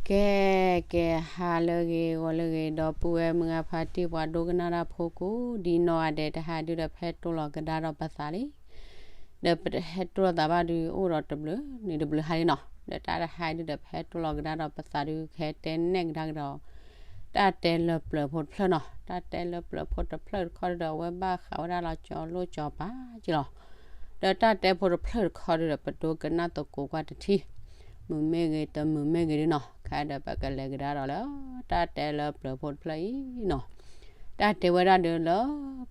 ကဲ ကဲ ဟါလၢအဂ့ၤ ဂီၤလၢအဂ့ၤ ဒီပုၢ်ဝဲၢ်မုၢ်ဂၤဖါတံၢ် ပှၤဒိကနၣ်တၢ်ဖိကိးဒ်နီၢ်ဂၤဒဲး တဟါဒုဒီး ပဟဲတိၢ်လီၤကဒါဒီးပသးလံ. ဒီးပဟဲတိၢ်လီၤသးဘၣ်ဒု အိၣ်ဒီးတဘျုးနံၤတဘျုးဟါလံနီၤ. ဒီးတၢ်တဟါဒုဒီး ပဟဲတိၢ်လီၤကဒါဒီးပသးဒု ကဟဲတဲနဲၣ်ကဒါကဒီး တၢ်တဲလၢပျၢၤဖိတဖျၢၣ်နီၤ. တၢ်တဲလၢပျၢၤဖိတဖျၢၣ်တခီဒုဒီး အဝဲဘၣ်ဃးဝဲဒၣ်လၢကၠီၤလိၣ်ကၠီၤပၤက့လီၤ. ဒီးတၢ်တဲဖိတဖျၢၣ်တခီဒုဒီး ပဒိကနၣ်သကိးကွၢ်တထံၣ်, မုာ်မ့ၢ်ဂ့ၤ တမုာ်မ့ၢ်ဂ့ၤဒုနီၤ, ခဲဒီးပကလဲၤကဒါဒီးလၢ တၢ်တဲလၢပျၢၤဖိတဖျၢၣ်အံၤနီၤ. တၢ်တဲဝဲဒၣ်ဒုလၢ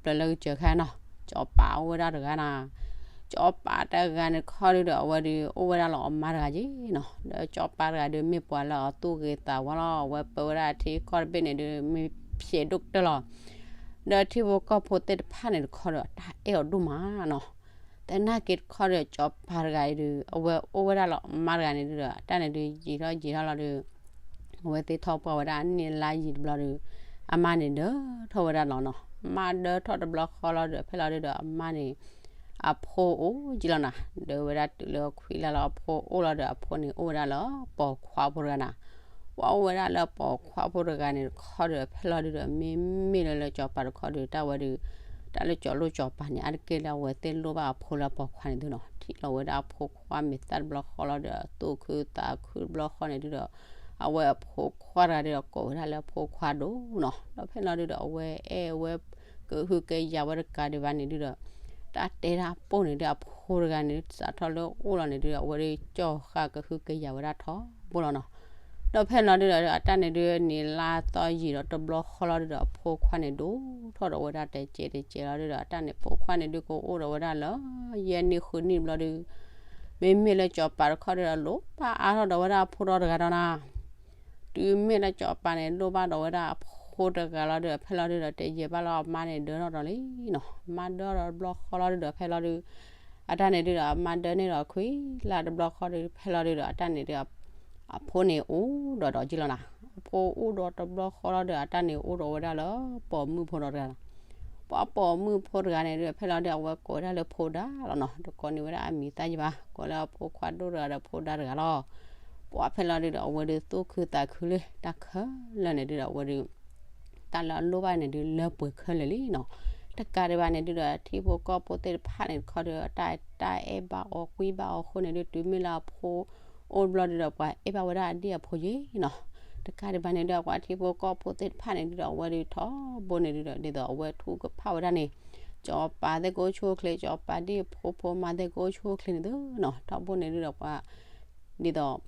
ပျၢၤလၢကစၢၢ်ခါနီၤ, ကၠီၤပၤအိၣ်ဝဲဒၣ်တဂၤနီၤ. ကၠီၤပၤတဂၤန့ၣ်တခီဒုဒီး အဝဲဒုးအိၣ်ဝဲဒၣ်လၢအမါတဂၤက့နီၤ. ဒီးကၠီၤပၤတဂၤဒုး မ့ၢ်ပှၤလၢအသူၣ်ဂ့ၤသးဝါလီၤ. အဝဲပၢဝဲဒၣ်ထံကီၢ်တဘ့ၣ်န့ၣ်ဒုး မ့ၢ်ဖျဲးဒိၣ်ကတၢၢ်လီၤ. ဒီးထံဖိကီၢ်ဖိသ့ၣ်တဖၣ်န့ၣ်တခီဒီး တၢ်အဲၣ်အီၤဒိၣ်မးနီၤ. သနာ်က့တခီဒီး ကၠီၤပၤတဂၤအံၤဒုး အဝဲအိၣ်ဝဲဒၣ်လၢအမါတဂၤန့ၣ်ဒုဒီး တၢ်န့ၣ်ဒုး ယံာ်ထီၣ်ယံာ်ထီၣ်လီၤဒုး အဝဲသ့ၣ်ထီၣ်ပှၢ်ဝဲဒၣ်အနံၣ်လါယံာ်တဘျီဒုး အမါန့ၣ်ဒၢထီၣ်ဝဲဒၣ်လီၤနီၤ. မါဒၢထီၣ်တဘျီဃီလီၤဒီး ဖဲလီၤဒုဒီးအမါန့ၣ် အဖိအိၣ်က့လီၤနီၤ. ဒၢဝဲဒၣ်တုၤလၢခွံလါလီၤ အဖိအိၣ်လီၤဒီး အဖိန့ၣ်အိၣ်ဝဲဒၣ်လၢပိာ်ခွါဖိတဂၤနီၤ. ပှၤအိၣ်ဝဲဒၣ်လၢပိာ်ခွါဖိတဂၤန့ၣ်တခီဒီး ဖဲလီၤဒုဒီး မ့မ့ၢ်လၢလၢကၠီၤပၤတခီဒီး တၢ်ဝဲဒုး တၢ်လၢကၠီၤလိၣ်ကၠီၤပၤန့ၣ် အါတက့ၢ်လၢအဝဲသ့ၣ်လိၣ်ဘၣ်အဖိလၢအပိာ်ခွါန့ၣ်ဒုနီၤ. ထံၣ်လီၤဝဲဒၣ်အဖိခွါမဲာ်သၣ်တဘျီဃီလီၤဒီး သူၣ်ခုသးခုတဘျီဃီန့ၣ်ဒုဒီး အဝဲအဖိခွါတဂၤဒုဒီး ကိးဝဲဒၣ်လၢအဖိခွါဒိၣ်နီၤ. ဒီးဖဲလီၤဒုဒီး အဝဲအဲၣ်ဝဲ ကဟုကယာ်ဝဲတကးဒံးဘၣ်န့ၣ်ဒုဒီး တၢ်တဲတၢ်ပိၢ်န့ၣ်ဒု အဖိတဂၤန့ၣ်ဒု စးထီၣ်လၢအိၣ်လီၤန့ၣ်ဒုဒီး အဝဲဒုကၠီၣ်ဃာ်ကဟုကယာ်ဝဲဒၣ်ထီဘိလီၤနီၤ. ဒီးဖဲလီၤဒုဒီး အတၢ်န့ၣ်ဒု နံၤလါသီယံာ်ဒီးတဘျီဃီလီၤဒုဒီး အဖိခွါန့ၣ်ဒိၣ်ထီၣ်ဒီးဝဲဒၣ်တကဲးတကဲးလီၤဒုဒီး အတၢ်န့ၣ်ဖိခွါန့ၣ်ဒုကအိၣ်ဒီးဝဲဒၣ်လၢ ယဲၢ်နံၣ်ဃုနံၣ်တဘျီဒု မ့မ့ၢ်လၢကၠီၤပၤတခီဒုဒီး လိၣ်ဘၣ်အါထီၣ်ဒီးဝဲဒၣ်အဖိဒီတဂၤဒီးနီၤ. တုၤမ့ၢ်လၢကၠီၤပၤန့ၣ် လိၣ်ဘၣ်ဒီးဝဲဒၣ်အဖိတဂၤလီၤဒုဒီး ဖဲလီၤဒုဒီး တယံာ်ဘၣ်လၢအမါန့ၣ်ဒၢထီၣ်ဒီးလံနီၤ. အမါဒၢထီၣ်ဒီးတဘျီဃီလီၤဒုဒီး ဖဲလီၤဒု အတၢ်န့ၣ်ဒုဒီး အမါဒၢန့ၢ်ဒီးခွံလါတဘျီဃီဒု ဖဲလီၤဒုဒီး အတၢ်န့ၣ်ဒု အဖိန့ၣ်အိၣ်ဒီးဒီးက့လီၤနီၤ. အဖိအိၣ်ဒီးတဘျီဃီလီၤဒုဒီး အတၢ်န့ၣ်အိၣ်ဒီးဝဲဒၣ်လၢ ပိာ်မုၣ်ဖိဒီးတဂၤနီၤ. ပှၤပိာ်မုၣ်ဖိတဂၤန့ၣ်ဒု ဖဲလီၤဒု အဝဲကိးဝဲဒၣ်လၢဖိဒါလီၤနီၤ. တကိးန့ၢ်ဝဲဒၣ်အမံၤသၣ်ယံၤဘၣ်, ကိးလၢအဖိခွါဒိၣ်တဂၤဒီးဖိဒါတဂၤလီၤ. ပှၤဖဲလီၤဒုဒီး အဝဲဒုသူၣ်ခုသးခုလံ တၢ်ခဲလၢာ်န့ၣ်ဒုဒီး အဝဲဒု တၢ်လၢအလိၣ်ဘၣ်န့ၣ်ဒု လၢပှဲၤခဲလၢာ်လံနီၤ. တကးဒံးဘၣ်န့ၣ်ဒုဒီး ထံဖိကီၢ်ဖိသ့ၣ်တဖၣ်န့ၣ်တခီဒီး တၢ် တၢ်အဲၣ်ဘၣ်အီၤကွံဘၣ်အီၤအဃိန့ၣ်ဒု တုၤမ့ၢ်လၢအဖိအိၣ်တဘျီဒုဒီး ပှၤအဲၣ်ဘၣ်ဝဲဒၣ်အဒံၣ်အဖိယ့ၤနီၤ. တကးဒံးဘၣ်န့ၣ်ဒု ပှၤထံဖိကီၢ်ဖိသ့ၣ်တဖၣ်န့ၣ်ဒုဒီး အဝဲဒုထီဘိန့ၣ်ဒုဒီး ဒ်သိးအဝဲထူၣ်ကဖၣ်ဝဲဒၣ်န့ၣ် ကၠီၤပၤသ့ၣ်ကအိၣ်ဆူၣ်အိၣ်ချ့ ကၠီၤပၤဒံၣ်အဖိဖိမါသ့ၣ်ကအိၣ်ဆူၣ်အိၣ်ချ့န့ၣ်ဒုနီၤ. ထီဘိန့ၣ်ဒုဒီးပှၤ ဒ်သိး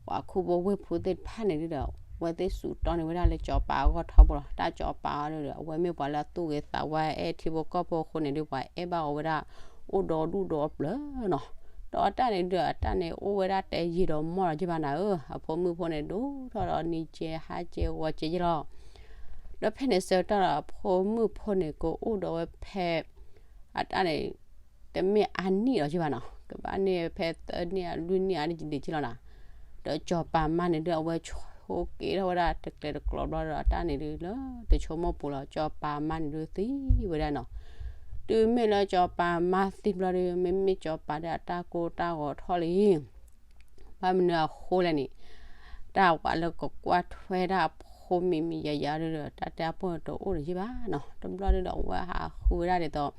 ပှၤခူဖိဝ့ၢ်ဖိသ့ၣ်တဖၣ်န့ၣ်ဒုဒီး အဝဲသ့ၣ်စူးတီန့ၢ်ဝဲဒၣ်လၢကၠီၤပၤအဂီၢ်ထီဘိလီၤ. တၢ်ကၠီၤပၤအီၤဒုဒီး အဝဲမ့ၢ်ပှၤလၢအသူၣ်ဂ့ၤသးဝါအဲၣ်ထံဖိကီၢ်ဖိအဃိန့ၣ်ဒု ပှၤအဲၣ်ဘၣ်အီၤဝဲဒၣ် အိၣ်ဒီဒူၣ်ဒီအပျၢၤနီၤ. ဒီးအတၢ်န့ၣ်ဒုဒီး အတၢ်န့ၣ်အိၣ်ဝဲဒၣ်တဲယံာ်ဒီးမီၢ်လီၤက့ဘၣ်နၤဧၢ, အဖိမုၣ်ဖိန့ၣ်ဒိၣ်ထီၣ်ဒီးနံၤကဲဟါကဲဂီၤကဲယ့လီၤ. ဒီးဖဲန့ၣ်ဆၢကတီၢ်ဒီး အဖိမုၣ်ဖိန့ၣ် ကအိၣ်ဒီးဝဲဖဲ အတၢ်န့ၣ် တမ့ၢ်အါနံၣ်လီၤက့ဘၣ်နီၤ, ကဘၣ်န့ၢ်ဖဲသၢနံၣ်အလွံၢ်နံၣ်အါဒံးက့လီၤနီၤ. ဒီးကၠီၤပၤမါန့ၣ်ဒု အဝဲဆိးက့ထီၣ်ဝဲဒၣ်တကျဲၤတကျိၤဘျီဒီး အတၢ်န့ၣ်ဒုလၢတဆိကမိၣ်ပူၤလီၤ. ကၠီၤပၤမါန့ၣ်ဒုသံဝဲဒၣ်နီၤ. တုၤမ့ၢ်လၢကၠီၤပၤမါသံဘျီဒု မ့မ့ၢ်ကၠီၤပၤဒီးအတၢ်ကိၢ်တၢ်ဂီၤထီၣ်လံ ဘၣ်မနုၤအဃိလဲၣ်န့ၣ်, တၢ်ပှၤလၢကကွၢ်ထွဲဒၣ်အဖိမံၤမံၤယၤယၤဒုဒီး တၢ်တဲအပိၢ်တအိၣ်လၢၤယ့ဘၣ်နီၤ. တဘျီဒုဒီး အဝဲဟးဃုဝဲဒၣ်ဒ်သိး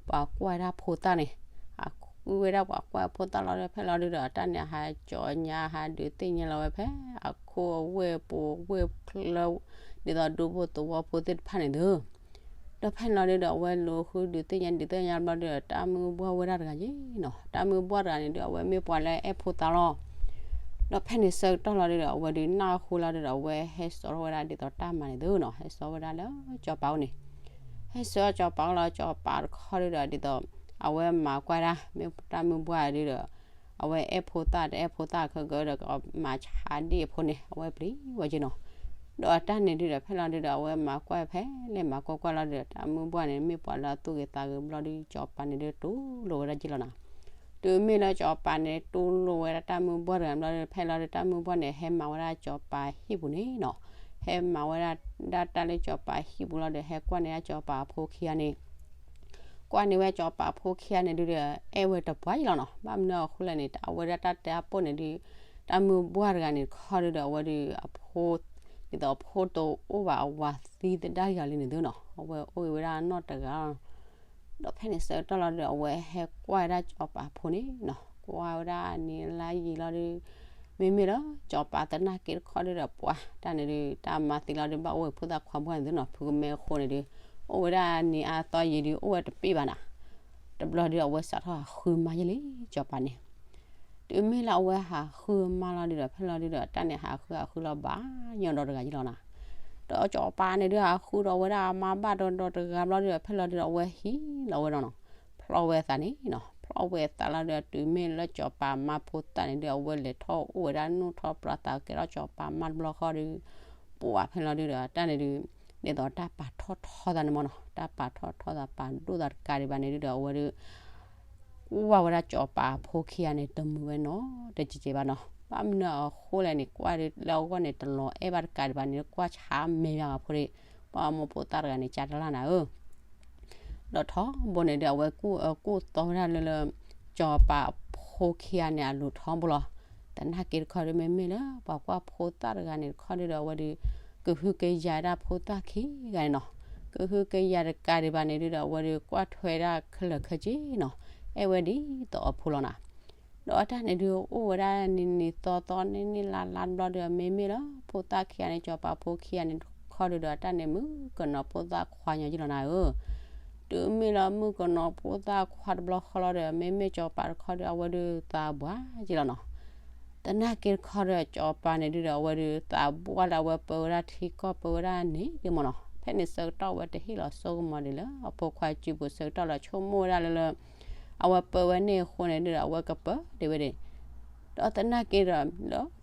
ပှၤကွၢ်ဒၣ်ဖိသၣ်န့ၣ်, ဟးဃုဝဲဒၣ်ပှၤကွၢ်ဖိသၣ်လီၤဒီး ဖဲလီၤဒုဒီး အတၢ်န့ၣ်ဟးကၠီညါ ဟးဒုးသ့ၣ်ညါလီၤဝဲဖဲ အခိၣ်အဝ့ၢ်ပူၤဝ့ၢ်ချၢ ဒ်သိးဒူဖိသဝီဖိသ့ၣ်တဖၣ်န့ၣ်ဒု ဒီးဖဲန့ၣ်လီၤဒုဒီး အဝဲလူၤဃုဒုးသ့ၣ်ညါဒုးသ့ၣ်ညါဘျီဒုဒီး တၢ်မုၢ်ဘှီၣ်ဝဲဒၣ်တဂၤယ့နီၤ. တၢ်မုၢ်ဘှီၣ်တဂၤန့ၣ်ဒု အဝဲမ့ၢ်ပှၤလၢအဲၣ်ဖိသၣ်လီၤ. ဒီးဖဲန့ၣ်ဆၢကတီၢ်လီၤဒုဒီး အဝဲဒုးနၢ်ဟူလီၤဒုဒီး အဝဲဟဲစိာ်ထီၣ်ဝဲဒၣ်ဒ်သိးတၢ်မၤန့ၣ်သုနီၤ, ဟဲစိာ်ဝဲဒၣ်လၢကၠီၤပၤအိၣ်န့ၣ်, ဟဲစိာ်ကၠီၤပၤအိၣ်လီၤ. ကၠီၤပၤတခီဒုဒီး ဒ်သိး အဝဲမၤကွၢ်ဒၣ် မ့ၢ်တၢ်မုၢ်ဘှီၣ်ဒုဒီး အဝဲအဲၣ်ဖိသၣ်တအဲၣ်ဖိသၣ်ခဲကဒီး မၤဆါဒံၣ်အဖိန့ၣ် အဝဲပျံၤဝဲက့နီၤ. ဒီးအတၢ်န့ၣ်ဒုဒီး ဖဲလီၤဒုဒီး အဝဲမၤကွၢ်ဖဲလဲၣ်မၤကွၢ်ကွၢ်လီၤဒုဒီး တၢ်မုၢ်ဘှီၣ်န့ၣ် မ့ၢ်ပှၤလၢအသူၣ်ဂ့ၤသးဂ့ၤဘျီဒု ကၠီၤပၤန့ၣ်ဒုတူၢ်လိာ်ဝဲဒၣ်က့လီၤနီၤ. တုၤမ့ၢ်လၢကၠီၤပၤန့ၣ် တူၢ်လိာ်ဝဲဒၣ်တၢ်မုၢ်ဘှီၣ်တဂၤဘျီဒု ဖဲလီၤဒု တၢ်မုၢ်ဘှီၣ်န့ၣ် ဟဲမၤဝဲဒၣ်ကၠီၤပၤဟံၣ်ပူၤန့ၣ်နီၤ, ဟဲမၤဝဲဒၣ်ဒၣ်တၢ်လၢကၠီၤပၤဟံၣ်ပူၤလီၤဒုး ဟဲကွၢ်န့ၢ်ဒၣ်ကၠီၤပၤအဖိခံဂၤန့ၣ် ကွၢ်န့ၢ်ဝဲကၠီၤပၤဖိခံဂၤန့ၣ်ဒုဒီး အဲၣ်ဝဲတပှၢ်ယ့လီၤနီၤ. ဘၣ်မနုၤအဃိလဲၣ်န့ၣ် အဝဲဒၣ်တၢ်တဲအပိၢ်န့ၣ်ဒု တၢ်မုၢ်ဘှၢ်တဂၤန့ၣ်တခီဒုဒီး အဝဲဒုးအဖိ ဒ်သိးအဖိတအိၣ်ဘၣ် အဝၤသံသဒၣ်ယၤလံန့ၣ်သုနီၤ, အဝဲအိၣ်ဂ့ၤဝဲဒၣ်နီၢ်တဂၤလီၤ. ဒီးဖဲန့ၣ်ဆၢကတီၢ်လီၤဒုဒီး အဝဲဟဲကွၢ်ဝဲဒၣ်စီၤပၤအဖိန့ၣ်နီၤ, ကွၢ်ဝဲဒၣ်နံၤလါယံာ်လီၤဒု မ့မ့ၢ်လၢစီၤပၤသနာ်က့တခီဒုဒီး ပှၤတၢ်န့ၣ်ဒု တၢ်မၤသံလီၤဒု ဘၣ်အိၣ်ဝဲဖိသၣ်ခွါဘှၢ်န့ၣ်သုနီၤ, ဖုကမဲအဃိန့ၣ်ဒု အိၣ်ဝဲဒၣ်နံၤအါသီယံာ်ဒု အိၣ်ဝဲတပ့ၢ်ဘၣ်နၤ. တဘျီဒု အဝဲစးထီၣ်ဟးဃုမါယဲၢ်လံ စီၤပၤန့ၣ်. တုၤမ့ၢ်လၢအဝဲဟးဃုမါလီၤဒုဒီး ဖဲလီၤဒုဒီး တၢ်န့ၣ်ဟးဃုဟးဃုလီၤဘၣ်ညီဒီးတဂၤယဲၢ်လီၤနၤ. ဒီးစီၤပၤန့ၣ်ဒု ဟးဃုဒီးဝဲဒၣ်အမါဘၣ်ဒီးဒီးတဂၤဘျီဒုဒီး ဖဲလီၤဒုဒီး အဝဲဟံးလီၤဝဲဒီးနီၤ, ဖျီၣ်ဝဲသးန့ၣ်နီၤ, ဖျီၣ်ဝဲသးလီၤဒုဒီး တုၤမ့ၢ်လၢစီၤပၤမါဖိသၣ်န့ၣ်ဒု အဝဲလဲၤထီၣ်အိၣ်ဝဲဒၣ် နုၢ်ထီၣ်ပြးသးကဲထီၣ်စီၤပၤမါတဘျီဃီဒု ပှၤဖဲလီၤဒုဒီး တၢ်န့ၣ်ဒု ဒ်သိးတၢ်ပာ်ထီၣ်ထီသးန့ၣ်မ့ၢ်နီၤ, တၢ်ပာ်ထီၣ်ထီသး ပာ်ဒိၣ်သးတကးဒံးဘၣ်န့ၣ်ဒုဒီး အဝဲဒု ကွၢ်ဝဲဒၣ်စီၤပၤအဖိခံဂၤန့ၣ် တမုာ်ဝဲနီတစဲးစဲးဘၣ်နီၤ. ဘၣ်မနုၤအဃိလဲၣ်န့ၣ် ကွၢ်ဒုလၢအဂီၢ်န့ၣ် တလီၤအဲၣ်ဘၣ်တကးဒံးဘၣ်န့ၣ် ကွၢ်ဆါမဲာ်ညါအဖိဒု, ပှၤမိၢ်ဖိသၣ်တဂၤန့ၣ် ကၢ်တလၢ်နၤဧၢ ဒီးထီဘိန့ၣ်ဒု အဝဲကူၣ်အၢကူၣ်သီဝဲဒၣ်လၢလၢ စီၤပၤအဖိခံဂၤန့ၣ် အလိၤထီဘိလီၤ. သနာ်က့တခီဒု မ့မ့ၢ်လၢပှၤကွၢ်ဖိသၣ်တဂၤန့ၣ်တခီဒုဒီး အဝဲဒု ကဟုကယာ်ဒၣ်ဖိသၣ်ခံဂၤန့ၣ်နီၤ, ကဟုကယာ်တကးဒံးဘၣ်န့ၣ်ဒုဒီး အဝဲဒု ကွၢ်ထွဲဒၣ်ခဲလၢာ်ခဲဆ့နီၤ, အဲၣ်ဝဲဒ်သိးအဖိလီၤနၤ. ဒီးအတၢ်န့ၣ်ဒု အိၣ်ဝဲဒၣ်နံၤနံၤသီသီ နံၣ်နံၣ်လါလါတဘျီဒု မ့မ့ၢ်လၢဖိသၣ်ခံဂၤန့ၣ် စီၤပၤဖိခံဂၤန့ၣ်တခီဒုဒီး အတၢ်န့ၣ်မုၣ်ကနီၤဖိသၣ်ခွါညီယဲၢ်လီၤနၤဧၢ. တုၤမ့ၢ်လၢမုၣ်ကနီၤဖိသၣ်ခွါတဘျီဃီလီၤဒီး မ့မ့ၢ်စီၤပၤတခီဒု အဝဲဒု သးဘှါယဲၢ်လီၤနီၤ. သနာ်က့တခီဒီး စီၤပၤန့ၣ်ဒုဒီး အဝဲဒု သးဘှါလၢအဝဲပၢဝဲဒၣ်ထံကီၢ် ပၢဝဲဒၣ်န့ၣ်ဒုမ့ၢ်နီၤ, ဖဲန့ၣ်ဆၢကတီၢ်ဝဲတဟ့ၣ်လီၤစိကမီၤဒံးလၢအဖိခွါစုပူၤဆၢကတီၢ်လီၤ ဆိကမိၣ်ဝဲဒၣ်လၢလၢ အဝဲပၢဝဲန့ၣ်အဃိန့ၣ်ဒုဒီး အဝဲကပၢဒံးဝဲဒၣ် ဒီးသနာ်က့ဒီး လၢ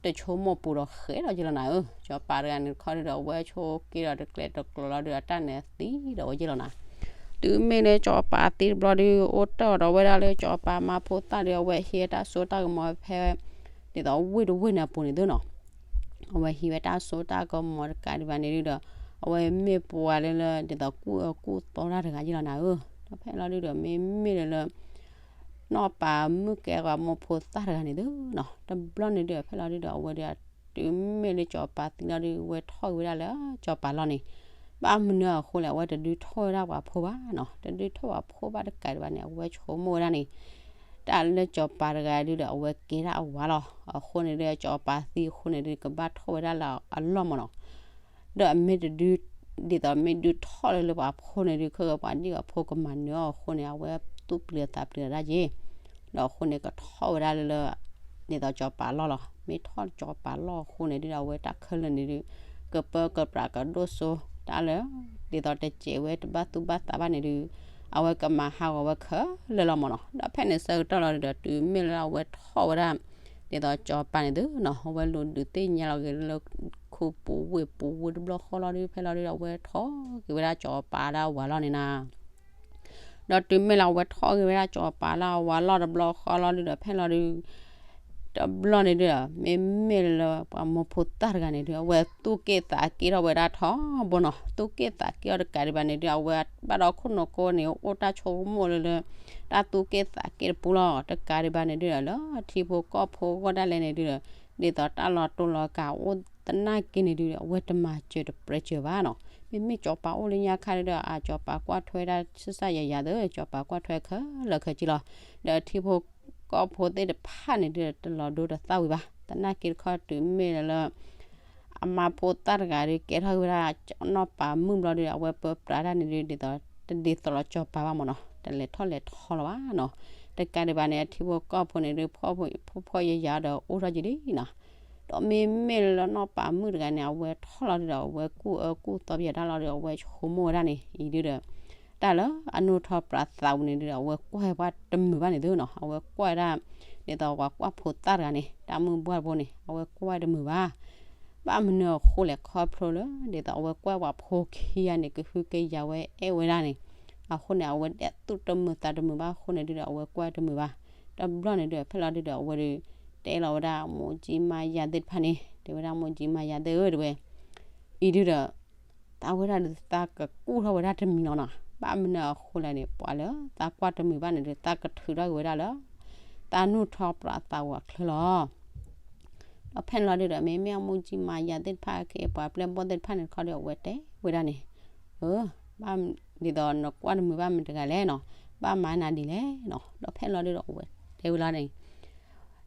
တဆိကမိၣ်ပူၤဒီးဃဲၤဒီးယဲၢ်လီၤနၤဧၢ, စီၤပၤတဂၤန့ၣ်တခီဒုဒီး အဝဲဆိက့ဒီးတကျဲၤတကျိၤလီၤဒုဒီး အတၢ်န့ၣ်သံဒီးဝဲယဲၢ်လီၤနၤ. တုၤမ့ၢ်လၢစီၤပၤသံတဘျီဒု အိၣ်တ့ၢ်ဒီးဝဲဒၣ်လၢစီၤပၤမါဖိသၣ်ဒု အဝဲဟံးတၢ်စိတၢ်ကမီၤဖဲ ဒ်သိးဝ့ၢ်တဝ့ၢ်န့ၣ်အပူၤန့ၣ်သုနီၤ အဝဲဟံးဝဲတၢ်စိတၢ်ကမီၤတကးဒံးဘၣ်န့ၣ်ဒုဒီး အဝဲမ့ၢ်ပှၤလၢလၢ ဒ်သိးကူၣ်အၢကူၣ်သီတၢ်တဂၤယဲၢ်လီၤနၤဧၢ, ဒီးဖဲလီၤဒုဒီး မ့မ့ၢ်လၢလၢ နီၢ်ပၤမုၣ်ကဲပှၤမိၢ်ဖိသၣ်တဂၤန့ၣ်သုနီၤ, တဘျီန့ၣ်ဒုဒီး ဖဲလီၤဒုဒီး အဝဲဒု တုၤမ့ၢ်လၢစီၤပၤသံလီၤဒု အဝဲထီၣ်က့ၤဝဲဒၣ်လၢစီၤပၤလီၢ်န့ၣ်, ဘၣ်မနုၤအဃိလဲၣ် အဝဲတဒုထီၣ်ဝဲဒၣ်ပှၤဖိဘၣ်နီၤ, တဒုထီၣ်ပှၤဖိဘၣ်တကးဒံးဘၣ်န့ၣ် အဝဲဆိကမိၣ်ဝဲဒၣ်န့ၣ် တၢ်လၢစီၤပၤတဂၤဒုဒီး အဝဲကဲဒၣ်အဝၤလီၤ, အဃိန့ၣ်ဒု စီၤပၤသံအဃိန့ၣ်ဒု ကဘၣ်ထီၣ်ဝဲဒၣ်လၢအလီၢ်မ့ၢ်နီၤ ဒီးအမ့ၢ်တဒု ဒ်သိးမ့ၢ်ဒုးထီၣ်လၢလၢပှၤဖိန့ၣ်ဒု ခဲကပှၤဒံၣ်ပှၤဖိကမၤနၢၤအီၤအဃိန့ၣ် အဝဲသူၣ်ပျံၤသးပျံၤတၢ်က့ၤ, ဒီးအဃိန့ၣ် ကထီၣ်ဝဲဒၣ်လၢလၢ ဒ်သိးစီၤပၤလီၢ်လီၤ. မ့ၢ်ထီၣ်စီၤပၤလီၢ်အဃိန့ၣ်ဒု အဝဲတၢ်ခဲလၢာ်န့ၣ်ဒု ကပၢကပြးကဒိၣ်စိ တၢ်လၢ ဒ်သိးတစဲးဝဲတဘၣ်သူၣ်ဘၣ်သးဘၣ်န့ၣ်ဒု အဝဲကမၤဟးဂီၤဝဲခဲလၢာ်လီၤမ့ၢ်နီၤ. ဒီးဖဲန့ၣ်ဆၢကတီၢ်လီၤဒုဒီး တုၤမ့ၢ်လၢအဝဲထီၣ်ဝဲဒၣ် ဒ်သိးစီၤပၤန့ၣ်သုနီၤ အဝဲလူၤဒုးသ့ၣ်ညါလီၤက့ၤလၢ ခူပူၤဝ့ၢ်ပူၤဝ့ၢ်တဘျီဃီလီၤဒု ဖဲလီၤဒုဒီး အဝဲထီၣ်က့ၤဝဲဒၣ်စီၤပၤလၢအဝၤလီၢ်န့ၣ်နၤ ဒီးတုၤမ့ၢ်လၢအဝဲထီၣ်က့ၤဝဲဒၣ်စီၤပၤလၢအဝၤလီၢ်တဘျီဃီလီၤဒုဒီး ဖဲလီၤဒု တဘျီန့ၣ်ဒု မ့မ့ၢ်လၢပှၤမိၢ်ဖိသၣ်တဂၤန့ၣ်ဒု အဝဲသူၣ်က့ၣ်သးက့ၣ်ထီၣ်ဝဲဒၣ်ထီဘိနီၤ, သူၣ်က့ၣ်သးက့ၣ်ထီၣ်တကးဒံးဘၣ်န့ၣ်ဒု အဝဲဘၣ်ဒီးခိၣ်နူာ်ကိန့ၣ် အိၣ်တၢ်ဆိကမိၣ်လၢလၢ တၢ်သူၣ်က့ၣ်သးက့ၣ်တပူၤလီၤ. တကးဒံးဘၣ်န့ၣ်ဒု လၢထံဖိကီၢ်ဖိအဂီၢ်ဒၣ်လဲာ်န့ၣ်ဒု ဒ်သိးတၢ်လီၤတူာ်လီၤကာ်အိၣ်သနာ်က့န့ၣ်ဒု အဝဲတမၤစၢၤတပြဲးစၢၤဘၣ်နီၤ. မ့မ့ၢ်စီၤပၤအိၣ်လၢညါခါဒုဒီး အစီၤပၤကွၢ်ထွဲဒၣ်ဆူၣ်ဆူၣ်ယၤယၤသ့ၣ် စီၤပၤကွၢ်ထွဲခဲလၢာ်ခဲဆ့လီၤ. ဒီးထံဖိကီၢ်ဖိသ့ၣ်တဖၣ်န့ၣ်ဒု တလီၤဒိတသၣ်ဝံၤဘၣ်. သနာ်က့တခီတုၤမ့ၢ်လၢလၢ အမါဖိသၣ်တဂၤဒု ကဲထီၣ်က့ၤဝဲဒၣ်နီၢ်ပၤမုၣ်ဘျီဒု အဝဲပၢပြးတၢ်န့ၣ်ဒု ဒ်သိး တဒ်သိးလီၤစီၤပၤဘၣ်မ့ၢ်နီၤ, တလဲၤထီၣ်လဲၤထီလီၤဘၣ်နီၤ. တကးဒံးဘၣ်န့ၣ် အထံဖိကီၢ်ဖိန့ၣ်ဒု ဖှီၣ်ဖှီၣ်ယာ်ယာ်ဒီးအိၣ်ထီၣ်က့ၤဒ်နီၤ. ဒီးမ့မ့ၢ်လၢနီၢ်ပၤမုၣ်တဂၤန့ၣ် အဝဲထီၣ်လီၤဒုဒီး အဝဲကူၣ်အၢကူၣ်သီပယီၤတၢ်လီၤဒု အဝဲဆိကမိၣ်ဝဲဒၣ်န့ၣ် အံၤဒုဒီး တၢ်လၢအနုၢ်ထီၣ်ပြးသးပူၤန့ၣ်ဒုဒီး အဝဲကွၢ်ဝဲတမုာ်ဘၣ်န့ၣ်သုနီၤ, အဝဲကွၢ်ဝဲဒၣ် ဒ်သိးပှၤကွၢ်ဖိသၣ်တဂၤန့ၣ် တၢ်မုၢ်ဘှၢ်ဖိန့ၣ် အဝဲကွၢ်ဝဲတမုာ်ဘၣ်. ဘၣ်မနုၤအဃိလဲၣ် ခီဖျိလၢ ဒ်သိးအဝဲကွၢ်ပှၤဖိခံဂၤန့ၣ် ကဟုကယာ်ဝဲအဲၣ်ဝဲဒၣ်န့ၣ် အဃိန့ၣ် အဝဲဒၣ်သူၣ်တမုာ်သးတမုာ်ဘၣ်အဃိန့ၣ်ဒုဒီး အဝဲကွၢ်တမုာ်ဘၣ်. တဘျီန့ၣ်ဒုဒီး ဖဲလီၤဒုဒီး အဝဲဒု တဲလီၤဝဲဒၣ်မိၢ်ကၠံမါယၤသ့ၣ်တဖၣ်န့ၣ် တဲဝဲဒၣ်မိၢ်ကၠံမါယၤသ့ၣ်ဧၢ တဲဝဲ အံၤဒုဒီး သးဝဲဒၣ်ဒုးသးကကူၣ်ထီၣ်ဝဲဒၣ်တမံၤလီၤနီၤ. ဘၣ်မနုၤအဃိလဲၣ်န့ၣ် ပှၤလၢသးကွၢ်တမုာ်ဘၣ်န့ၣ်ဒုး သးကထုးထီၣ်က့ၤဝဲဒၣ်လၢ သးနုၢ်ထီၣ်ပြးသးပူၤအချၢလီၤ. ဒီးဖဲန့ၣ်လီၤဒုဒီး မ့မ့ၢ်အမိၢ်ကၠံမၤယၤသ့ၣ်တဖၣ် အခ့အပှၤပျဲၢ်ဘီၣ်သ့ၣ်တဖၣ်န့ၣ်တခီဒီး အဝဲတဲဝဲဒၣ်န့ၣ်, အၢ ဘၣ်ဒ်သိးနကွၢ်တမုာ်ဘၣ်မတၤတဂၤလဲၣ်နီၤ, ဘၣ်မၤနၤဒ်လဲၣ်နီၤ. ဒီးဖဲန့ၣ်လီၤဒုဒီး အဝဲတဲဝဲလီၤန့ၣ်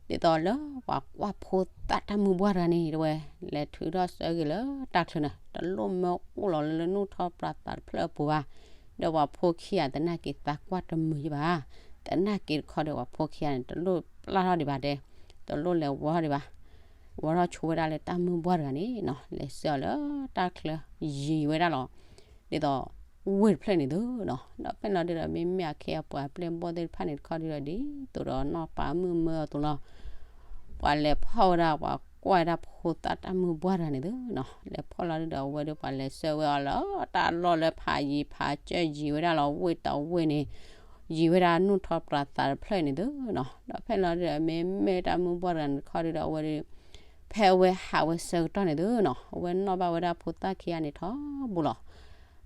ဒ်သိးလၢပှၤကွၢ်ဖိသၣ်တၢ်မုၢ်ပှၢ်တဂၤန့ၣ် တဲဝဲ, လဲၤထုးထီၣ်ဆၢက့ၤလၢတၢ်ချၢန့ၣ် တလိၣ်မၢအိၣ်လီၤလၢနူၢ်ထီၣ်ပြးသးတဖျၢၣ်အပူၤဘၣ်. ဒီးပှၤဖိခံဂၤသနာ်က့သးကွၢ်တမုာ်ယဘၣ်, သနာ်က့တခီဒီးပှၤဖိခံဂၤန့ၣ် တလိၣ်ပျၢ်ထီၣ်ဒံးဘၣ်တဲ, တလိၣ်လဲၤဝီထီၣ်ဒံးဘၣ်, ဝီထီၣ်ဆိဝဲဒၣ်လၢတၢ်မုၢ်ပှၢ်တဂၤန့ၣ်နီၤ, လဲၤဆှၢအီၤလၢတၢ်ချၢယံၤဝဲဒၣ်လီၤ. ဒ်သိး ဝ့ၢ်တဖျၢၣ်န့ၣ်သုနီၤ. ဒီးဖဲန့ၣ်လီၤဒုဒီး မ့မ့ၢ်အခ့အပှၤပျဲၢ်ဘီၣ်သ့ၣ်တဖၣ်န့ၣ်တခီဒုဒီး ဒ်သိးဒီးနီၢ်ပၤမုၣ်မၢအီၤအသိးလီၤ. ပှၤလဲၤဖီၣ်ဝဲဒၣ် ပှၤကွၢ်ဝဲဒၣ်ဖိသၣ်တၢ်မုၢ်ပှၢ်တဂၤန့ၣ်သုနီၤ. လဲၤဖီၣ်လီၤဒုဒီး အဝဲဒုပှၤလဲၤဆှၢဝဲအီၤလၢတၢ်လီၢ်လၢဖးယံၤဖးစၢၢ်ယံၤဝဲဒၣ်လီၤ, ဝ့ၢ်တဝ့ၢ်န့ၣ် ယံၤဝဲဒၣ်နူၢ်ထီၣ်ပြးသးတဖျၢၣ်န့ၣ်သုနီၤ. ဒီးဖဲန့ၣ်လီၤဒုဒီး မ့မ့ၢ်တၢ်မုၢ်ပှၢ်တဂၤန့ၣ်တခီဒုဒီး အဝဲဒု ဖဲအဝဲဟးဝဲဆၢကတီၢ်န့ၣ်သုနီၤ, အဝဲနီၣ်ဘၣ်ဝဲဒၣ်ဖိသၣ်ခံဂၤန့ၣ်ထီဘိလီၤ.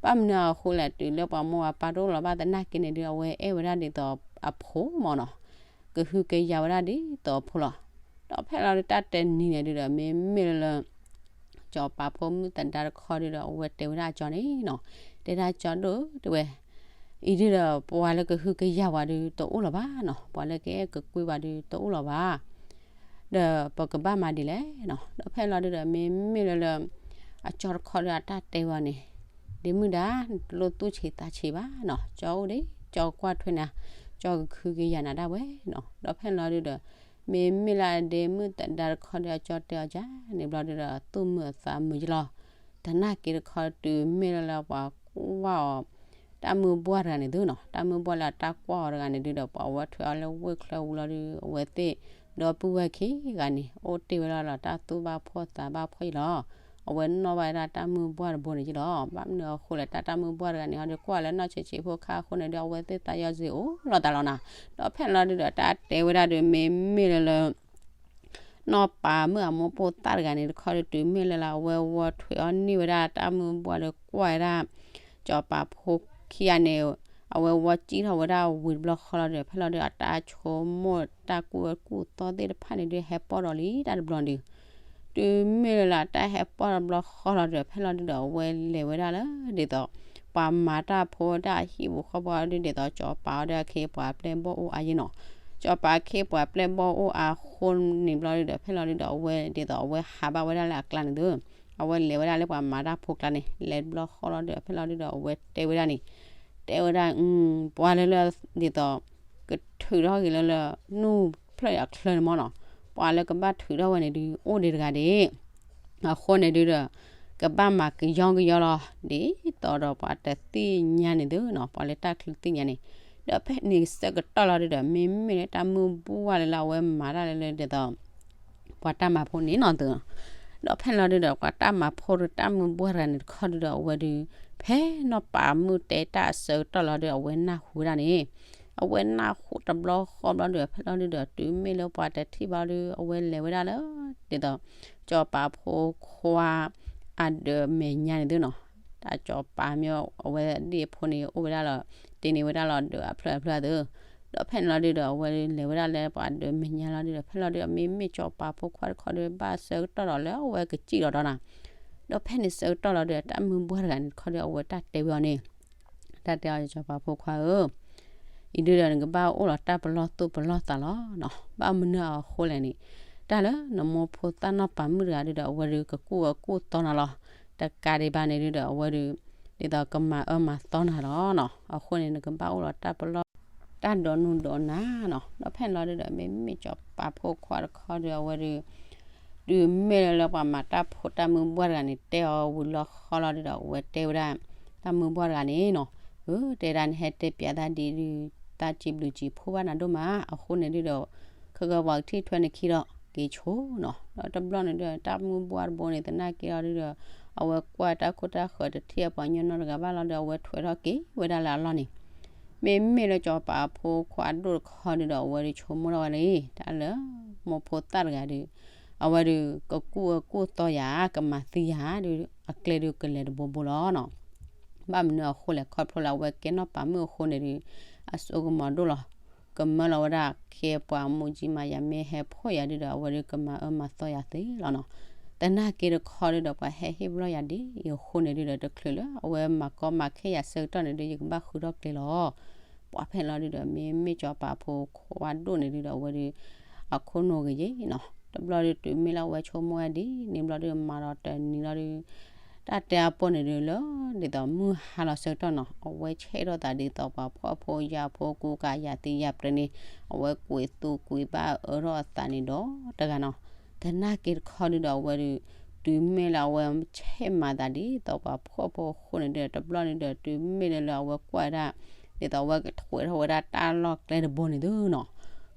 ဘၣ်မနုၤအဃိလဲၣ် တုၤလၢပှၤမိၢ်ပှၤပၢ်တအိၣ်လီၤဘၣ်သနာ်က့န့ၣ်ဒု အဝဲအဲၣ်ဝဲဒၣ်ဒ်သိးအဖိမၢ်နီၤ, ကဟုကယာ်ဝဲဒၣ်ဒ်သိးအဖိလီၤ. ဒီးဖဲလီၤဒုတၢ်တဲနံၤန့ၣ်ဒုဒီး မ့မ့ၢ်လၢလၢ စီၤပၤဖိမုၣ်သဒါတခီဒုဒီး အဝဲတဲဝဲဒၣ်အကၠီန့ၣ်နီၤ, တဲဒၣ်ကၠီဒိၣ်တဲဝဲ, အံၤဒုဒီး ပှၤလၢကဟုကယာ်ဝဲဒုတအိၣ်လီၤဘၣ်နီၤ, ပှၤလၢကအဲၣ်ကကွံပှၤဒုတအိၣ်လီၤဘၣ်. ဒီးပကဘၣ်မၤဒ်လဲၣ်နီၤ. ဒီးဖဲလီၤဒုဒီး မ့မ့ၢ်လၢလၢ အကၠီတခီဒုအတၢ်တဲဝဲန့ၣ်, ဒ့မုၣ်ဒါ, တလိၣ်သူၣ်ဆံးသးဆံးဘၣ်နီၤ, ကၠီအိၣ်ဒံး ကၠီကွၢ်ထွဲနၤ, ကၠီကဟုကယာ်နၤဒၣ်ဝဲနီၤ. ဒီးဖဲလီၤဒုဒီး မ့မ့ၢ်လၢအဒ့မုၣ်သဒါတခီဒုအကၠီတဲအီၤကၠီန့ၣ်ဘျီဒုဒီး သူၣ်မုာ်အသးမုာ်ယလီၤ. သနာ်က့တခီတုၤမ့ၢ်လၢလၢပှၤကွၢ်အီၤ တၢ်မုၢ်ပှၢ်တဂၤန့ၣ်သုနီၤ, တၢ်မုၢ်ပှၢ်လၢအတၢ်ကွၢ်အီၤတဂၤန့ၣ်ဒုဒီး ပှၤဝဲထွဲအီၤလၢဝ့ၢ်ချၢဝံၤလီၤဒု အဝဲသ့ၣ်ဒီပုၢ်ဝဲၢ်ခံဂၤန့ၣ် အိၣ်တ့ၢ်ဝဲဒၣ်လီၤတၢ်သူၣ်ဘၣ်ဖှီၣ်သးဘၣ်ဖှီၣ်ယလီၤ. အဝဲနီၣ်ဘၣ်ဝဲဒၣ်တၢ်မုၢ်ပှၢ်တဘိန့ၣ်ယလီၤ. ဘၣ်မနုၤအဃိလဲၣ် တၢ်တၢ်မုၢ်ပှၢ်တဂၤန့ၣ် ဟီဒုကွၢ်လၢနီၢ်ဆံးဆံးဖိခါအဃိန့ၣ်ဒု အဝဲသ့ၣ်သးယီၤစ့အိၣ်လီၤတၢ်လီၤနၤ. ဒီးဖဲန့ၣ်လီၤဒုဒီး တၢ်တဲဝဲဒၣ်ဒု မ့မ့ၢ်လၢလၢ နီၢ်ပၤမုၣ်အမိၢ်ဖိသၣ်တဂၤန့ၣ်တခီဒု တုၤမ့ၢ်လၢလၢအဝဲဝီထွဲအီၤန့ၢ်ဝဲဒၣ်တၢ်မုၢ်ပှၢ်ဒီး ကွၢ်ဝဲဒၣ် စီၤပၤဖိခံဂၤန့ၣ် အဝဲဝီစံၣ်ထီၣ်ဝဲဒၣ်ဝံၤတဘျီဃီလီၤဒု ဖဲလီၤဒု အတၢ်ဆိကမိၣ်တၢ်ကူၣ်အၢကူၣ်သီသ့ၣ်တဖၣ်န့ၣ်ဒု ဟဲပီၣ်ဒီးလံတၢ်တဘျီဒု တုၤမ့ၢ်လၢလၢတၢ်ဟဲပီၣ်တဘျီဃီလီၤဒု ဖဲလီၤဒုဒီး အဝဲလဲၤဝဲဒၣ်လၢ ဒ်သိး ပှၤမၤတၢ်ဖိတၢ်ဟံၣ်ပူၤဃီပူၤဒု ဒ်သိး စီၤပၤအီၤဒီးအခ့ ပှၤပျဲၢ်ဘီၣ်အိၣ်အါယဲနီၤ. စီၤပၤအခ့ ပှၤပျဲၢ်ဘီၣ်အိၣ်အါဃိန့ၣ်ဘျီဒုဒီး ဖဲလီၤဒုဒီး အဝဲဒ်သိး အဝဲဟးဘၣ်ဝဲဒၣ်လၢအကျါန့ၣ်သု အဝဲလဲၤဝဲဒၣ်လၢပှၤမၤတၢ်ဖိကျါန့ၣ် လဲၤတဘျီဃီလီၤဒု ဖဲလီၤဒုဒီး အဝဲတဲဝဲဒၣ်န့ၣ် တဲဝဲဒၣ် ပှၤလၢလၢ ဒ်သိး ကထုးထီၣ်က့ၤလၢလၢ နူၢ်ဖျၢၣ်အချၢန့ၣ်မၢ်နီၤ, ပှၤလၢကဘၣ်ထုးထီၣ်ဝဲန့ၣ်ဒု အိၣ်ဒံးတဂၤဒံး အဃိန့ၣ်ဒုဒီး ကဘၣ်မၤကယီကယီလီၤ ဒ်သိးဒီးပှၤတသ့ၣ်ညါန့ၣ်သုနီၤ, ပှၤလၢတၢ်ချၢသ့ၣ်ညါန့ၣ်. ဒီးဖဲန့ၣ်ဆၢကတီၢ်လီၤဒုဒီး မ့မ့ၢ်လၢတၢ်မုၢ်ပှၢ်လၢလၢအဝဲမၤတၢ်လၢလၢဒ်သိး ပှၤတၢ်မၤဖိန့ၣ်နီၤသု, ဒီးဖဲန့ၣ်လီၤဒုဒီး ပှၤတၢ်မၤဖိဒီးတၢ်မုၢ်ပှၢ်တဂၤန့ၣ်တခီဒုဒီး အဝဲဒု ဖဲနီၢ်ပၤမုၣ်တဲတၢ်အဆၢကတီၢ်လီၤဒု အဝဲနၢ်ဟူဝဲဒၣ်န့ၣ်, အဝဲနၢ်ဟူတဘျီဃီဘျီဒု ဖဲလီၤဒုဒီး တုၤမ့ၢ်လၢပှၤတထံၣ်ဘၣ်ဒု အဝဲလဲၤဝဲဒၣ်လၢ ဒ်သိး စီၤပၤဖိခွါ အဒၢးမဲာ်ညါန့ၣ်သုနီၤ, တၢ်စီၤပၤမ့ၢ်အဝဲဒၣ်အဖိန့ၣ် အိၣ်ဝဲဒၣ်လီၤ တ့န့ၢ်ဝဲဒၣ်လီၤဒၢးအဖျၢၣ်အဖျၢၣ်သု, ဒီးဖဲန့ၣ်လီၤဒုဒီး အဝဲလဲၤဝဲဒၣ်လၢပှၤဒၢးမဲာ်ညါလီၤဒုဒီး ဖဲလီၤဒုဒီး မ့မ့ၢ်စီၤပၤဖိခွါတခီဒု ဘၣ်ဆၢကတီၢ်ဒီးလၢအဝဲကစံၣ်လီၤဒီးနၤ, ဒီးဖဲန့ၣ်ဆၢကတီၢ်လီၤဒုဒီး တၢ်မုၢ်ပှၢ်တဂၤန့ၣ်တခီဒု အဝဲတၢ်တဲဝဲအီၤန့ၣ် တၢ်တဲအီၤ စီၤပၤဖိခွါဧၢ, အံၤဒုဒီးနကဘၣ်အိၣ်လီၤတၢ်ပလီၢ်သူၣ်ပလီၢ်သးလီၤနီၤ, ဘၣ်မနုၤအဃိလဲၣ်န့ၣ်, တၢ်လၢနမိၢ်ဖိသၣ်နီၢ်ပၤမုၣ်တဂၤဒုဒီး အဝဲဒုကကူၣ်အၢကူၣ်သီနၤလီၤ, တကးဒံးဘၣ်န့ၣ်ဒုဒီး အဝဲဒု ဒ်သိးကမၤအၢမၤသီနၤလီၤနီၤ, အဃိန့ၣ် နကဘၣ်အိၣ်လီၤတၢ်ပလီၢ် တၢ်ဒိးနုာ်ဒိးနၤနီၤ, ဒီးဖဲန့ၣ်လီၤဒုဒီး မ့မ့ၢ်စီၤပၤဖိခွါတခီဒု အဝဲဒု တုၤမ့ၢ်လၢလၢပှၤမၤတၢ်ဖိတၢ်မုၢ်ပှၢ်တဂၤန့ၣ် တဲအီၤဝံၤလီၤဃီလီၤဒုဒီး အဝဲတဲဝဲဒၣ် တၢ်မုၢ်ပှၢ်တဂၤန့ၣ်နီၤ, အၢ တဲဒၣ်နဟဲတဲပျးသးဒ်ဒု သးစံးဘျုးစံးဖှိၣ်ဘၣ်နၤဒိၣ်မး, အဃိန့ၣ်ဒုဒီး ခဲကဲပှၤကထံၣ်ထွဲနခံဒီး က့ၤဆိနီၤ, ဒီးတဘျီန့ၣ်ဒုဒီး တၢ်မုၢ်ပှၢ်တဘိန့ၣ် သနာ်က့အီၤဒုဒီး အဝဲကွၢ်တၢ်ခိၣ်တၢ်ဃၢၤတထံၣ်အပှၤညီနီတဂၤဘၣ်လီၤဒီး အဝဲထွဲထီၣ်က့ၤဝဲဒၣ်လၢအလီၢ်န့ၣ် မ့မ့ၢ်လၢစီၤပၤအဖိခွါအဒိၣ်တခီဒုဒီး အဝဲဒုဆိကမိၣ်ထီၣ်ဝဲလံ, တၢ်လၢမိၢ်ဖိသၣ်တဂၤဒု အဝဲဒု ကကူၣ်အၢကူၣ်သီယၤ ကမၤသံယၤဒု အကျဲဒုကလဲၤတဘိဘိလီၤနီၤ, ဘၣ်မနုၤအဃိလဲၣ် ခီဖျိလၢအဝဲကဲနီၢ်ပၤမုၣ်အဃိန့ၣ်ဒု အစိကမီၤဒိၣ်လီၤ, ကမၢလီၤဝဲဒၣ်ခ့ပှၤမူကၠံမၤယၤ မ့ၢ်ဟဲဖှီၣ်ယၤဒုဒီး အဝဲဒုကမၤအၢမၤသီယၤသ့လီၤနီၤ. သနာ်က့တခီဒုဒီး ပှၤဟဲဟ့ၣ်ဘျီယၤဒ်အံၤအဃိန့ၣ်ဒုဒီး တချုးလၢအဝဲမၤကီမၤခဲယၤဆၢကတီၢ်န့ၣ်ဒု ယကဘၣ်ဃုထီၣ်ကျဲလီၤ. ပှၤဖဲန့ၣ်လီၤဒုဒီး မ့မ့ၢ်စီၤပၤဖိခွါဒိၣ်န့ၣ်ဒုဒီး အဝဲဒု အခိၣ်နူာ်ဂ့ၤယ့ၣ်နီၤ. တဘျီဒုတုၤမ့ၢ်လၢအဝဲဆိကမိၣ်ဝဲဒ်န့ၣ်ဘျီဒု မၤဒီးတနံၤလီၤဒု တၢ်တဲအပူၤန့ၣ်ဒုလၢ ဒ်သိးမုၢ်ဟါလီၤဆၢကတီၢ်နီၤ အဝဲဆဲးထီၣ်သးဒ်သိးပှၤဖှီၣ်ဖိယာ်ဖိ ကူကၤယၤသံယၤပြၢန့ၣ် အဝဲကွံာ်သူကွံာ်ဘၣ်အၢထီၣ်အသးန့ၣ်ဒီးတဂၤနီၤ. သနာ်က့တခီဒုဒီး အဝဲဒု တုၤမ့ၢ်လၢအဝဲဆဲးမၤသးဒ်သိးပှၤဖှီၣ်ဖိအဃိန့ၣ်ဒုဒီး တဘျီန့ၣ်ဒီး တုၤမ့ၢ်လၢလၢအဝဲကွၢ်ဝဲဒၣ် ဒ်သိးအဝဲကထွဲးထီၣ်ဝဲဒၣ်တၢ်လီၢ်ကျဲတဘိန့ၣ်သုနီၤ.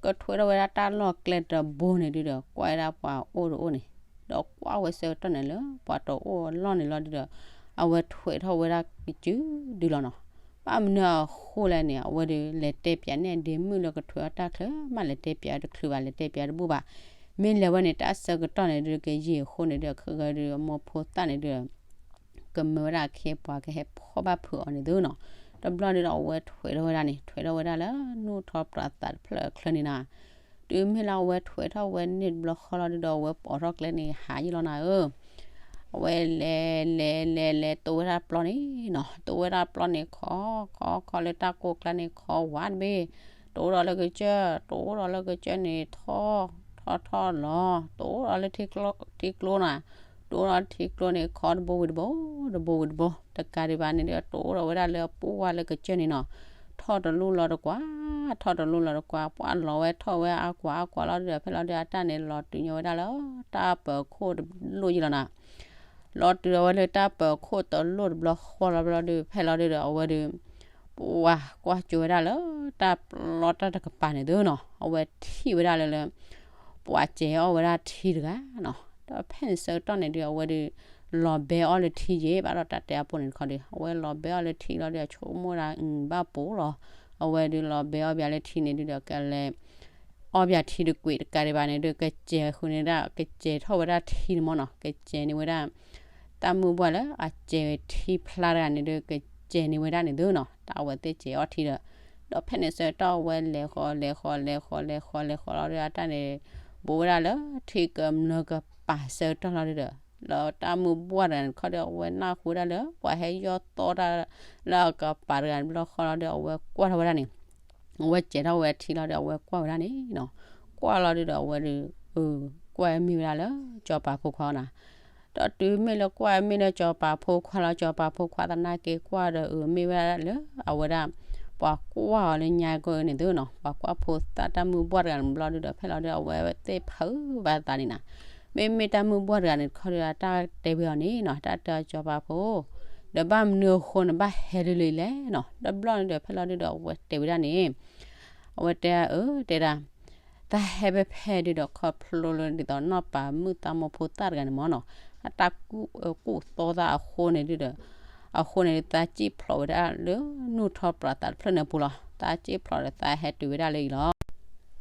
ကထွဲးထီၣ်ဝဲဒၣ်တၢ်လီၢ်ကျဲတဘိန့ၣ်ဒုဒီး ကွၢ်ဝဲဒၣ်ပှၤအိၣ်တအိၣ်န့ၣ် ဒီးကွၢ်ဝဲဆၢကတီၢ်န့ၣ်လၢ ပှၤတအိၣ်အလီၢ်န့ၣ်လီၤဒုဒီး အဝဲထွဲးထီၣ်ဝဲဒၣ်ကစုဒုလီၤနီၤ. ဘၣ်မနုၤအဃိလဲၣ်န့ၣ် အဝဲဒုးလဲၤတဲပၠးန့ၢ်အဒ့မုၣ်လၢကထွဲးအီၣ်တၢ်ချၢမး လဲၤတဲပၠးတချုးဘၣ် လဲၤတဲပၠးတဘူၣ်ဘၣ်. မ့ၢ်လဲၤဝဲန့ၣ် တၢ်ဆၢကတီၢ်န့ၣ်ဒုကယံာ်အဃိန့ၣ်ဒု ခဂၢၢ်ဒုအမိၢ်ဖိသၣ်န့ၣ်ဒု ကမၢဝဲဒၣ်အခ့အပှၤကဟဲဖှီၣ်ဘၣ်ဖုးအီၤန့ၣ်သုနီၤ. တဘျီဒုဒီး အဝဲထွဲးထီၣ်ဝဲဒၣ်န့ၣ် ထွဲးထီၣ်ဝဲဒၣ်လၢနူၢ်ထီၣ်ပြးသးတဖျၢၣ်အချၢန့ၣ်နီၤ. တုၤမ့ၢ်လၢအဝဲထွဲးထီၣ်ဝဲန့ၣ်တဘျီဃီလီၤဒုဒီး အဝဲပိာ်ထီၣ်ကျဲန့ၣ်ဟးယံာ်လီၤနၤဧၢ အဝဲလဲၤလဲၤလဲၤလဲၤ တိဝဲဒၣ်ပျီန့ၣ်နီၤ. တိဝဲဒၣ်ပျီန့ၣ် ခီခီခီလၢတၢ်ကိးကျါန့ၣ် ခီဝးတဘ့ၣ်, တိဒီးလၢကစၢၢ်, တိဒီးလၢကစၢၢ်န့ၣ် ထီၣ်ထီၣ်ထီၣ်လီၤ, တိဒီးလၢထံကျိနီၤ, တိဒီးထံကျိန့ၣ် ခီတဘိဝံၤတဘိ, တဘိဝံၤတဘိ, တကးဒံးဘၣ်န့ၣ်ဒီး တိဒီးဝဲဒၣ်လၢပှၢ်လၢကစၢၢ်န့ၣ်နီၤ, ထီၣ်တလိၣ်လီၤတကွၢ်, ထီၣ်တလိၣ်လီၤတကွၢ်, ပှၢ်လီၤဝဲထီၣ်ဝဲအါကွၢ်အါကွၢ်လီၤဒီး ဖဲလီၤဒီးအတၢ်န့ၣ် လီၤတုၤညီဝဲဒၣ်လၢ တၢ်ပၢၤခိၣ်တလိၣ်ယံၤလီၤနီၤ. လီၤတုၤဒီးဝဲလၢတၢ်ပၢၤခိၣ်တလိၣ်တဘျီဃီလီၤဘျီဒီး ဖဲလီၤဒုဒီး အဝဲဒုး ပှၤကွၢ်ကၠိဝဲဒၣ်လၢတၢ်ပျီတၢ်တကပၤန့ၣ်သုနီၤ, အဝဲထံၣ်ဝဲဒၣ်လၢလၢ ပှၤစဲးအီၣ်ဝဲဒၣ်ထံတဂၤနီၤ. ဒီးဖဲန့ၣ်ဆၢကတီၢ်န့ၣ်ဒုး အဝဲဒုး လီၤဘဲအီၣ်လၢထံယ့ၤ ဘၣ်ဒီးတၢ်တဲအပူၤန့ၣ်တခီဒီး အဝဲလီၤဘဲအီၣ်လၢထံလီၤဒီး ဆိကမိၣ်ဒၣ်ဘၣ်ပူၤလီၤ. အဝဲဒုးလီၤဘဲအီၣ်ဘၣ်လၢထံန့ၣ်ဒုးဒီး ကလဲၤ အီၣ်ဘၣ်ထံတကွံာ်တကးဒံးဘၣ်န့ၣ်ဒုး ကစဲးဃုာ်န့ၣ်ဒၣ် ကစဲးထီၣ်ဝဲဒၣ်ထံန့ၣ်မ့ၢ်နီၤ, ကစဲးန့ၢ်ဝဲဒၣ် တၢ်မုၢ်ဘှၢ်လၢအစဲးထံဖျါတဂၤန့ၣ်ဒုး ကစဲးန့ၢ်ဝဲဒၣ်န့ၣ်သုနီၤ, တၢ်အဝဲသ့ၣ်စဲးအီၣ်ထံဒီး ဒီးဖဲန့ၣ်ဆၢကတီၢ်အဝဲလဲၤဃီလဲၤဃီလဲၤဃီလဲၤဃီလဲၤဃီလီၤဒီး အတၢ်န့ၣ် ဘူးဝဲဒၣ်လၢထံကမျၢၢ်ကပၤဆၢကတီၢ်လီၤဒုးဒီး လၢတၢ်မုၢ်ဘှၢ်တဂၤန့ၣ်တခီဒီး အဝဲနၢ်ဟူဝဲဒၣ်လၢ ပှၤဟဲယီၢ်သီတၢ်လၢအကပၤတဂၤန့ၣ်ဘျီဃီလီၤဒီး အဝဲကွၢ်ထီၣ်ဝဲဒၣ်န့ၣ် အဝဲစဲးထီၣ်ဝဲထံလီၤဒီး အဝဲကွၢ်ဝဲဒၣ်န့ၣ်နီၤ, ကွၢ်လီၤဒုးဒီး အဝဲဒုး ကွၢ်မ့ၢ်ဝဲဒၣ်လၢစီၤပၤဖိခွါနီၤ. ဒီးတုၤမ့ၢ်လၢကွၢ်မ့ၢ်လၢစီၤပၤဖိခွါလီၤ, စီၤပၤဖိခွါသနာ်က့ကွၢ်ဒီး အမ့ၢ်ဝဲဒၣ်လၢ အဝဲဒၣ် ပှၤကွၢ်အီၤလၢညါကီၢ်န့ၣ်သုနီၤ, ပှၤကွၢ်ဖိသၣ်တၢ်မုၢ်ဘှၢ်တဂၤန့ၣ်ဘျီဒုးဒီး ဖဲလီၤဒုး အဝဲသ့ၣ်ဖုးဘၣ်သးန့ၣ်နီၤ. မ့မ့ၢ်တၢ်မုၢ်ဘှၢ်တဂၤန့ၣ်တခီဒီး အတၢ်တဲဝဲအီၤန့ၣ်နီၤ, တၢ်တဲအီၤစီၤပၤဖိ ဒီးဘၣ်မနုၤအဃိန့ၣ် ဘၣ်ဟဲဒ်လဲၣ်လဲၣ်နီၤ. တဘျီန့ၣ်ဒီး ဖဲလီၤဒုးဒီး အဝဲတဲဝဲဒၣ်န့ၣ် အဝဲတဲအၢ တဲဒၣ် သးဟဲဖဲဖဲဒုးဒီး ခီဖျိလၢဒ်သိးနီၢ်ပၤမုၣ်သးမိၢ်ဖိသၣ်တဂၤန့ၣ်မ့ၢ်နီၤ, အတၢ်ကူၣ်အၢကူၣ်သီသးအဃိန့ၣ်ဒုးဒီး အဃိန့ၣ် သးစံၣ်ဖျိးဝဲဒၣ်လၢနူၢ်ထီၣ်ပြးသးတဖျၢၣ်န့ၣ်အပူၤလီၤ. သးစံၣ်ဖျိးဒီးသးဟဲတုၤဝဲဒၣ်လၢအံၤလီၤ.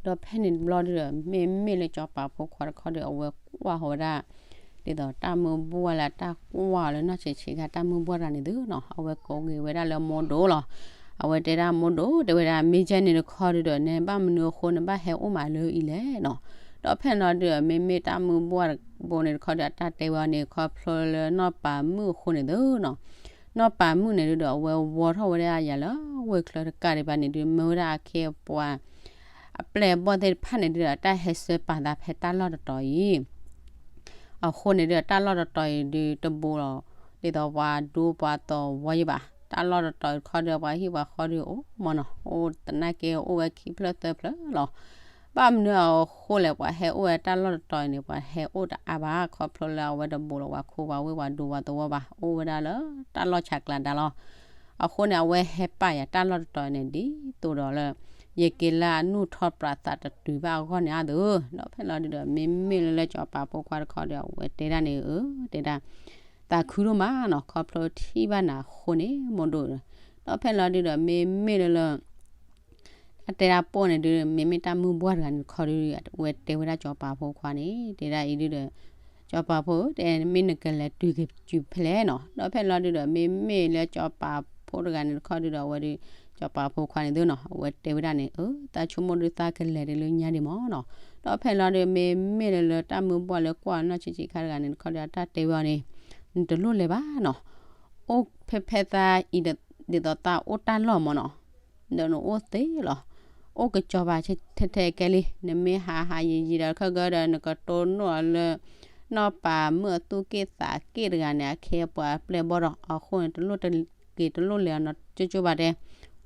ဒီးဖဲန့ၣ်တဘျီဒုးဒီး မ့မ့ၢ်လၢစီၤပၤဖိခွါတခီဒီး အဝဲကွၢ်ဃီၤဝဲဒၣ် ဒ်သိးတၢ်မုၢ်ဘှၢ်လၢတၢ်ကွၢ်လၢနီၢ်ဆံးဆံးခါတၢ်မုၢ်ဘှၢ်တဂၤန့ၣ်သုနီၤ, အဝဲကိးက့ၤဝဲဒၣ်လၢမိၢ်ဒိၣ်လီၤ. အဝဲတဲဒၣ်မိၢ်ဒိၣ် တဲဝဲဒၣ် မ့ၢ်ကဲန့ၣ်တခီဒုးဒီး နဘၣ်မနုၤအဃိနဘၣ်ဟဲအိၣ်မးလၢအံၤလဲၣ်နီၤ. ဒီးဖဲန့ၣ်လီၤဒုးဒီး မ့မ့ၢ်တၢ်မုၢ်ဘှၢ်တဘိန့ၣ်တခီဒီး အတၢ်တဲဝဲအီၤန့ၣ် ခီဖျိလၢနီၢ်ပၤမုၣ်အဃိန့ၣ်သုနီၤ. နီၢ်ပၤမုၣ်န့ၣ်ဒုးဒီး အဝဲဝီထီၣ်ဝဲဒၣ်ယၤလၢဝ့ၢ်ချၢတကးဒံးဘၣ်န့ၣ်ဒုး မၢဝဲဒၣ်အခ့အပှၤ အပျဲၢ်အဘီၣ်သ့ၣ်တဖၣ်န့ၣ်ဒုးဒီး အတၢ်ဟဲဆှၢပာ်သးဖဲတၢ်လီၢ်တတီၤအံၤ အဃိန့ၣ်ဒုး တၢ်လီၢ်တတီၤအံၤဒုးတဘူးလီၤ ဒ်သိးပှၤဒူပှၤတီၤဝီယံၤဘၣ်. တၢ်လီၢ်တတီၤအံၤတခီဒီး ပှၤဟံၣ်ပှၤဃီဒုးအိၣ်မ့ၢ်နီၤ, အိၣ်သနာ်က့အိၣ်ဝဲခံဖျၢၣ်သၢဖျၢၣ်လီၤ. ဘၣ်မနုၤအဃိလဲၣ် ပှၤဟဲအိၣ်ဝဲတၢ်လီၢ်တတီၤအံၤန့ၣ် ပှၤဟဲအိၣ်တအါဘၣ် ခီဖျိလၢအဝဲတဘူးလီၤပှၤခိပှၤဝ့ၢ်ပှၤဒူပှၤသဝီဘၣ်, အိၣ်ဝဲဒၣ်လၢတၢ်လီၢ်ဆးကျးဒါလီၤ. အဃိန့ၣ် အဝဲဟဲပာ်ယၤတၢ်လီၢ်တတီၤအံၤန့ၣ် ဒ်သိးဒီးလၢ ယက့ၤလၢအနူၢ်ထီၣ်ပြးသးတတုၤဘၣ်အဂီၢ်န့ၣ်အါသု, ဒီးဖဲလီၤဒုးဒီး မ့မ့ၢ်လၢလၢစီၤပၤဖိခွါတခီဒီး အဝဲတဲဒၣ်န့ၣ် အၢ တဲဒၣ် သးခုဒိၣ်မးနီၤ ခီဖျိထံၣ်ဘၣ်နၤအဃိန့ၣ် မိၢ်ဒိၣ်, ဒီးဖဲလီၤဒုးဒီး မ့မ့ၢ်လၢလၢ တၢ်တဲဒၣ်ပိာ်န့ၣ်ဒုး မ့မ့ၢ်တၢ်မုၢ်ဘှၢ်တဂၤန့ၣ်တခီဒုး အဝဲတဲဝဲဒၣ်စီၤပၤဖိခွါန့ၣ် တဲဒၣ်အံၤဒုးဒီး စီၤပၤဖိဧၢ တဲမ့ၢ်နကလဲၤတုၤက့ၤစုၤဖဲလဲၣ်နီၤ. ဒီးဖဲလီၤဒုးဒီး မ့မ့ၢ်လၢစီၤပၤဖိတဂၤန့ၣ်တခီဒုးဒီး အဝဲဒုး စီၤပၤဖိခွါန့ၣ်သုနီၤ အဝဲတဲဝဲဒၣ်န့ၣ် အၢ သးဆိကမိၣ်ဒုးသးကလဲၤဒ်လၢညါဒံးမၢ်နီၤ. ဒီးဖဲလီၤဒုး မ့မ့ၢ်လၢလၢတၢ်မုၢ်ဘှၢ်လၢကွၢ်နီၢ်ဆံးဆံးခါတဂၤန့ၣ်တခီဒီး အတၢ်တဲဝဲအီၤန့ၣ် နတလိၣ်လဲၤဘၣ်နီၤ. အိၣ်ဖဲဖဲသးအံၤ ဒ်သိးသးအိၣ်တၢ်လီၢ်မၢ်နီၤ ဒီးနအိၣ်သ့လီၤ. အိၣ်ကစီၤပၤထဲထဲကဲလံ, နမ့ၢ်ဟးဟးယံာ်ယံာ်ဒီးခဲကဒီး နကတိၢ်နီၣ်အီၤလၢ နီၢ်ပၤမုၣ်အသူၣ်က့ၣ်သးက့ၣ်တဂၤန့ၣ် အခ့အပှၤအပျဲၢ်ဘီၣ်ဒီး အဃိန့ၣ် တလိၣ်တက့ၤတလိၣ်လဲၤအီၤနီၤ ကၠိကၠိဘၣ်တဲ,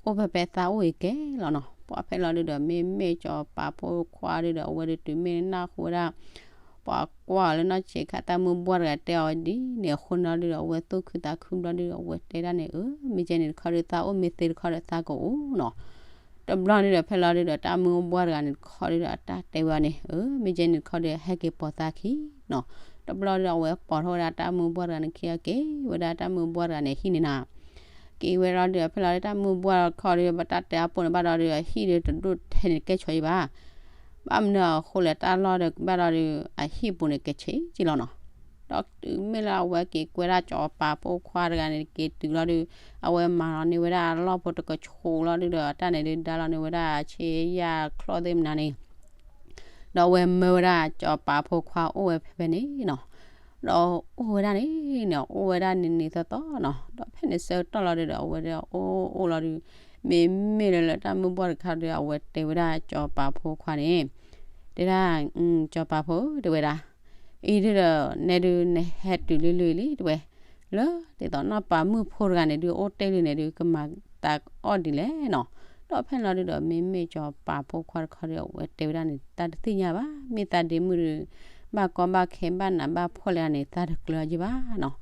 အိၣ်ဖဲဖဲသးအိၣ်အံၤကဲလီၤနီၤ. ပှၤဖဲလီၤဒုးဒီး မ့မ့ၢ်စီၤပၤဖိခွါဒုးဒီး အဝဲဒုးတုၤမ့ၢ်နၢ်ဟူဝဲဒၣ် ပှၤကွၢ်အီၤလၢနီၢ်ဆံးခါတၢ်မုၢ်ဘှၢ်တဂၤတဲအီၤဒ်န့ၣ်အဃိန့ၣ်ဒုးဒီး အဝဲသူၣ်ခုသးခုဘျီဒုးဒီး အဝဲတဲဒၣ်န့ၣ် အၢ မ့ၢ်ကဲန့ၣ်တခီဒုး သးအိၣ်မ့ၢ်သ့တခီဒီး သးကအိၣ်နီၤ. တဘျီန့ၣ်ဒီး ဖဲလီၤဒုးဒီး တၢ်မုၢ်ဘှၢ်တဂၤန့ၣ်တခီဒုးဒီး အတၢ်တဲဝဲအီၤန့ၣ် အၢ မ့ၢ်ကဲန့ၣ်တခီဒီး ဟဲက့ၤပိာ်သးခံနီၤ. တဘျီဒီး အဝဲပိာ်ထီၣ်ဝဲဒၣ်တၢ်မုၢ်ဘှၢ်တဂၤန့ၣ်ခံအီၤ က့ၤဝဲဒၣ်တၢ်မုၢ်ဘှၢ်တဂၤန့ၣ်ဟံၣ်န့ၣ်နီၤ. က့ၤဝဲလီၤဒုးဒီး ဖဲလီၤဒုးတၢ်မုၢ်ဘှၢ်တခီဒုး ဘၣ်တၢ်တဲအပူၤန့ၣ်ဘၣ်ဒီးဒုး အဟံၣ်ဒုးတဒိၣ်ထဲန့ၣ်ကဲဆိးယံၤဘၣ်. ဘၣ်မနုၤအဃိလဲၣ် တၢ်လီၢ်ဒီးဘၣ်ဒီးဒုး အဟံၣ်ပူၤန့ၣ်ကဲဆံးက့လီၤနီၤ. ဒီးတုၤမ့ၢ်လၢအဝဲက့ၤကွဲဒၣ်စီၤပၤဖိခွါတဂၤန့ၣ် က့ၤတုၤလီၤဒုး အဝဲမၤလီၤန့ၢ်ဝဲဒၣ်အလီၢ်ဖိတကဆိးလီၤဒုးဒီး တၢ်န့ၣ်ဒုးဒါလီၤန့ၢ်ဝဲဒၣ်ဆ့ယၢ်ချီၣ်သ့ၣ်မနုၤန့ၣ် ဒီးအဝဲမၢဝဲဒၣ်စီၤပၤဖိခွါအိၣ်ဝဲဖဲဖဲန့ၣ်နီၤ. ဒီးအိၣ်ဝဲဒၣ်န့ၣ်န့ၣ် အိၣ်ဝဲဒၣ်နံၤနံၤသီသီနီၤ. ဒီးဖဲန့ၣ်ဆၢကတီၢ်လီၤဒုးဒီး အဝဲဒၣ်အိၣ်အိၣ်လီၤဒုး မ့မ့ၢ်လၢလၢတၢ်မုၢ်ဘှၢ်တခါဒီး အဝဲတဲဝဲဒၣ်စီၤပၤဖိခွါန့ၣ် တဲဒၣ် စီၤပၤဖိ တဲဝဲဒၣ် အံၤဒုးဒီး နဲဒုး နဟဲတုၤလံလံလံ တဲဝဲ လၢဒ်သိးနီၢ်ပၤမုၣ်ဖိတဂၤန့ၣ်ဒုး အိၣ်တ့ၢ်လံန့ၣ်ဒုး ကမၤသးအီၣ်ဒ်လဲၣ်နီၤ. ဒီးဖဲန့ၣ်လီၤဒုးဒီး မ့မ့ၢ်စီၤပၤဖိခွါတခီဒီး အဝဲတဲဝဲဒၣ်န့ၣ် တၢ်တသ့ၣ်ညါဘၣ်, မ့ၢ်သးဒ့မုၣ်ဒုး ဘၣ်ကီဘၣ်ခဲဘၣ်နးဘၣ်ဖှီၣ်လၢန့ၣ် သးတကျၢၤအီၤယံၤဘၣ်နီၤ.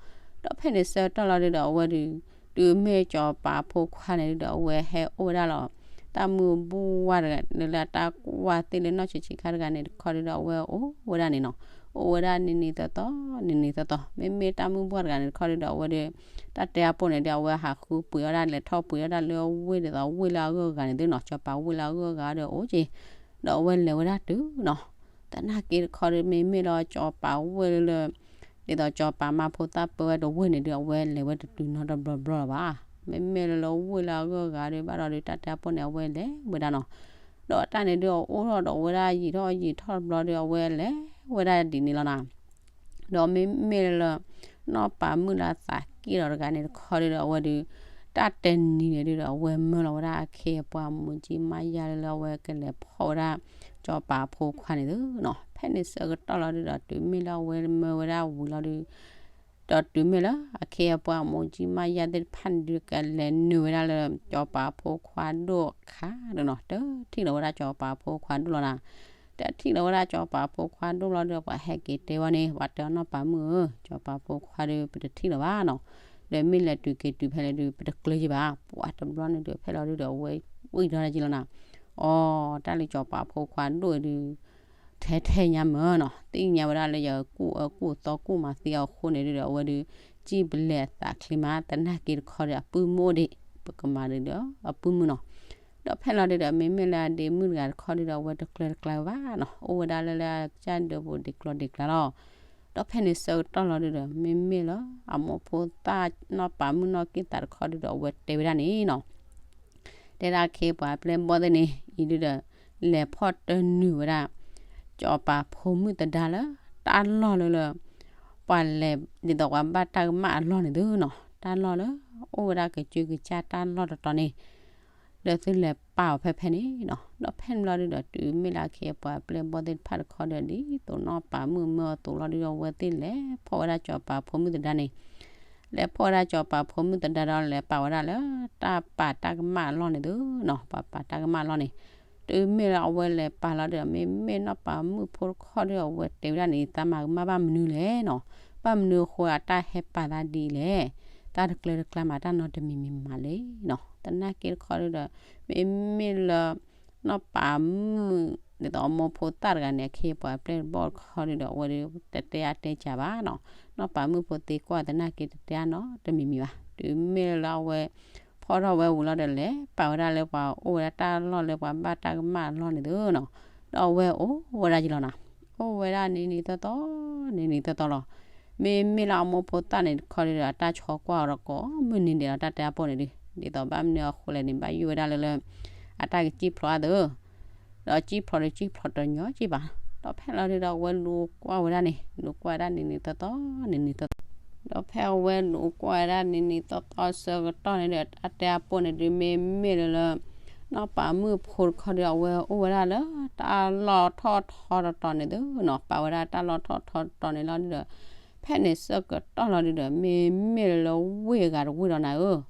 ဒီးဖဲန့ၣ်ဆၢကတီၢ်လီၤဒုးဒီး အဝဲဒုး တုၤမ့ၢ်စီၤပၤဖိခွါန့ၣ်ဒုးဒီး အဝဲဟဲအိၣ်ဝဲဒၣ်လီၤ တၢ်မုၢ်ဘှၢ်တဂၤလၢလၢတၢ်ကွၢ်သ့ၣ်လၢနီၢ်ဆံးဆံးခါတဂၤန့ၣ်တခီဒုးဒီး အဝဲအိၣ်ဝဲဒၣ်န့ၣ်နီၤ. အိၣ်ဝဲဒၣ်နံၤနံၤသီသီ နံၤနံၤသီသီ မ့မ့ၢ်တၢ်မုၢ်ဘှၢ်တဂၤန့ၣ်တခီဒုးဒီး အဝဲဒုး တၢ်တဲအပူၤန့ၣ်ဒီး အဝဲဟးဃုပှ့ၤအီၣ်ဒၣ်လဲၤထီၣ်ပှ့ၤအီၣ်ဒၣ်လၢဝ့ၢ်ဒ်သိးဝ့ၢ်လၢအဂၢၢ်အဂၤန့ၣ်သုနီၤ. စီၤပၤဝ့ၢ်လၢအဂၢၢ်အဂၤဒီးအိၣ်က့ၤ ဒီးအဝဲလဲၤဝဲဒၣ်တုၤနီၤ. သနာ်က့တခီဒီး မ့မ့ၢ်လၢစီၤပၤဝ့ၢ်လၢ ဒ်သိးစီၤပၤမါဖိသၣ်ပၢဝဲတဝ့ၢ်န့ၣ်ဒီး အဝဲလဲၤဝဲတတုၤနီတဘျီဘျီလီၤဘၣ်. မ့မ့ၢ်လၢလၢဝ့ၢ်လၢအဂၢၢ်အဂၤဒီး ဘၣ်ဒီးဒုးတၢ်တဲအပူၤန့ၣ် အဝဲလဲၤဝဲဒၣ်နီၤ. ဒီးတၢ်န့ၣ်ဒုးအအိၣ်ထီၣ်ဒီးဝဲဒၣ်ယံာ်ထီၣ်ယံာ်ထီၣ်တဘျီဒီး အဝဲလဲၤဝဲဒၣ်ဒ်န့ၣ်လီၤနီၤ. ဒီးမ့မ့ၢ်လၢ နီၢ်ပၤမုၣ်လၢအသးက့ၣ်ဒီးတဂၤန့ၣ်တခီဒုးဒီး အဝဲဒုး တၢ်တနံၤန့ၣ်ဒုးဒီး အဝဲမၢလီၤဝဲဒၣ်အခ့အပှၤမိၢ်ကၠံမါယါလၢလၢအဝဲကလဲၤဖီၣ်ဝဲဒၣ် စီၤပၤဖိခွါန့ၣ်သုနီၤ. ဖဲန့ၣ်ဆၢကတီၢ်လီၤဒုးဒီး တုၤမ့ၢ်လၢအဝဲမၢဝဲဒၣ်ဝံၤလီၤဒုး ဒီးတုၤမ့ၢ်လၢအခ့အပှၤမိၢ်ကၠံမါယါသ့ၣ်တဖၣ်န့ၣ်ဒုး ကလဲၤနုာ်ဝဲဒၣ်လၢ စီၤပၤဖိခွါဒိၣ်အခါဒီးနီၤ တထံၣ်လီၤဝဲဒၣ်စီၤပၤဖိခွါဒိၣ်လီၤနီၤ. တထံၣ်လီၤဝဲဒၣ်စီၤပၤဖိခွါဒိၣ်လီၤဒီး ပှၤဟဲက့ၤတဲဝဲန့ၣ် ပှၤတဲအီၤနီၢ်ပၤမုၣ်ဧၢ, စီၤပၤဖိခွါဒီး ပတထံၣ်လီၤဘၣ်နီၤ. ဒီးမ့ၢ်လဲၤတုၤက့ၤတုၤဖဲလဲၣ်ဒုး ပတကျၢၤယံၤဘၣ်. ပှၤတဘျီန့ၣ်ဒုး ဖဲလီၤဒုးဒီး အဝဲဝံၣ်ထီၣ်ဒၣ်က့ၤလီၤနီၤ. အီ တၢ်လၢစီၤပၤဖိခွါဒိၣ်အံၤဒုး ထဲထဲညါမၢ်နီၤ, သ့ၣ်ညါဝဲဒၣ်လၢယကူၣ်အၢကူၣ်သီကူၣ်မၤသံအီၤအဃိန့ၣ်ဒုးဒီး အဝဲဒုး စံၣ်ပလဲၤအသးချ့မး, သနာ်က့တခီဒီး အပုၢ်မုၣ်အိၣ်ဒံး ပကမၤဒုးဒီးအပုၢ်မုၣ်နီၤ. ဒီးဖဲလီၤဒုးဒီး မ့မ့ၢ်လၢအဒ့မုၣ်တဂၤတခီဒုးဒီး အဝဲတကျၢၤတကျါဘၣ်နီၤ, အိၣ်ဝဲဒၣ်လၢလၢအကစၢ်ဒၢးပူၤဒံးကျီဒံးကျါလီၤ. ဒီးဖဲန့ၣ်ဆၢကတီၢ်လီၤဒုးဒီး မ့မ့ၢ်လၢအမိၢ်ဖိသၣ်နီၢ်ပၤမုၣ်နီၢ်က့ၣ်သးတခီဒုးဒီး အဝဲတဲဝဲဒၣ်န့ၣ်နီၤ တဲဒၣ်အခ့အပှၤအပျဲၢ်ဘီၣ်သ့ၣ်န့ၣ် အံၤဒုးဒီး လဲၤဖီၣ်တနုာ်ဝဲဒၣ် စီၤပၤဖိမုၣ်သဒါလၢ တၢ်လီၢ်လၢလၢ ပှၤလဲၤဒ်သိးပှၤဘၣ်တၢ်ကမၣ်အလီၢ်န့ၣ်သုနီၤ, တၢ်လီၢ်လၢ အိၣ်ဝဲဒၣ်ကစၢၢ်ကစၢ်တၢ်လီၢ်တတီၤန့ၣ် ဒီးသုလဲၤပာ်အီၤဖဲဖဲန့ၣ်နီၤ. ဒီးဖဲန့ၣ်ဘျီဒုးဒီး တုၤမ့ၢ်လၢအခ့အပှၤအပျဲၢ်ဘီၣ်သ့ၣ်တဖၣ်တခီဒီး ဒ်သိးနီၢ်ပၤမုၣ်မၢအီၤအသိးလီၤဒုးဒီး အဝဲသ့ၣ်လဲၤဖီၣ်ဝဲဒၣ်စီၤပၤဖိမုၣ်သဒါန့ၣ် လဲၤဖီၣ်ဝဲဒၣ်စီၤပၤဖိမုၣ်သဒါဒီး လဲၤပာ်ဝဲဒၣ်လၢ တၢ်ပာ်တၢ်ကမၣ်အလီၢ်န့ၣ်သုနီၤ, ပှၤပာ်တၢ်ကမၣ်အလီၢ်န့ၣ် တုၤမ့ၢ်လၢအဝဲလဲၤပာ်လီၤဒုးဒီး မ့မ့ၢ်နီၢ်ပၤမုၣ်ဖိတခီဒီး အဝဲတဲဝဲဒၣ်န့ၣ် သးမၤကမၣ်ဘၣ်မနုၤလဲၣ်နီၤ, ဘၣ်မနုၤအဃိအတၢ်ဟဲပာ်သးဒ်လဲၣ်, တၢ်တကျၢၤတကျါမး တၢ်နီတမံၤမံၤမးလဲၣ်နီၤ. သနာ်က့တခီဒုးဒီး မ့မ့ၢ်လၢ နီၢ်ပၤမုၣ် ဒ်သိးအမိၢ်ဖိသၣ်တဂၤန့ၣ် အခ့အပှၤအပျဲၢ်ဘီၣ်တခီဒုးဒီး အဝဲဒုး တတဲအါတဲစှၤဘၣ်နီၤ, နီၢ်ပၤမုၣ်ဖိသ့ကွၢ်သနာ်က့ တတဲအါနီတမံၤမံၤဘၣ်. တုၤမ့ၢ်လၢအဝဲ ဖီၣ်ထီၣ်ဝဲဝံၤလီၤဒီး လဲၤပာ်ဝဲဒၣ်လၢပှၤအိၣ်ဝဲဒၣ်တၢ်လီၢ်လၢပှၤဘၣ်တၢ်ကမၣ်အလီၢ်န့ၣ်သုနီၤ, ဒီးအဝဲအိၣ်ဝဲဒၣ်ယံၤလီၤနီၤ, အိၣ်ဝဲဒၣ်နံၤနံၤသီသီ နံၤနံၤသီသီလီၤ. မ့မ့ၢ်လၢအမိၢ်ဖိသၣ်န့ၣ်တခီဒုးဒီး အတၢ်ဆီကွၢ်အီၤဒီးကိးမုၢ်နံၤဒဲးလီၤ, တၢ်တဲအပူၤန့ၣ်ဒုး ဒ်သိးဘၣ်မနုၤအဃိလဲၣ်န့ၣ် ဘၣ်ယိၣ်ဝဲဒၣ်လၢလၢ အတၢ်ကစံၣ်ဖျိအသး ဒီးစံၣ်ဖျိဒီးစံၣ်ဖျိတညီက့ဘၣ်. ဒီးဖဲလီၤဒုဒီးအဝဲလူၤကွၢ်ဝဲဒၣ်န့ၣ် လူၤကွၢ်ဝဲဒၣ်နံၤနံၤသီသီ နံၤနံၤသီသီ ဒီးဖဲအဝဲလူၤကွၢ်ဝဲဒၣ်နံၤနံၤသီသီဆၢကတီၢ်န့ၣ်ဒီး အတဲအပိၢ်န့ၣ်ဒုးမ့မ့ၢ်လၢလၢ နီၢ်ပၤမုၣ်ဖိတခီဒီး အဝဲအိၣ်ဝဲဒၣ်လၢတၢ်လီၢ်ထီၣ်ထီတတီၤန့ၣ်သုနီၤ ပာ်ဝဲဒၣ်တၢ်လီၢ်ထီၣ်ထီတတီၤန့ၣ်လီၤဒုဒီး ဖဲန့ၣ်ဆၢကတီၢ်လီၤဒုဒီး မ့မ့ၢ်လၢလၢဝ့ၢ်ဂၤတဝ့ၢ်ဒီးနၤဧၢ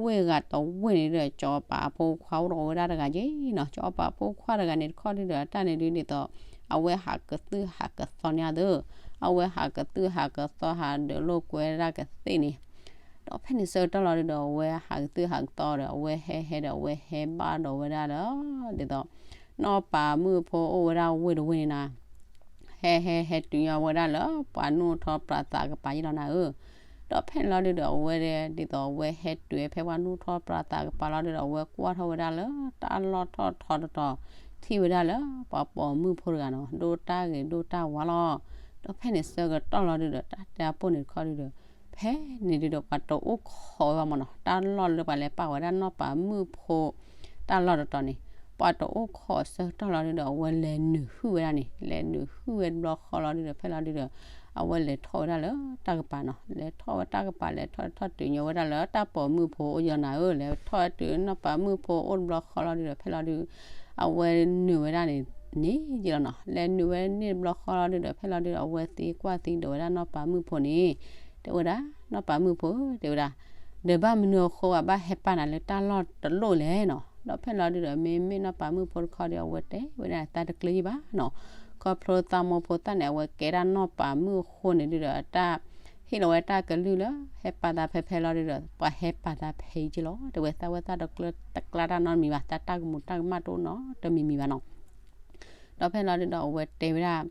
ဝ့ၢ်ဂၤတဝ့ၢ်န့ၣ်ဒီး စီၤပၤဖိခွါအိၣ်ဒီးဝဲဒၣ်တဂၤက့နီၤ စီၤပၤဖိခွါတဂၤန့ၣ်တခီဒုဒီး တၢ်န့ၣ်ဒုးဒ်သိး အဝဲဟးကသုၣ်ဟးကသီန့ၢ်အသး အဝဲဟးကသုၣ်ဟးကသီဟးဒုးလိာ်ကွဲဒၣ်ကသ့ၣ်န့ၣ် ဒီးဖဲန့ၣ်ဆၢကတီၢ်လီၤဒုဒီး အဝဲဟးကသုၣ်ဟးကသီဒီး အဝဲဟဲဟဲဒီး အဝဲဟဲဘၣ်ဒီးဝဲဒၣ်ဒီး ဒ်သိး နီၢ်ပၤမုၣ်ဖိအိၣ်ဝဲဒၣ်ဝ့ၢ်တဝ့ၢ်န့ၣ်နၤ ဟဲဟဲဟဲတုၤညီဝဲဒၣ်လၢပှၤနူၢ်ထီၣ်ပြးသးကပၤယ့လီၤနၤဧၢ ဒီးဖဲန့ၣ်လီၤဒုဒီး အဝဲဒၣ်ဒ်သိး အဝဲဟဲတုၤဖဲပှၤနူၢ်ထီၣ်ပြးသးကပၤလီၤဒုဒီး အဝဲကွၢ်ထီၣ်ဝဲဒၣ်လၢတၢ်လီၢ်ထီၣ်ထီတတီၤ ထံၣ်ဝဲဒၣ်လၢပှၤပိာ်မုၣ်ဖိတဂၤနီၤ ဒိၣ်တၢ်ဂ့ၤဒိၣ်တၢ်ဝါလီၤ ဒီးဖဲန့ၣ်ဆၢကတီၢ်လီၤဒုဒီး တၢ်တဲအပိၢ်န့ၣ်တခီဒုဒီး ဖဲန့ၣ်ဒုဒီး ပှၤတအိၣ်ခိးဝဲဘၣ်မးနီၤ တၢ်လီၢ်လၢပှၤလဲၤပာ်ဝဲဒၣ်နီၢ်ပၤမုၣ်ဖိ တၢ်လီၢ်တတီၤန့ၣ် ပှၤတအိၣ်ခိးဆၢကတီၢ်လီၤဒုဒီး အဝဲလဲၤနုာ်ဟုၣ်ဝဲဒၣ်န့ၣ် လဲၤနုာ်ဟုၣ်ဝဲတဘျီဃီလီၤဒုဒီး ဖဲလီၤဒုဒီး အဝဲလဲၤထီၣ်ဝဲဒၣ်လၢတၢ်ကပၤနီၤ လဲၤထီၣ်ဝဲတၢ်ကပၤ လဲၤထီၣ်ထီၣ်တုၤညီဝဲဒၣ်လၢ တၢ်ပိာ်မုၣ်ဖိအိၣ်ယလီၤနၤဧၢ လဲၤထီၣ်ဝဲတုၤနီၢ်ပၤမုၣ်ဖိအိၣ်တဘျီဃီလီၤဒုဒီး ဖဲလီၤဒု အဝဲနုာ်ဝဲဒၣ်န့ၣ် န့ၣ်ယလီၤနီၤ လဲၤနုာ်ဝဲန့ၣ်တဘျီဃီလီၤဒုဒီး ဖဲလီၤဒုဒီး အဝဲသံကွၢ်သံဒိးဝဲဒၣ်နီၢ်ပၤမုၣ်ဖိန့ၣ် တဲဝဲဒၣ် နီၢ်ပၤမုၣ်ဖိ တဲဝဲဒၣ် ဒီးဘၣ်မနုၤအဃိ ဘၣ်ဟဲပာ်နၤလၢတၢ်လီၢ်တလီၢ်လဲၣ်နီၤ ဒီးဖဲလီၤဒုဒီး မ့မ့ၢ်နီၢ်ပၤမုၣ်ဖိတခီဒီး အဝဲတဲဝဲဒၣ်သးတကျၢၤယံာ်ဘၣ်နီၤ ခီဖျိသးမိၢ်ဖိသၣ်န့ၣ် အဝဲကဲဒၣ်နီၢ်ပၤမုၣ်အဃိန့ၣ်ဒုဒီး အတၢ်ဟ့ၣ်လီၤဝဲတၢ်ကလုၢ်လၢ ဟဲပာ်သးဖဲဖဲလီၤဒုဒီး ပှၤဟဲပာ်သးဖဲအံၤက့လီၤ တဲဝဲသးဝဲသးတကျၢၤတကျါတၢ်နီတမံၤဘၣ် တၢ်တၢ်ကမူၤတၢ်ကမၣ်တအိၣ်နီတမံၤမံၤဘၣ်နီၤ ဒီးဖဲလီၤဒုဒီး အဝဲတဲဝဲဒၣ်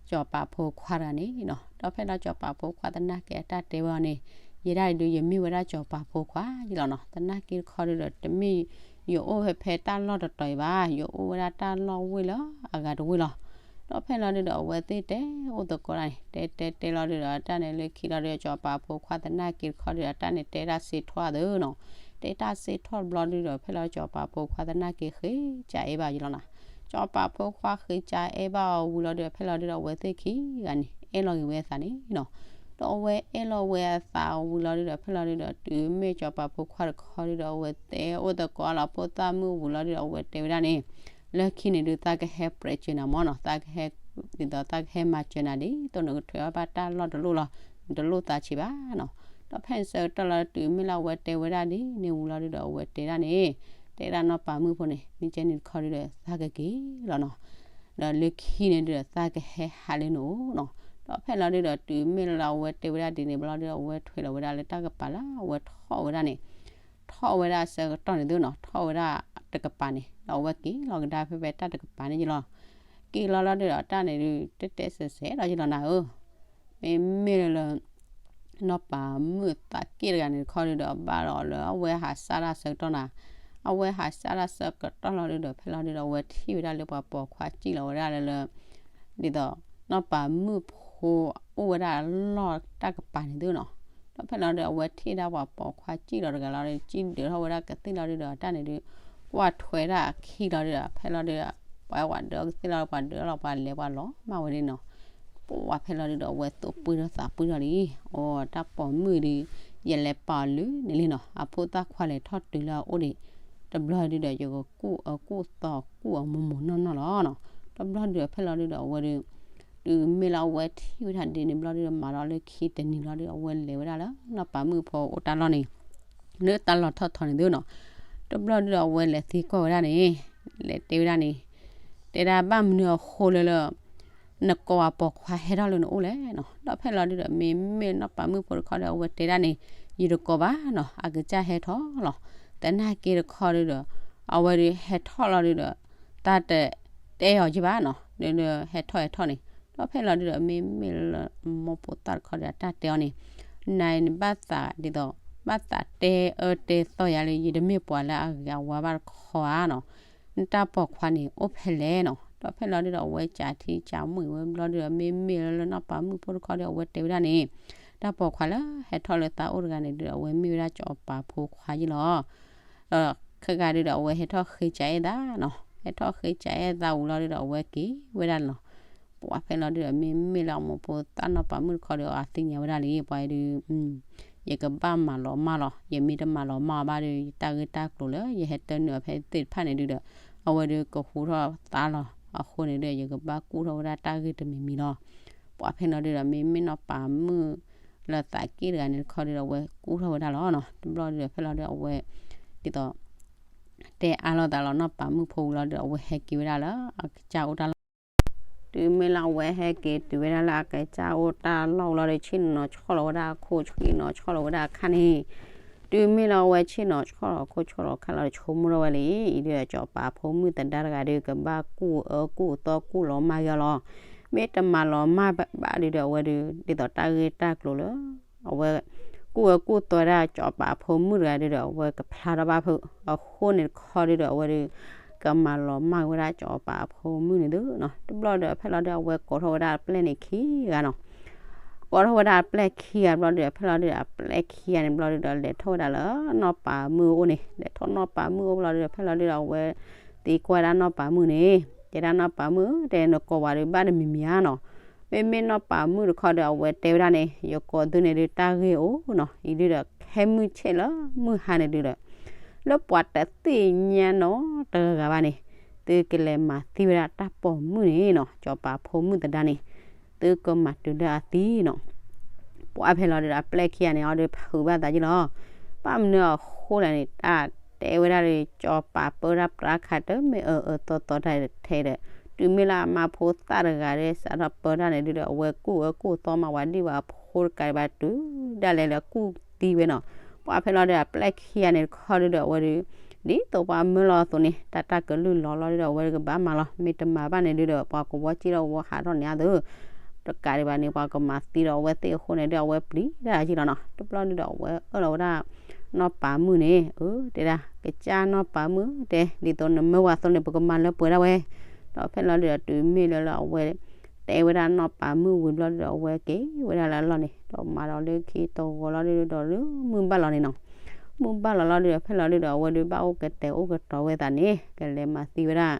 စီၤပၤဖိခွါတဂၤန့ၣ်နီၤ ဒီးဖဲလီၤစီၤပၤဖိခွါသနာ်က့အတၢ်တဲဝဲအီၤန့ၣ် ယဲဒၣ်အံၤဒုး ယမ့ၢ်ဝဲဒၣ်စီၤပၤဖိခွါယလီၤနီၤ သနာ်က့တခီဒုဒီး တမ့ၢ်ယအိၣ်ဖဲဖဲတၢ်လီၢ်တတီၤအံၤဘၣ် ယအိၣ်ဝဲဒၣ်တၢ်လီၢ်ဝ့ၢ်လၢအဂၤတဝ့ၢ်လီၤ ဒီးဖဲလီၤဒုဒီး အဝဲသ့ၣ်တဲအိၣ်သကိးတၢ်န့ၣ် တဲတဲတဲလီၤဒုဒီး တၢ်န့ၣ်လၢခံလီၤဒုဒီး စီၤပၤဖိခွါသနာ်က့တခီဒုဒီး တၢ်န့ၣ်တဲတၢ်စ့ထွီအသးနီၤ တဲတၢ်စ့ထွီတဘျီဒုဒီး ဖဲလီၤစီၤပၤဖိခွါသနာ်က့ဃ့ကၠးအဲၣ်ဘၣ်ယလီၤနီၤ စီၤပၤဖိခွါဃ့ကၠးအဲၣ်ဘၣ်အီၤဝံၤလီၤဒုဒီး ဖဲလီၤဒုဒီး အဝဲသ့ၣ်ခံဂၤန့ၣ် အဲၣ်လီၤက့ၤဝဲအသးန့ၣ်နီၤ ဒီးအဝဲအဲၣ်လီၤဝဲအသးဝံၤလီၤဒုဒီး ဖဲလီၤဒုဒီး တုၤမ့ၢ်စီၤပၤဖိခွါတခီဒုဒီး အဝဲတဲအိၣ်သကိးလီၤဖိသၣ်မုၣ်ဝံၤလီၤဒုဒီး အဝဲတဲဝဲဒၣ်န့ၣ် လၢခံန့ၣ်ဒုး သးကဟဲပြဲးစၢၤနၤမ့ၢ်နီၤ သးကဟဲ ဒ်သိးသးကဟဲမၤစၢၤနၤဒ်သိးနကထွဲအီၣ်ဘၣ်တၢ်လီၢ်တလီၢ်လီၤ နတလိၣ်သးဆံးဘၣ်နီၤ ဒီးဖဲန့ၣ်ဆၢကတီၢ်လီၤ တုၤမ့ၢ်လၢအဝဲတဲဝဲဒၣ်ဒ်န့ၣ်ဝံၤလီၤဒုဒီး အဝဲတဲဒၣ်န့ၣ် တဲဒၣ်နီၢ်ပၤမုၣ်ဖိန့ၣ် မ့ၢ်ကဲန့ၣ်တခီဒုဒီး သးကက့ၤလီၤနီၤ ဒီးလၢခံန့ၣ်ဒုဒီး သးကဟဲဟးလၢနအိၣ်နီၤ ဒီးဖဲလီၤဒုဒီး တုၤမ့ၢ်လၢအဝဲတဲဝဲဒၣ်ဒ်န့ၣ်ဘျီဒုဒီး အဝဲထွဲလီၤဝဲဒၣ်လၢတၢ်ကပၤလၢအဝဲထီၣ်ဝဲဒၣ်န့ၣ် ထီၣ်ဝဲဒၣ်ဆၢကတီၢ်န့ၣ်သုနီၤ ထီၣ်ဝဲဒၣ်တကပၤန့ၣ် ဒီးအဝဲက့ၤလီၤကဒါဖဲဖဲတၢ်တကပၤန့ၣ်ယလီၤ က့ၤလီၤလီၤဒုဒီး တၢ်န့ၣ်ဒုး တဲတဲစဲးစဲးဒီးယလီၤနၤဧၢ မ့မ့ၢ်လၢ နီၢ်ပၤမုၣ်သးက့ၣ်တဂၤန့ၣ်တခီဒုဒီး ဘၣ်ဒီးလၢအဝဲဟးစၢ်တၢ်ဆၢကတီၢ်နၤ အဝဲဟးစၢ်တၢ်ဆၢကတီၢ်လီၤဒုဒီး ဖဲလီၤဒုဒီး အဝဲထံၣ်ဝဲဒၣ်လၢပှၤပိာ်ခွါစံၣ်လီၤဝဲဒၣ်လၢလၢ ဒ်သိး နီၢ်ပၤမုၣ်ဖိအိၣ်ဝဲဒၣ်လီၢ်တၢ်ကပၤန့ၣ်သုနီၤ ဒီးဖဲလီၤဒုဒီး အဝဲထံၣ်ဒၣ်ပှၤပိာ်ခွါစံၣ်လီၤတဂၤလီၤဒီး စံၣ်ဒုးထီၣ်ဝဲဒၣ်ကသ့ၣ်လီၤဒုဒီး တၢ်န့ၣ်ဒုး ကွၢ်ထွဲဒၣ်အခံလီၤဒုဒီး ဖဲလီၤဒုဒီး ပှၤဝဲဒၢကသ့ၣ်လီၤ ပှၤဒၢလီၤ ပှၤလဲၤပှၤလီၤမၢ်ဝဲဒၣ်နီၤ ပှၤဖဲလီၤဒုဒီး အဝဲသူၣ်ပှံၢ်ထီၣ်သးပှံၢ်ထီၣ်လံ အိ တၢ်ပိာ်မုၣ်ဒုး ယလဲၤပာ်အီၤလၢန့ၣ်လံနီၤ အဖိသၣ်ခွါလဲၤထီၣ်တုၤလၢအအိၣ်ဒံး တဘျီဒုဒီး ယကကူၣ်အကူၣ်သီကူၣ်အီၤမိၢ်မိၢ်နီၢ်နီၢ်လီၤနီၤ တဘျီဒုဒီး ဖဲလီၤဒုဒီး အဝဲဒုး တုၤမ့ၢ်လၢအဝဲထံၣ်ဝဲဒၣ်ဒ်န့ၣ်ဘျီဒုဒီး မၤဒီးလၢခံတနံၤလီၤဒု အဝဲလဲၤဝဲဒၣ်လၢနီၢ်ပၤမုၣ်ဖိအိၣ်တၢ်လီၢ်န့ၣ် လၢတၢ်လီၢ်ထီၣ်ထီန့ၣ်သုနီၤ တဘျီဒုဒီး အဝဲလဲၤသံကွၢ်ဝဲဒၣ်န့ၣ် လဲၤတဲဝဲဒၣ်န့ၣ် တဲဒၣ်ဘၣ်မနုၤအဃိလၢလၢ နကိးအပိာ်ခွါဟဲထီၣ်လၢနအိၣ်လဲၣ်နီၤ ဒီးဖဲလီၤဒုဒီး မ့မ့ၢ်နီၢ်ပၤမုၣ်ဖိတခီဒီး အဝဲတဲဒၣ်န့ၣ် ယတကိးဘၣ်နီၤ အကစၢ်ဟဲထီၣ်လီၤ သနာ်က့တခီဒုဒီး အဝဲဒုးဟဲထီၣ်လီၤဒုဒီး တၢ်တတဲအီၤက့ဘၣ်နီၤ ဒုဒီးဟဲထီၣ်ဟဲထီၣ်န့ၣ် ဒီးဖဲလီၤဒုဒီး မ့မ့ၢ်လၢမိၢ်ဖိသၣ်တခီဒီး အတၢ်တဲအီၤန့ၣ် နၤနဘၣ်သးဒ်သိး ဘၣ်သးတဲအၢတဲသီယၤလၢ ယတမ့ၢ်ပှၤလၢအဂ့ၤအဝါဘၣ်တခီဧါနီၤ နတၢ်ပိာ်ခွါန့ၣ်အိၣ်ဖဲလဲၣ်နီၤ ဒီးဖဲလီၤဒုဒီး အဝဲကးထံကးမှံဝဲဘျီဒုဒီး မ့မ့ၢ်လၢလၢနီၢ်ပၤမုၣ်ဖိတခီဒီး အဝဲတဲဝဲဒၣ်န့ၣ် တၢ်ပိာ်ခွါလၢဟဲထီၣ်လၢသးအိၣ်တဂၤန့ၣ်ဒုဒီး အဝဲမ့ၢ်ဝဲဒၣ်စီၤပၤဖိခွါယ့ၣ်လီၤ ဒီးခဲဂၤဒုဒီး အဝဲဟဲထီၣ်ဃ့ကအဲၣ်သးနီၤ, ဟဲထီၣ်ဃ့ကအဲၣ်သးဝံၤလီၤဒုဒီး အဝဲက့ၤဝဲဒၣ်လီၤ. ပှၤဖဲလီၤဒုဒီး မ့မ့ၢ်လၢအမိၢ်ဖိသၣ်နီၢ်ပၤမုၣ်တခီဒီး အသ့ၣ်ညါဝဲဒၣ်လံ ပှၤဒု ယကဘၣ်မၤလီၤမၢ်လီၤ, ယမ့ၢ်တမၤလီၤမၢ်ဘၣ်ဒီး ယတၢ်ဂ့ၢ်တၢ်ကျိၤလၢ ယဟဲတၢနုာ်အီၤဖဲသ့ၣ်တဖၣ်န့ၣ်ဒုဒီး အဝဲဒုကဟူထီၣ်သါလီၤအဃိန့ၣ်ဒုဒီး ယကဘၣ်ကူၣ်ထီၣ်ဝဲဒၣ်တၢ်ဂ့ၢ်တမံၤမံၤလီၤ. ပှၤဖဲလီၤဒုဒီး မ့မ့ၢ်နီၢ်ပၤမုၣ်လၢသးက့ၣ်တဂၤန့ၣ်တခီဒုဒီး အဝဲကူၣ်ထီၣ်ဝဲဒၣ်လီၤနီၤ. တဘျီဒုဒီး ဖဲလီၤဒုဒီး အဝဲ ဒ်သိး တဲအါလိာ်သးလီၤ နီၢ်ပၤမုၣ်ဖိဝံၤလီၤဒုဒီး အဝဲဟဲက့ၤဝဲဒၣ်လၢအကစၢ်အိၣ်တၢ်လီၢ် တုၤမ့ၢ်လၢအဝဲဟဲက့ၤတုၤဝဲဒၣ်လၢအကစၢ်အိၣ်တၢ်လီၢ်ဝံၤလီၤဒီး ဆ့ၣ်နီၤဆီၣ်လီၤဝဲဒၣ်အခိၣ် ဆ့ၣ်နီၤဆီၣ်လီၤဝဲဒၣ်အခါန့ၣ်, တုၤမ့ၢ်လၢအဝဲဆ့ၣ်နီၤဆီၣ်လီၤအခိၣ်ဆီၣ်လီၤအခါလီၤဒီး ဆိကမိၣ်ထီၣ်ဝဲလံ, အံၤဒုဒီး စီၤပၤဖိမုၣ်သဒါတဂၤဒီး ကဘၣ်ကူၣ်အၢကူၣ်သီကူၣ်လီၤမၢ်က့ၤအီၤလီၤ. မ့ၢ်တမၤလီၤမၢ်ဘၣ်ဒုဒီး အဝဲဒု ဒ်သိးတၢ်ဂ့ၢ်တၢ်ကျိၤလၢ အဝဲ ကူၣ်အၢကူၣ်သီဝဲဒၣ်စီၤပၤဖိမုၣ်တဂၤဒုဒီး အဝဲကဖျါထီၣ်ဘၣ်ဖုးအဃိန့ၣ်တခီဒုဒီး အဝဲဒု ကမၤလီၤမၢ်က့ၤဝဲဒၣ်စီၤပၤဖိမုၣ်န့ၣ်သုနီၤ. တဘျီဒီး ဖဲလီၤဒုဒီး အဝဲကိးထီၣ်ဝဲဒၣ်အပျဲၢ်န့ၣ်ခံဂၤနီၤ. ကိးထီၣ်ဝဲဒၣ်အပျဲၢ်ခံဂၤဘျီဒုဒီး ဖဲလီၤဒုဒီး အပျဲၢ်ခံဂၤန့ၣ်ဘျီဒုဒီး လဲၤထီၣ်ဝဲဒၣ်လၢနီၢ်ပၤမုၣ်အအိၣ်န့ၣ်, လဲၤထီၣ်နီၢ်ပၤမုၣ်အအိၣ်ဘျီဒုဒီး ဖဲလီၤဒုဒီး အဝဲသံကွၢ်ဝဲဒၣ်နီၢ်ပၤမုၣ်န့ၣ်, တဲဒၣ်နီၢ်ပၤမုၣ် တဲနကိးဝဲဒုဘၣ်တမံၤမံၤဧါနီၤ. မ့မ့ၢ်နီၢ်ပၤမုၣ်တခီဒီး အဝဲတဲဝဲဒၣ်န့ၣ် ယကိးသုန့ၣ်ဒုတၢ်ဂ့ၢ်အိၣ်နီၤ, အံၤဒုဒီး ခဲမုၢ်ဆ့ၣ်လၢမုၢ်ဟါန့ၣ်ဒုဒီး လၢပှၤတသ့ၣ်ညါနီတဂၤဘၣ်န့ၣ်, သုကလဲၤမၤသံဝဲဒၣ်တၢ်ပိာ်မုၣ်န့ၣ်နီၤ, စီၤပၤဖိမုၣ်သဒါန့ၣ်, သုကမၤတုၤလၢအသံနီၤ. ပှၤဖဲလီၤဒုဒီး အပျဲၢ်ခံဂၤန့ၣ် အီၤဒုဖုးဘၣ်သးက့လီၤ. ဘၣ်မနုၤအဃိလဲၣ်န့ၣ် တၢ်တဲဝဲဒၣ်ဒီး စီၤပၤပၢတၢ်ပြးခးတမ့ၢ်အၢအၢသီသီတၢ်ထဲဒီး တုၤမ့ၢ်လၢအမါဖိသၣ်တဂၤဒီး စးထီၣ်ပၢတၢ်န့ၣ်ဒုဒီး အဝဲကူၣ်အၢကူၣ်သီမး ပှၤဒံၣ်ဝဲအဖိတကးဒံးဘၣ် တုၤဒၣ်လဲာ်လၢကူၣ်သံဝဲနီၤ. ပှၤဖဲလီၤဒုဒီး အပျဲၢ်ခံဂၤန့ၣ်တခီဒုဒီး အဝဲဒု ဒ်သိးပှၤမၢလီၤအသိးန့ၣ် တၢ်တၢ်ကလုၢ်လီၤလီၤဒုဒီး အဝဲကဘၣ်မၤလီၤ. မ့ၢ်တမၤဘၣ်န့ၣ်ဒုဒီး ပှၤကဝီကံၣ်ထီၣ်ဝီဟးထီၣ်န့ၣ်အသိး တကးဒံးဘၣ်န့ၣ် ပှၤကမၤသံဒီးအဝဲသ့ၣ်အဃိန့ၣ်ဒု အဝဲပျံၤတၢ်က့လီၤနီၤ. တဘျီဒုဒီး အဝဲအၢၣ်လီၤဝဲဒၣ် နီၢ်ပၤမုၣ်န့ၣ်, အၢ တဲဒၣ် ကစၢ်နီၢ်ပၤမုၣ်တဲ, ဒ်သိးနမၢပှၤအသိးန့ၣ် ပကမၤလၢပှဲၤဒၣ်ဝဲ. ဒီးဖဲလီၤဒုဒီး တုၤမ့ၢ်လၢလၢအဝဲ တဲဝဲဒၣ်နီၢ်ပၤမုၣ်ဝံၤဘျီဒုဒီး အဝဲက့ၤဝဲဒၣ်လၢအလီၢ်န့ၣ် ဒီးမၤဒီးလၢခံတဂီၤလီၤဒုဒီး လၢမုၢ်ဘၣ်လီၤန့ၣ်နီၤ. မုၢ်ဘၣ်လီၤလီၤဒုဒီး ဖဲလီၤဒုဒီး အဝဲဒုဘၣ်အိၣ်ကတဲာ်အိၣ်ကတီၤဝဲသးန့ၣ် ကလဲၤမၤသံဝဲဒၣ်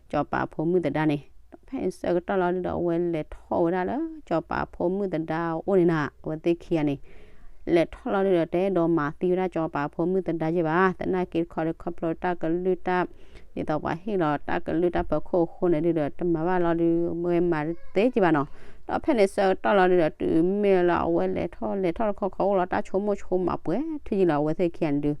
စီၤပၤဖိမုၣ်သဒါန့ၣ်. ဒီးဖဲန့ၣ်ဆၢကတီၢ်လီၤဒုဒီး အဝဲလဲၤထီၣ်ဝဲဒၣ်လၢ စီၤပၤဖိမုၣ်သဒါအအိၣ်န့ၣ်နီၤ, အဝဲသ့ၣ်ခံဂၤန့ၣ် လဲၤထီၣ်လီၤဒုဒီး တအဲၣ်ဒိးမၤသံဝဲဒၣ်စီၤပၤဖိမုၣ်သဒါယဲၢ်ဘၣ်. သနာ်က့တခီဒီး ခီဖျိတၢ်ကလုၢ်တၢ် ဒ်သိးပှၤဟ့ၣ်လီၤတၢ်ကလုၢ်တၢ်ပၢၤခိၣ်အဃိန့ၣ်ဒုဒီး တမၤဘၣ်လီၤဒု ဝဲမၤတသ့က့ဘၣ်နီၤ. ဒီးဖဲန့ၣ်ဆၢကတီၢ်လီၤဒုဒီး တုၤမ့ၢ်လၢအဝဲလဲၤထီၣ်လဲၤထီၣ်တခီခီအိၣ်လီၤ တၢ်ဆိကမိၣ်ဆိကမးပှဲၤထံယံာ်လီၤ အဝဲသ့ၣ်ခံဂၤန့ၣ်ဒု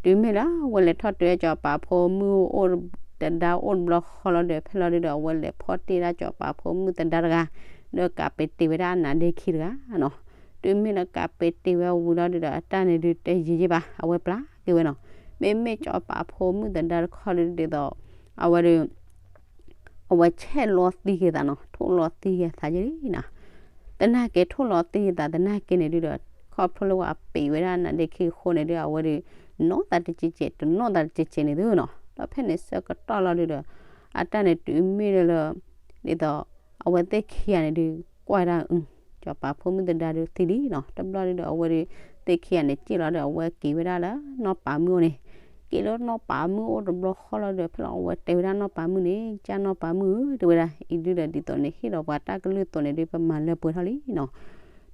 တုၤမ့ၢ်လၢအဝဲလဲၤထီၣ်တုၤစီၤပၤဖိမုၣ်အိၣ်သဒါအိၣ်တဘျီဃီလီၤဒုဒီး ဖဲလီၤဒုဒီး အဝဲလဲၤဖီၣ်တ့ၢ်ဒၣ်စီၤပၤဖိမုၣ်သဒါတဂၤ ဒီးကးပ့ၤတ့ၢ်ဝဲဒၣ်အနါဒ့ခံတဂၤနီၤ. တုၤမ့ၢ်လၢကးပ့ၤတ့ၢ်ဝဲဝံၤလီၤဒုဒီး အတၢ်န့ၣ်ဒု တယံာ်ယံာ်ဘၣ် အဝဲပျၢ်က့ၤဝဲနီၤ. မ့မ့ၢ်စီၤပၤဖိမုၣ်သဒါတခီဒုဒ်သိး အဝဲဒု အဝဲဆဲးလီၤသံက့ၤသးနီၤ, ထိၣ်လီၤသံက့ၤသးယဲၢ်နီၤ. သနာ်က့ထိၣ်လီၤသံက့ၤသး သနာ်က့န့ၣ်ဒုဒီး ခီဖျိလၢပှၤပ့ၤဝဲဒၣ်နါဒ့ခံအဃိန့ၣ်ဒု အဝဲဒု နီၣ်သးတကဲးကဲး တနီၣ်သးတကဲးကဲးန့ၣ်သုနီၤ. ဒီးဖဲန့ၣ်ဆၢကတီၢ်လီၤဒုဒီး အတၢ်န့ၣ်တုၤမ့ၢ်လၢလၢ ဒ်သိး အဝဲသ့ၣ်ခံဂၤန့ၣ်ဒု ကွၢ်ဒၣ်အု စီၤပၤဖိမုၣ်သဒါဒုသံလံနီၤ. တဘျီဒုဒီး အဝဲဒု သ့ၣ်ခံဂၤန့ၣ် စ့ၢ်လီၤဒီး အဝဲက့ၤဝဲဒၣ်လၢနီၢ်ပၤမုၣ်အိၣ်န့ၣ် က့ၤလၢနီၢ်ပၤမုၣ်အိၣ်တဘျီဃီလီၤဒီး ဖဲလီၤအဝဲတဲဝဲဒၣ်နီၢ်ပၤမုၣ်န့ၣ် ကၢ်နီၢ်ပၤမုၣ်ဧၢ တဲဝဲဒၣ် အံၤဒုဒီး ဒ်သိးန့ၣ်ဟ့ၣ်လီၤပှၤတၢ်ကလုၢ်သိးန့ၣ်ဒု ပမၤလၢပှဲၤထီၣ်လံနီၤ.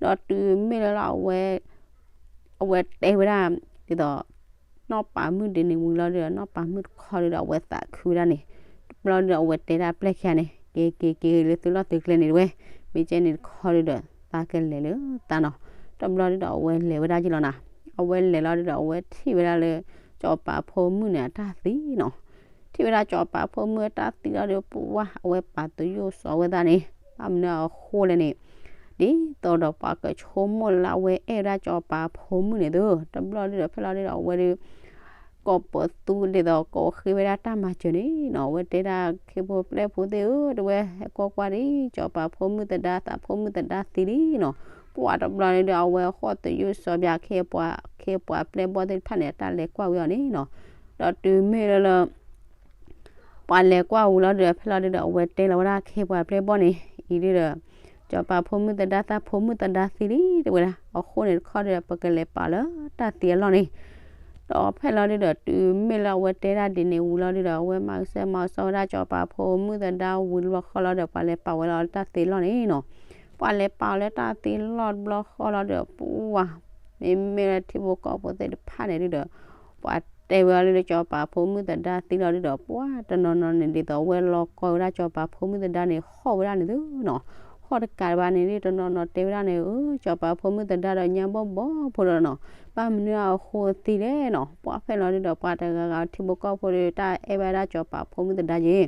ဒီးတုၤမ့ၢ်လၢလၢအဝဲ အဝဲတဲဝဲဒၣ် ဒ်သိး နီၢ်ပၤမုၣ်ဒ်န့ၣ်ဝံၤလီၤဒီး နီၢ်ပၤမုၣ်တခီဒုဒီး အဝဲသးခုဝဲဒၣ်န့ၣ် တဘျီဒုဒီး အဝဲတဲဒၣ်ပျဲၢ်ခံဂၤန့ၣ် က့ၤက့ၤက့ၤလၢသုလီၢ်သုကျဲန့ၣ်တဝဲ မ့ၢ်ကဲန့ၣ်တခီဒုဒီး သးကလဲၤလၢသးနီၤ. တဘျီဒုဒီး အဝဲလဲၤဝဲဒၣ်က့ၤလီၤနီၤ. အဝဲလဲၤလီၤဒုဒီး အဝဲထံၣ်ဝဲဒၣ်လၢ စီၤပၤဖိမုၣ်န့ၣ် အတၢ်သံနီၤ. ထံၣ်ဝဲဒၣ်စီၤပၤဖိမုၣ်အတၢ်သံလီၤဒီး ပဝါ အဝဲပာ်သူၣ်ယိၣ်စီၤဝဲသးန့ၣ် ဘၣ်မနုၤအဃိလဲၣ်န့ၣ် ဒ်သိးဒီးပှၤကဆိကမိၣ်လၢအဝဲအဲၣ်ဝဲဒၣ်စီၤပၤဖိမုၣ်န့ၣ်သု တဘျီဒုဒီး ဖဲလီၤဒုဒီး အဝဲဒု ကိးပသူဒ်သိး ကိးဃ့ဝဲဒၣ်တၢ်မၤစၢၤန့ၣ်နီၤ. အဝဲတဲဒၣ်ခ့ဖိပျဲၢ်ဖိသ့ၣ်ဧၢ တဝဲဟဲကွၢ်ကွၢ်ဒံး စီၤပၤဖိမုၣ်သဒါ သးဖိမုၣ်သဒါသံလံနီၤ. ပှၤတဘျီန့ၣ်ဒီး အဝဲဟီၣ်သယုၢ်စီၤပၤ ခ့ပှၤ ခ့ပှၤပျဲၢ်ဘီၣ်သ့ၣ်တဖၣ်န့ၣ် အတၢ်လဲၤကွၢ်ဝဲအီၤန့ၣ်နီၤ. ဒီးတုၤမ့ၢ်လၢလၢ ပှၤလဲၤကွၢ်ဝံၤလီၤဒုဒီး ဖဲလီၤဒုဒီး အဝဲတဲလီၤဝဲဒၣ်ခ့ပှၤပျဲၢ်ဘီၣ်န့ၣ် အံၤဒုဒီး စီၤပၤဖိမုၣ်သဒါ သးဖိမုၣ်သဒါသံလံ တဲဝဲဒၣ်. အဃိန့ၣ်တခီဒီး ပကလဲၤပာ်လၢတၢ်သံအလီၢ်န့ၣ် ဒီးဖဲလီၤဒုဒီး တုၤမ့ၢ်လၢအဝဲတဲဒၣ်ဒ်န့ၣ်ဝံၤလီၤဒုဒီး အဝဲမၤကစၢ်မၤကစီဝဲဒၣ်စီၤပၤဖိမုၣ်သဒါဝံၤတဘျီဃီလီၤဒီး ပှၤလဲၤပာ်ဝဲလီၤတၢ်သ့လီၢ်န့ၣ်နီၤ. ပှၤလဲၤပာ်အီၤလၢတၢ်သ့လီၢ်တဘျီဃီလီၤဒုဒီး ပှၤ မ့မ့ၢ်လၢထံဖိကီၢ်ဖိသ့ၣ်တဖၣ်န့ၣ်ဒုဒီး ပှၤတဲဝဲအီၤလၢစီၤပၤဖိမုၣ်သဒါသံလီၤဒုဒီး ပှၤတနီၤနီၤန့ၣ်ဒ်သိးအဝဲလီၤကီဝဲဒၣ်စီၤပၤဖိမုၣ်သဒါန့ၣ် ဟီၣ်ဝဲဒၣ်န့ၣ်သုနီၤ. ဟီၣ်တကးဘၣ်န့ၣ်ဒု တနီၤနီၤတဲဝဲဒၣ်န့ၣ် အၢ စီၤပၤဖိမုၣ်သဒါဒီးညါဘီၣ်ဘီၣ်ဖိဒီးနီၤ ဘၣ်မနုၤအဃိသံလဲၣ်နီၤ. ပှၤဖဲလီၤဒုဒီး ပှၤတဂၤဂၤထံဖိကီၢ်ဖိဒီး တၢ်အဲၣ်ဘၣ်ဒၣ်စီၤပၤဖိမုၣ်သဒါက့ၤ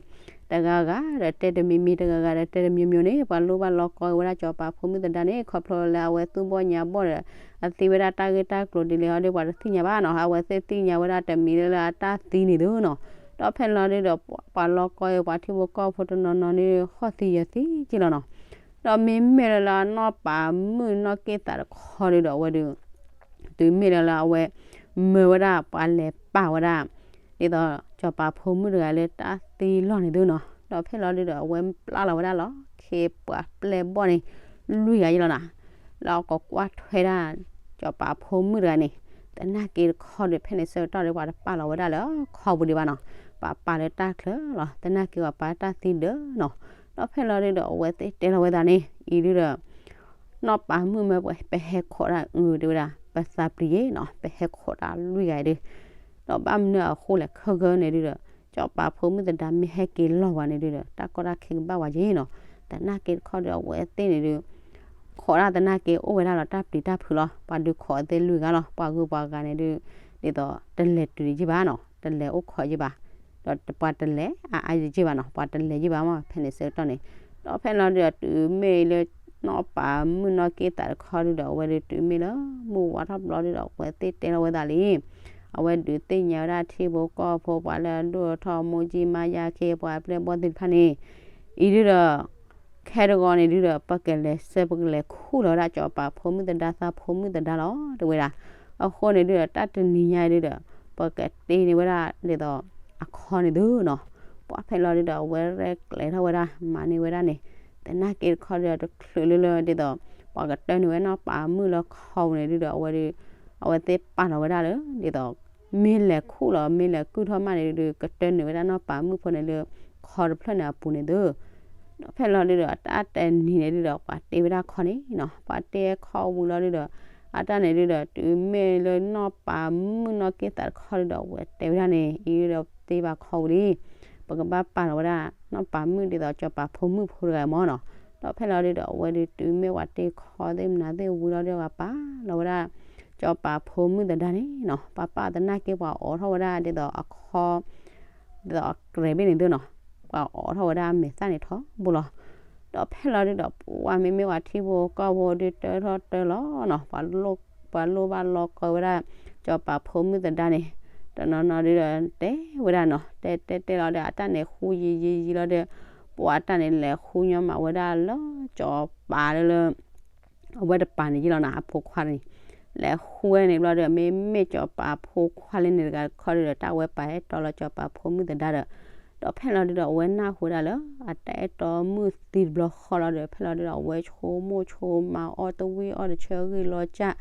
တဂၤဂၤဒီးတဲတမံၤမံၤ တဂၤဂၤဒီးတဲတမျိုးမျိုးန့ၣ် ပှၤလိၣ်ဘၣ်လီၤကီဝဲဒၣ်စီၤပၤဖိမုၣ်သဒါန့ၣ် ခီဖျိလၢအဝဲသူၣ်ဘီၣ်ညါဘီၣ်ဒီး အသံဝဲဒၣ်တၢ်ဂ့ၢ်တၢ်ကျိၤဒ်လဲၣ်အီၤဒီး ပှၤတသ့ၣ်ညါဘၣ်နီၤ. အဝဲသ့ၣ်သ့ၣ်ညါဝဲဒၣ်တမံၤလၢလၢအတၢ်သံန့ၣ်သုနီၤ. ဒီးဖဲလီၤဒုဒီး ပှၤလီၤကီအံၤ ပှၤထံဖိကီၢ်ဖိတနီၤနီၤန့ၣ် ဟီၣ်သံယၢၤသံက့ၤလီၤနီၤ. ဒီးမ့မ့ၢ်လၢလၢအနီၢ်ပၤမုၣ်နီၢ်က့ၣ်သးတခီဒုဒီး အဝဲဒု တုၤမ့ၢ်လၢလၢအဝဲ မၢဝဲဒၣ်ပှၤလဲၤပာ်ဝဲဒၣ် ဒ်သိးစီၤပၤဖိမုၣ်တဂၤလၢတၢ်သံလီၢ်န့ၣ်သုနီၤ. ဒီးဖဲလီၤဒုဒီး အဝဲပျၢ်လီၤဝဲဒၣ်လီၤ ခ့ပှၤပျဲၢ်ဘီၣ်န့ၣ် လွံၢ်ဂၤယ့ၣ်လီၤနီၤ. လၢအကကွၢ်ထွဲဒၣ် စီၤပၤဖိမုၣ်တဂၤန့ၣ် သနာ်က့တခီဒီး ဖဲန့ၣ်ဆၢကတီၢ်ဒီး ပှၤတပာ်လီၤဝဲဒၣ်လၢခီပူၤဒံးဘၣ်နီၤ. ပှၤပာ်လၢတၢ်ချၢလီၤ. သနာ်က့ပှၤပာ်တၢ်သံဒၢနီၤ. ဒီးဖဲလီၤဒုဒီး အဝဲသ့ၣ်တဲလီၤဝဲသးန့ၣ် အံၤဒုဒီး နီၢ်ပၤမုၣ်မၢပဟဲခိးတၢ်အုး တဲဝဲဒၣ် ပသးပျံၤယ့ၣ်နီၤ ပဟဲခိးတၢ်လွံၢ်ဂၤဒု ဒီးဘၣ်မနုၤအဃိလဲၣ် ခဲဂၢန့ၣ်ဒုဒီး စီၤပၤဖိမုၣ်သဒါမ့ၢ်ဟဲက့ၤလီၤဝဲန့ၣ်ဒုဒီး တၢ်ကီတၢ်ခဲကဘၣ်ဝဲယ့ၣ်နီၤ. သနာ်က့တခီဒီး အဝဲသ့ၣ်န့ၣ်ဒု ခိးတၢ်သနာ်က့အိၣ်ဝဲဒၣ်လီၤ တၢ်ပျံၤတၢ်ဖုးလီၤ. ပှၤဒုးခိးအသ့ၣ်လွံၢ်ဂၤလီၤ. ပှၤဂုၤပှၤဂၤန့ၣ်ဒု ဒ်သိးတလဲၤတုၤယ့ၣ်ဘၣ်နီၤ တလဲၤအိၣ်ခိးယ့ၣ်ဘၣ်. ဒီးပှၤတလဲၤအါအါယ့ၣ်ဘၣ်နီၤ ပှၤတလဲၤယ့ၣ်ဘၣ်မး ဖဲန့ၣ်ဆၢကတီၢ်န့ၣ်. ဒီးဖဲလီၤဒုဒီး တုၤမ့ၢ်လၢနီၢ်ပၤမုၣ်နီၢ်က့ၣ်သးတခီဒုဒီး အဝဲဒု တုၤမ့ၢ်လၢမုၢ်ဝါထီၣ်ဘျီဒုဒီး အဝဲသ့ၣ်တဲလီၤဝဲသးလံ အဝဲဒုးသ့ၣ်ညါဝဲဒၣ်ထံဖိကီၢ်ဖိ ပှၤလၢအဒိၣ်ထီၣ်မိၢ်ကၠံမါယါခ့ ပှၤပျဲၢ်ဘီၣ်သ့ၣ်တဖၣ်န့ၣ် အံၤဒုဒီး ခဲတဂီၤန့ၣ်ဒုဒီး ပကလဲၤဆှၢ ပကလဲၤခူၣ်လီၤဝဲဒၣ် စီၤပၤဖိမုၣ်သဒါ သးဖိမုၣ်သဒါလီၤ တဲဝဲဒၣ်. အဃိန့ၣ်ဒုဒီး တၢ်တနံၤညါအံၤဒုဒီး ပကတ့န့ၢ်ဝဲဒၣ်ဒ်သိး အခီန့ၣ်သုနီၤ. ပှၤဖဲလီၤဒုဒီး အဝဲရဲၣ်ကျဲၤထီၣ်ဝဲဒၣ် မၤန့ၢ်ဝဲဒၣ်န့ၣ် သနာ်က့တခီဒီး တချုးလၢလၢဒ်သိး ပှၤကတၢၢ်န့ၢ်ဝဲနီၢ်ပၤမုၣ်လၢခီပူၤန့ၣ်ဒုဒီး အဝဲဒု အဝဲသ့ၣ်ပာ်လီၤဝဲဒၣ်လၢ ဒ်သိး မ့ၢ်လဲၤခူၣ်လီၤ မ့ၢ်လဲၤကုၢ်ထီၣ်မးန့ၣ်ဒု ကတၢၢ်န့ၢ်ဝဲဒၣ်နီၢ်ပၤမုၣ်ဖိန့ၣ်လၢ ခီတဖျၢၣ်န့ၣ်အပူၤန့ၣ်သု ဒီးဖဲလီၤဒုဒီး တၢ်တနံၤန့ၣ်ဒုဒီး ပှၤတ့ဝဲဒၣ်ခီန့ၣ်နီၤ. ပှၤတ့ခီဝံၤလီၤဒုဒီး အတၢ်န့ၣ်ဒုဒီး တုၤမ့ၢ်လၢနီၢ်ပၤမုၣ်နီၢ်က့ၣ်သးတခီဒုဒီး အဝဲတဲဝဲဒၣ်န့ၣ် အံၤဒုဒီး တ့ဘၣ်ခီဝံၤလံ ပကဘၣ်ပာ်လီၤဝဲဒၣ် နီၢ်ပၤမုၣ်ဒ်သိး စီၤပၤဖိမုၣ်ဖိတဂၤမးနီၤ. ဒီးဖဲလီၤဒုဒီး အဝဲဒု တုၤမ့ၢ်ပှၤတ့ခီသ့ၣ်မနုၤသ့ၣ်ဝံၤလီၤဒုဒီး ပှၤပာ်လီၤဝဲဒၣ် စီၤပၤဖိမုၣ်သဒါန့ၣ်နီၤ. ပှၤပာ်သနာ်က့ ပှၤအိးထီၣ်ဝဲဒၣ်ဒ်သိးအခီ ဒ်သိးအကြဲးဘ့ၣ်န့ၣ်သုနီၤ. ပှၤအိးထီၣ်ဝဲဒၣ်အမဲာ်သၣ်န့ၣ်ထီဘိလီၤ. ဒီးဖဲလီၤဒုဒီး ပှၤမ့မ့ၢ်ပှၤထံဖိကီၢ်ဖိဒု တၢထီၣ်တၢလီၤနီၤ. ပှၤလိၣ်ဘၣ်လီၤကီဝဲဒၣ် စီၤပၤဖိမုၣ်သဒါန့ၣ် တနီၤနီၤဒုဒီး တဲဝဲဒၣ်နီၤ တဲတဲတဲလီၤဒီး အတၢ်န့ၣ်ဃူယံာ်ယံာ်ယံာ်လီၤဒီး ပှၤအတၢ်န့ၣ်လဲၤဃူညီမးဝဲဒၣ်လၢ စီၤပၤလၢလၢ အဝဲတပၤန့ၣ်ယ့ၣ်လီၤနီၤ အဖိခွါန့ၣ် လဲၤဃူဝဲန့ၣ်ဘျီဒီး မ့မ့ၢ်စီၤပၤဖိခွါလၢန့ၣ်တဂၤတခီဒုဒီး တၢ်ဝဲပာ်အဲၣ်တီလီၤစီၤပၤဖိမုၣ်သဒါဒီး ဒီးဖဲလီၤဒုဒီး အဝဲနၢ်ဟူဝဲဒၣ်လၢ အတၢ်အဲၣ်တီမုၣ်သံတဘျီဃီလီၤဒီး ဖဲလီၤဒုဒီး အဝဲဆိကမိၣ်ဆိကမးအီၣ်တဝံၣ်အီၣ်တဆၢဂံၢ်လီၤစၢ်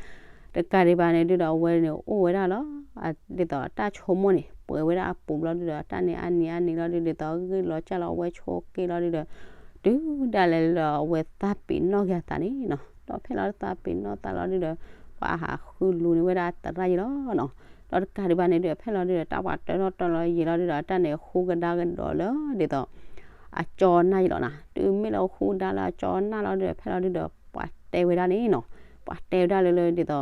တကးဒံးဘၣ်န့ၣ်ဒုဒီး အဝဲန့ၣ်အိၣ်ဝဲဒၣ်လီၤ ဒ်သိးတၢ်ဆိကမိၣ်န့ၣ် ပှဲၤဝဲဒၣ်အပူၤဘျီဒုဒီး တၢ်န့ၣ်အါနံၤအါနံၤလီၤဒု ဒ်သိးဂံၢ်လီၤစၢ်လီၤ အဝဲဆိက့ၤလီၤဒုဒီး တုၤဒၣ်လဲာ်လၢအဝဲသးပ့ၤနီၣ်က့ၤအသးန့ၣ်နီၤ. ဒီးဖဲလီၤသးပ့ၤနီၣ်သးလီၤဒုဒီး ပှၤဟးဃုလူန့ၢ်ဝဲဒၣ်သရၣ်ယ့ၣ်လီၤနီၤ. ဒီးတကးဒံးဘၣ်န့ၣ်ဒုဒီး ဖဲလီၤဒုဒီး တၢ်ပှၤတၢထီၣ်တၢလီၤယံာ်လီၤဒုဒီး တၢ်န့ၣ်ဃူကဒါကဒီးလၢဒ်သိး အကၠီနၢ်ယ့ၣ်လီၤနီၤ. တုၤမ့ၢ်လၢဃူကဒါလၢအကၠီနၢ်လီၤဒုဒီး ဖဲလီၤဒုဒီး ပှၤတဲဝဲဒၣ်န့ၣ်နီၤ. ပှၤတဲဝဲဒၣ်လၢလၢဒ်သိး စီ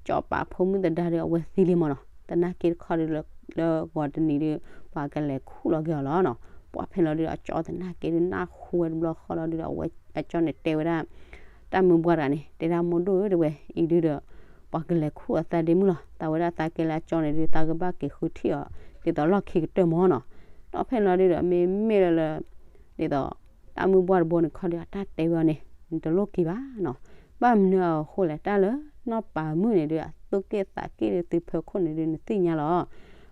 ၤပၤဖိမုၣ်သဒါဒီး အဝဲသံလံမးနီၤ. သနာ်က့တခီဒု လၢဂီၤတနံၤဒု ပှၤကလဲၤခူၣ်လီၤက့ၤအီၤလီၤနီၤ. ပှၤဖဲလီၤဒုဒီး အကၠီသနာ်က့ဒု နၢ်ဟူဝဲတဘျီဃီလီၤဒုဒီး အဝဲအကၠီန့ၣ်တဲဝဲဒၣ် တၢ်မုၢ်ပှၢ်တဂၤန့ၣ် တဲဒၣ်မိၢ်ဒိၣ်ဧၢ တဲဝဲ အံၤဒုဒီး ပှၤကလဲၤခူၣ်အသးဒ့မုၣ်လီၤ. သးဝဲဒၣ်သးက့ၤလၢအကၠီန့ၣ်ဒု သးကဘၣ်က့ၤဃုထံၣ်အီၤ ဒ်သိးလီၢ်ခံကတၢၢ်မးနီၤ. ဒီးဖဲလီၤဒုဒီး မ့မ့ၢ်လၢလၢ ဒ်သိး တၢ်မုၢ်ပှၢ်တဘိန့ၣ်ခီဒု အတၢ်တဲဝဲအီၤန့ၣ် နတလိၣ်က့ၤဘၣ်နီၤ. ဘၣ်မနုၤအဃိလဲၣ် တၢ်လၢနီၢ်ပၤမုၣ်န့ၣ်ဒု အသူၣ်က့ၣ်သးက့ၣ်ဒု သုးဖၢခိၣ်န့ၣ်ဒု နသ့ၣ်ညါလီၤ.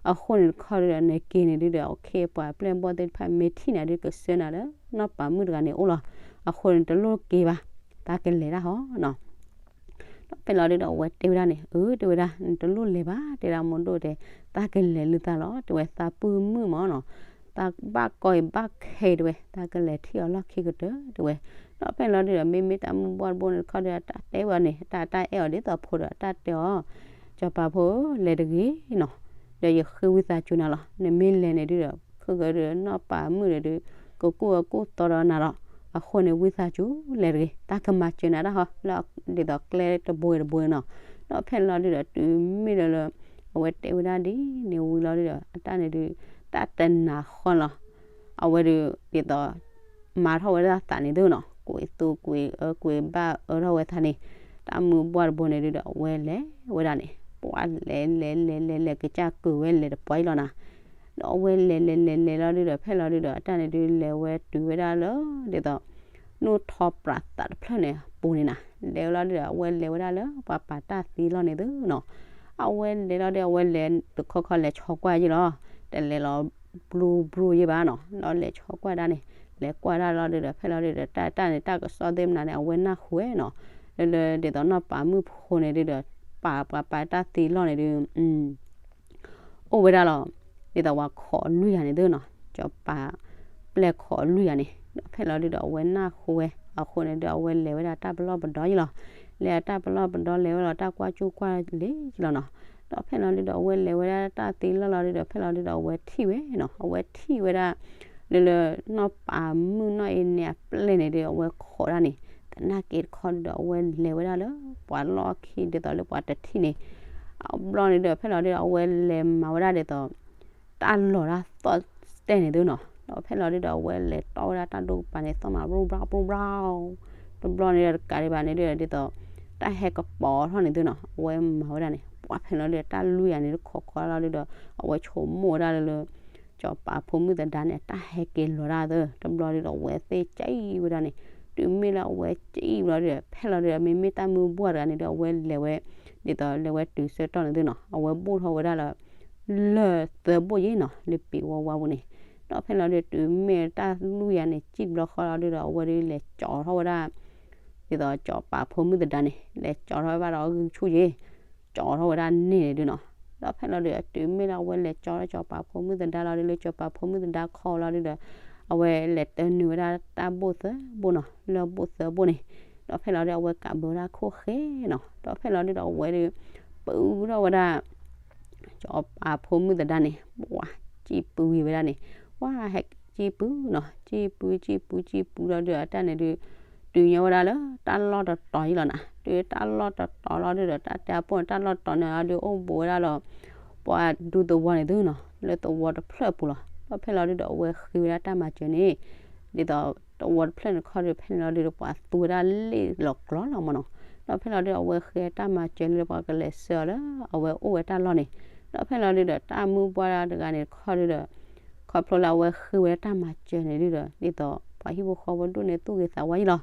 အဃိန့ၣ်တခီဒုဒီး နက့ၤန့ၣ်ဒုဒီး အခ့အပှၤပျဲၢ်ဘီၣ်သ့ၣ်တဖၣ်မ့ၢ်ထံၣ်နၤဒု ကဆှၢနၤလၢ နီၢ်ပၤမုၣ်တဂၤန့ၣ်အိၣ်လီၤ. အဃိန့ၣ် တလိၣ်က့ၤဘၣ် တၢ်ကလဲၤတၢ်ဟီနီၤ. ဖဲလီၤဒုဒီးအဝဲတဲဝဲဒၣ်န့ၣ်, အၢ တဲဝဲဒၣ်, နတလိၣ်လဲၤဘၣ် တဲဒၣ်မိၢ်ဒိၣ်တဲ, သးကလဲၤလၢသးလီၤ တဲဝဲ, သးပုၢ်မုၣ်မၢ်နီၤ, သးဘၣ်ကီအံၤဘၣ်ခဲအံၤတဲဝဲ, သးကလဲၤထံၣ်အီၤလီၢ်ခံကတၢၢ်တဲဝဲ. ဒီးဖဲလီၤဒုဒီး မ့မ့ၢ်တၢ်မုၢ်ဘှၢ်တဘိန့ၣ်တခီဒီး တၢ်တဲဝဲန့ၣ် တၢ်တၢ်အဲၣ်အီၤဒ်သိးဖိဒီး တၢ်တဲအီၤ, စီၤပၤဖိ လဲၤတဂ့ၤနီၤ, ဒီးယဃ့ဝံသးစူၤနၤလီၤ, နမ့ၢ်လဲၤန့ၣ်ဒုဒီး ခဲကဒီးနီၢ်ပၤမုၣ်န့ၣ်ဒု ကကူၣ်အကူၣ်သီဒီးနၤလီၤ, အဃိန့ၣ်ဝံသးစူၤလဲၤတဂ့ၤ, တၢ်ကမၤစၢၤနၤဒၣ်ဟီ လၢဒ်သိးကျဲတဘိတဘိနီၤ. ဒီးဖဲလီၤဒုဒီး တုၤမ့ၢ်လၢလၢ အဝဲတဲဝဲဒၣ်ဒ်န့ၣ်ဝံၤလီၤဒုဒီး အတၢ်န့ၣ်ဒု တၢ်တနာ်ဃီလီၤ. အဝဲဒု ဒ်သိး မၤထီၣ်ဝဲဒၣ်သးန့ၣ်သုနီၤ, ကွံာ်သူကွံာ်အၢကွံာ်ဘၣ်အၢထီၣ်ဝဲသးန့ၣ်, တၢ်မုၢ်ဘှၢ်တဘိန့ၣ်ဒုဒီး အဝဲလဲၤဝဲဒၣ်န့ၣ် ပှၤလဲၤလဲၤလဲၤလဲၤလဲၤ ကစၢ်ကုာ်ဝဲလဲၤတပှၢ်အံၤလီၤနၤ. ဒီးအဝဲလဲၤလဲၤလဲၤလဲၤလီၤဒုဒီး ဖဲလီၤဒုဒီး အတၢ်န့ၣ်ဒုလဲၤဝဲတုၤဝဲဒၣ်လၢ ဒ်သိး နိၣ်ထီပြးသးတဖျၢၣ်န့ၣ်အပူၤန့ၣ်နၤ, လဲၤဝဲလီၤဒုဒီး အဝဲလဲၤဝဲဒၣ်လၢပှၤပာ်တၢ်သံလီၢ်န့ၣ်သုနီၤ. အဝဲလဲၤလီၤဒု အဝဲလဲၤတခီခီလဲၤဆီကွၢ်ယ့ၢ်လီၤ, တလဲၤလီၤဘျူဘျူယ့ၢ်ဘၣ်နီၤ. ဒီးလဲၤဆီကွၢ်ဒၣ်န့ၣ် လဲၤကွၢ်ဒၣ်လီၤဒုဒီး ဖဲလီၤဒုဒီး တၢ်တၢ်န့ၣ် တၢ်ကစီၣ်သ့ၣ်မနုၤန့ၣ် အဝဲနၢ်ဟူဝဲနီၤ, လၢလၢဒ်သိးနီၢ်ပၤမုၣ်ဖိန့ၣ်ဒုဒီး ပာ်ပှၤပာ်တၢ်သံလီၢ်န့ၣ်ဒု အိၣ်ဝဲဒၣ်လီၤ, ဒ်သိးပှၤခိးအလွံၢ်ယၤန့ၣ်သုနီၤ, စီၤပၤပျဲၢ်ခိးအလွံၢ်ယၤန့ၣ်. ဒီးဖဲလီၤဒုဒီး အဝဲနၢ်ဟူဝဲ, အဃိန့ၣ်ဒု အဝဲလဲၤဝဲဒၣ်တၢ်ပလီၢ်ပဒီယ့ၢ်လီၤ. လဲၤတၢ်ပလီၢ်ပဒီလဲၤဝဲလီၤ တၢ်ကွၢ်ကၠူၣ်ကွၢ်လ့ယ့ၢ်လီၤနီၤ. ဒီးဖဲလီၤဒုဒီး အဝဲလဲၤဝဲဒၣ်တၢ်သံလီၢ်လီၤဒုဒီး ဖဲလီၤဒုဒီး အဝဲထံၣ်ဝဲနီၤ, အဝဲထံၣ်ဝဲဒၣ် လၢလၢ နီၢ်ပၤမုၣ်နီၢ်အ့န့ၣ်အပျဲၢ်န့ၣ်ဒု အဝဲခိးဒၣ်န့ၣ်, သနာ်က့တခီဒုဒီး အဝဲလဲၤဝဲဒၣ်လၢ ပှၤလီၢ်ခံဒ်သိးလၢပှၤတထံၣ်န့ၣ်, အဘျီန့ၣ်ဒု ဖဲလီၤဒုဒီး အဝဲလဲၤမၤဝဲဒၣ်ဒ်သိး တၢ်လီၤတၢ်သီၣ်တဲၢ်န့ၣ်သုနီၤ. ဒီးဖဲလီၤဒုဒီး အဝဲလဲၤတီၢ်ဝဲဒၣ်တၢ်ဒိၣ်ကပၤန့ၣ် သီၣ်မး ဘြူဘြါ ဘြူဘြါ တဘျီန့ၣ်ဒီး တကးဒံးဘၣ်န့ၣ်ဒု ဒ်သိး တၢ်ဟဲကပီၤထီၣ်န့ၣ်သုနီၤ. အဝဲမၤဝဲဒၣ်န့ၣ် ပှၤဖဲလီၤဒုဒီး တၢ်လွံၢ်ယၤန့ၣ် တခိးခိးလီၤဒုဒီး အဝဲဆိကမိၣ်ဝဲဒၣ်လၢလၢ စီၤပၤဖိမုၣ်သဒါန့ၣ် တၢ်ဟဲက့ၤလီၤဒၣ်သၢ တဘျီဒုဒီး အဝဲသ့ၣ်ကၠံၣ်ဝဲဒၣ်န့ၣ်, တုၤမ့ၢ်လၢအဝဲကၠံၣ်ဝဲလီၤဒုဒီး ဖဲလီၤဒုဒီး မ့မ့ၢ်တၢ်မုၢ်ဘှၢ်တဂၤန့ၣ်ဒီး အဝဲလဲၤဝဲ ဒ်သိးလဲၤဝဲတုၤဆၢကတီၢ်န့ၣ်သုနီၤ အဝဲဘူၣ်ထီၣ်ဝဲဒၣ်လၢ လၢၢ်သၢဘိၣ်ယ့ၢ်နီၤ လၢပံၤဝါဝါပူၤန့ၣ်. ဒီးဖဲလီၤဒု တုၤမ့ၢ်တၢ်လွံၢ်ယၤန့ၣ် ကၠံၣ်တဘျီဃီလီၤဒုဒီး အဝဲဒုလဲၤကၠီထီၣ်ဝဲဒၣ် ဒ်သိးစီၤပၤဖိမုၣ်သဒါန့ၣ် လဲၤကၠီထီၣ်ဝဲဘၣ်ဒီးအဂံၢ်ဆူၣ်ယ့ၢ် ကၠီထီၣ်ဝဲဒၣ်န့ၣ်န့ၣ်ဒုနီၤ. ဒီးဖဲလီၤဒုဒီး တုၤမ့ၢ်လၢအဝဲလဲၤကၠီထီၣ်စီၤပၤဖိမုၣ်သဒါလီၤဒု လၢစီၤပၤဖိမုၣ်သဒါခီလီၤဒုဒီး အဝဲလဲၤတၢနုာ်ဝဲဒၣ်တၢ်ဘိၣ်သၢဘိၣ်နီၤ လၢဘိၣ်သၢဘိၣ်န့ၣ်. ဒီးဖဲလီၤဒု အဝဲကးဘၢဝဲဒၣ်ခိၣ်ဃဲနီၤ ဒီးဖဲလီၤဒုဒီး အဝဲဒု ပုၢ်ထီၣ်ဝဲဒၣ် စီၤပၤဖိမုၣ်သဒါန့ၣ် ပှၤ ကၠံၣ်ပုဝံၤဝဲဒၣ်န့ၣ် ပှၤဟဲကၠံၣ်ပုနီၤ ကၠံၣ်ပု ကၠံၣ်ပု ကၠံၣ်ပုလီၤဒုဒီး အတၢ်န့ၣ်ဒု တုၤညီဝဲဒၣ်လၢတၢ်လီၢ်တတီၤယ့ၢ်လီၤနၤ. တုၤတၢ်လီၢ်တတီၤလီၤဒုဒီး တၢ်တဲအပိၢ်န့ၣ် တၢ်လီၢ်တတီၤန့ၣ်လီၤဒု အိၣ်ဘူးဝဲဒၣ်လီၤ ပှၤဒူသဝီန့ၣ်သုနီၤ လၢသဝီတဖျၢၣ်ပူၤလီၤ. ဒီးဖဲလီၤဒုဒီး အဝဲဃ့ဝဲဒၣ်တၢ်မၤစၢၤန့ၣ် ဒ်သိးသဝီတဖျၢၣ်န့ၣ်ခီဒု ဖဲန့ၣ်လီၤဒုဒီး ပှၤသူဝဲဒၣ်လ့ၣ်လီၤကျီလီၤမၢ်နီၤ. ဒီးဖဲလီၤဒုဒီး အဝဲဃ့တၢ်မၤစၢၤလၢပှၤကလဲၤဆှၢအီၤလၢအဝဲအိၣ်ဝဲတၢ်လီၢ်န့ၣ်. ဒီးဖဲလီၤဒုဒီး တၢ်မုၢ်ဘှၢ်တဂၤန့ၣ်ခီဒုဒီး ခီဖျိလၢအဝဲဃ့ဝဲဒၣ်တၢ်မၤစၢၤန့ၣ်ဒုဒီး ဒ်သိးပှၤဟံၣ်ဖိဃီဖိဒိၣ်န့ၢ်သူၣ်ဂ့ၤသးဝါယ့ၢ်လီၤ.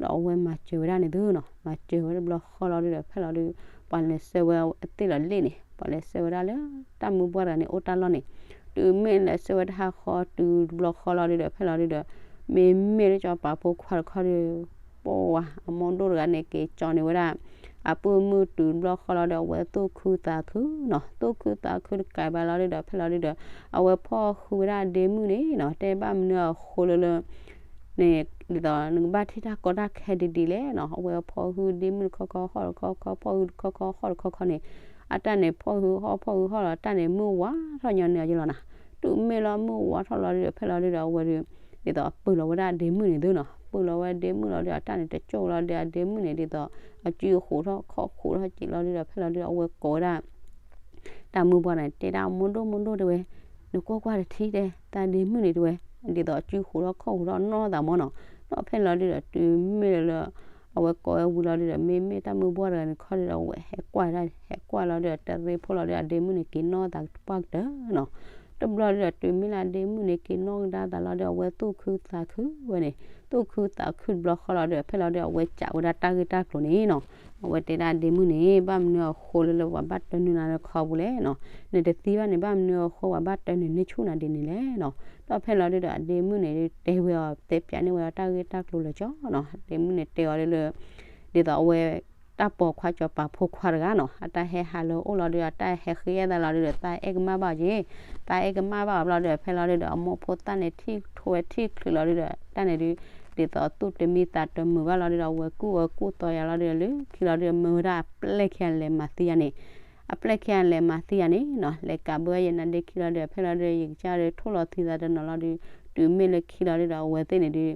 ဒီးအဝဲမၤစၢၤဝဲဒၣ်န့ၣ်သုနီၤ မၤစၢၤဝဲတဘျီဃီလီၤဒုဒီး ဖဲလီၤဒု ပှၤလဲၤဆှၢဝဲအသ့ၣ်လီၤလ့ၣ်န့ၣ် ပှၤလဲၤဆှၢဝဲဒၣ်လၢ တၢ်မုၢ်ဘှၢ်တဂၤန့ၣ် အိၣ်တၢ်လီၢ်န့ၣ်. တုၤမ့ၢ်လဲၤဆှၢဝဲတဟါဃီတုၤတဘျီဃီလီၤဒုဒီး ဖဲလီၤဒုဒီး မ့မ့ၢ်လၢစီၤပၤဖိခွါတခီဒု ပှၤအမိၢ်ဒိၣ်တဂၤန့ၣ် က့ၤကၠီန့ၢ်ဝဲဒၣ် အပုၢ်မုၣ်တုၤတဘျီဃီလီၤဒီး အဝဲသူၣ်ခုသးခုနီၤ သူၣ်ခုသးခုတကးဘၣ်လီၤဒုဒီး ဖဲလီၤဒုဒီး အဝဲဖီၣ်ဃုာ်ဝဲဒၣ်အဒ့မုၣ်န့ၣ်နီၤ တဲဘၣ်မနုၤအဃိလၢလၢ န့ၣ် ဒ်သိးနကဘၣ်ထံၣ်တၢ်ကီတၢ်ခဲဒ်ဒ်လဲၣ်နီၤ အဝဲဖီၣ်ဟုၣ်ဒ့မုၣ်တခီခီဟီၣ်တခီခီ ဖီၣ်ဟုၣ်တခီခီဟီၣ်တခီခီန့ၣ် အတၢ်န့ၣ်ဖီၣ်ဟုၣ်ဟီၣ်ဖီၣ်ဟုၣ်ဟီၣ်လီၤ တၢ်န့ၣ်မုၢ်ဝါထီၣ်ညီနုၢ်အယလီၤနၤ. တုၤမ့ၢ်လၢမုၢ်ဝါထီၣ်လီၤဒုဒီး ဖဲလီၤဒုဒီး အဝဲဒု ဒ်သိးပုၢ်လီၤဝဲဒၣ်အဒ့မုၣ်န့ၣ်သုနီၤ ပုၢ်လီၤဝဲဒ့မုၣ်လီၤဒုဒီး အတၢ်န့ၣ်တကၠိၢ်လီၤဒုဒီး အဒ့မုၣ်န့ၣ် ဒ်သိး အစုဃိးထီၣ်ခီၣ်ဃိးထီၣ်က့ၤလီၤဒုဒီး ဖဲလီၤဒုဒီး အဝဲကိးဝဲဒၣ် တၢ်မုၢ်ပှၢ်န့ၣ် တဲဒၣ် မိၢ်ဒိၣ်မိၢ်ဒိၣ်တဲဝဲ, နကွၢ်ကွၢ်တထံၣ်တဲ တၢ်ဒ့မုၣ်န့ၣ်တဲဝဲ, ဒ်သိးအစုဃိးထီၣ်ခီၣ်ဃိးထီၣ်နီၢ်သးမၢ်နီၤ. ဒီးဖဲလီၤဒုဒီး တုၤမ့ၢ်လၢ အဝဲကိးဝဲဝံၤလီၤဒုဒီး မ့မ့ၢ်တၢ်မုၢ်ပှၢ်တဂၤန့ၣ်ခီဒုဒီး အဝဲဟဲကွၢ်ဒၣ် ဟဲကွၢ်လီၤဒုဒီး တရ့ဖိလီၤဒုဒီး အဒ့မုၣ်န့ၣ် က့ၤနီၢ်သးတပှၢ်ကတၢၢ်နီၤ. တဘျီဒုဒီး တုၤမ့ၢ်လၢအဒ့မုၣ်န့ၣ် က့ၤနီၢ်ကဒါသးလီၤဒုဒီး အဝဲသူၣ်ခုသးခုဝဲန့ၣ်, သူၣ်ခုသးခုတဘျီဃီလီၤဒုဒီး ဖဲလီၤဒုဒီး အဝဲစံးဝဲဒၣ်တၢ်ဂ့ၢ်တၢ်ကျိၤန့ၣ်နီၤ. အဝဲတဲဒၣ်ဒ့မုၣ်န့ၣ် ဘၣ်မနုၤအဃိလၢလၢပှၤဘၣ်တၢနုာ်နၤလၢခီပူၤလဲၣ်နီၤ. နတသံဘၣ်န့ၣ် ဘၣ်မနုၤအဃိပှၤဘၣ်တၢနုာ်န့ၢ်ဆူၣ်နၤဒ်န့ၣ်လဲၣ်နီၤ. ဒီးဖဲလီၤဒုဒီး အဒ့မုၣ်န့ၣ် တဲဝဲအီၤ တဲပၠးန့ၢ်ဝဲအီၤတၢ်ဂ့ၢ်တၢ်ကျိၤလၢာ်ကၠီနီၤ. အဒ့မုၣ်န့ၣ်တဲအီၤလၢလၢ ဒ်သိးအဝဲ တၢ်ပိာ်ခွါစီၤပၤဖိခွါတဂၤနီၤ အတၢ်ဟဲဟးလၢအအိၣ်လီၤဒီး အတၢ်ဟဲဃ့အသးလီၤဒုဒီး သးအဲၣ်ကမၣ်ဘၣ်အီၤက့ၤ, သးအဲၣ်ကမၣ်ဘၣ်အီၤဘျီဒီး ဖဲလီၤဒုဒီး အမိၢ်ဖိသၣ်န့ၣ်ထံၣ်ထိဝဲထံၣ်ချုးလီၤဒုဒီး တၢ်န့ၣ်ဒု ဒ်သိးသူၣ်တမံသးတမုာ်ဘၣ်လီၤဒုဒီး အဝဲကူၣ်အၢကူၣ်သီယၤလီၤဒုဒီး လၢခံလီၤဒုဒီး မၢဝဲဒၣ်အပျဲၢ်ခံဂၤလဲၤမၤသံယၤန့ၣ်, အပျဲၢ်ခံဂၤလဲၤမၤသံယၤန့ၣ်နီၤ လဲၤကးဘၢယနါဒ့ခံလီၤဒုဒီး ဖဲလီၤဒုဒီး ယကစၢ်ဒု ထိၣ်လီၤသံသးတနီၤလီၤဒု တုၤမ့ၢ်လၢခံလီၤဒုဒီး အဝဲသ့ၣ်န့ၣ်ဒု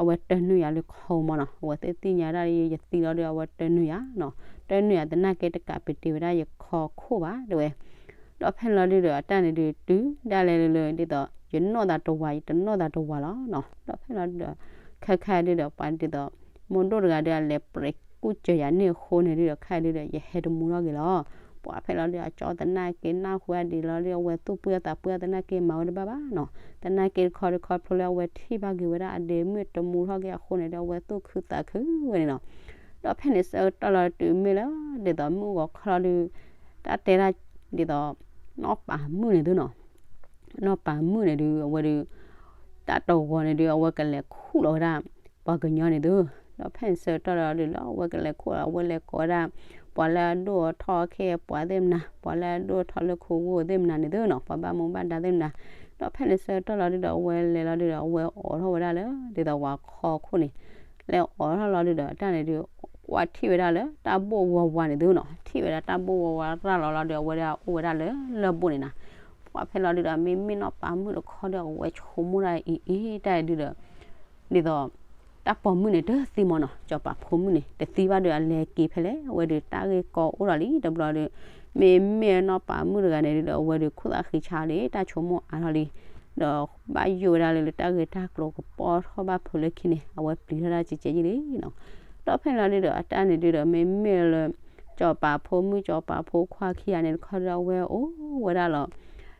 အဝဲတနုာ်ယၤလၢခီမီၤနီၤ, အဝဲသ့ၣ်သ့ၣ်ညါဒၣ်ယသံလီၤဒု အဝဲတနုာ်ယၤနီၤ, တနုာ်ယၤသနာ်က့တကးပတ့ၤဝဲဒၣ်ယခီခိၣ်ဘၣ်တဲဝဲ ဒီးဖဲလီၤဒုဒီး အတၢ်န့ၣ်ဒု တုၤဒၣ်လဲာ်လၢ ဒ်သိး ယနီၢ်သးတဝး ယတနီၢ်သးတဝးလီၤနီၤ, ဒီးဖဲလီၤဒုဒီး ခဲခါဒုဒီး ပှၤဒ်သိး မိၢ်ဒိၣ်တဂၤဒီး အလဲၤပြဲးကူၣ်စၢၤယၤန့ၣ်အဃိန့ၣ်ဒုဒီး ခဲဒုဒီး ယဟဲတမူထီၣ်က့ၤလီၤ. ပှၤဖဲလီၤဒုဒီး အကၠီသနာ်က့နၢ်ဟူဝဲဒံးလီၤဒု အဝဲသူၣ်ပှၢ်သးပှၢ်သနာ်က့မၤဝဲတဘၣ်ဘၣ်နီၤ, သနာ်က့တခီဒုခီဖျိလၢအဝဲထံၣ်ဘၣ်က့ၤဝဲဒၣ်အဒ့မုၣ်တမူထီၣ်က့ၤအဃိန့ၣ်ဒီး အဝဲသူၣ်ခုသးခုဝဲန့ၣ်နီၤ, ဒီးဖဲန့ၣ်ဆၢကတီၢ်လီၤတုၤမ့ၢ်လၢ ဒ်သိးမုၢ်ဂီၤခီလီၤဒု တၢ်တဲဒၣ် ဒ်သိး နီၢ်ပၤမုၣ်န့ၣ်သုနီၤ နီၢ်ပၤမုၣ်န့ၣ်ဒု အဝဲဒု တၢ်တဂီၤန့ၣ်ဒု အဝဲကလဲၤခူၣ်လီၤဝဲဒၣ် ပှၤကညီန့ၣ်သု, ဒီးဖဲန့ၣ်ဆၢကတီၢ်လီၤဒု လၢအဝဲကလဲၤခူၣ်လီၤ အဝဲလဲၤကိးဝဲဒၣ် ပှၤလၢအဒိၣ်ထီၣ်အခ့အပှၤသ့ၣ်မနၤ ပှၤလၢအဒိၣ်ထီၣ်လၢခိဝ့ၢ်သ့ၣ်မနၤန့ၣ်သုနီၤ ပှၤဘၣ်မူဘၣ်ဒါသ့ၣ်မနၤ, ဒီးဖဲန့ၣ်ဆၢကတီၢ်လီၤဒုဒီး အဝဲလဲၤလီၤဒုဒီး အဝဲအိးထီၣ်ဝဲဒၣ်လၢ ဒ်သိးပှၤခီခိၣ်န့ၣ် လဲၤအိးထီၣ်လီၤဒုဒီး တၢ်န့ၣ်ဒု ကွၢ်ထံၣ်ဝဲဒၣ်လၢတၢ်ဘိၣ်ဝါဝါန့ၣ်သုနီၤ, ထံၣ်ဝဲဒၣ်တၢ်ဘိၣ်ဝါဝါရၢ်လီၤလီၤဒု အဝဲဒၣ်အိၣ်ဝဲဒၣ်လၢလၢၢ်ဘိၣ်န့ၣ်နီၤ, ပှၤဖဲလီၤဒုဒီး မ့မ့ၢ်နီၢ်ပၤမုၣ်တခီဒီး အဝဲဆိကမိၣ်ဒၣ်အံၤအံၤတၢ်အံၤဒုဒီး ဒ်သိး တၢ်ပိာ်မုၣ်န့ၣ်တသံမီၤနီၤ, စီၤပၤဖိမုၣ်န့ၣ် တသံဘၣ်ဒီးအလဲၤက့ၤဖဲလဲၣ်, အဝဲဒုးတၢ်ဂ့ၢ်ကီအိၣ်ဒီးလံတဘျီဒီး မ့မ့ၢ်နီၢ်ပၤမုၣ်တဂၤန့ၣ်ဒုဒီး အဝဲဒုးခိၣ်သၣ်ဃံဆါလံ တၢ်ဆိကမိၣ်အါထီၣ်လံ, ဒီးဘၣ်ယိၣ်ဝဲဒၣ်လၢ လၢတၢ်ဂ့ၢ်တၢ်ကျိၤကပီၢ်ထီၣ်ဘၣ်ဖုးလၢခံန့ၣ် အဝဲပျံၤထီၣ်ဒၣ်ကဲကဲယံလံနီၤ, ဒီးဖဲလီၤဒုဒီး အတၢ်န့ၣ်ဒုဒီး မ့မ့ၢ်လၢ စီၤပၤဖိမုၣ် စီၤပၤဖိခွါခံဂၤန့ၣ်တခီဒီး အဝဲအိၣ်ဝဲဒၣ်လီၤ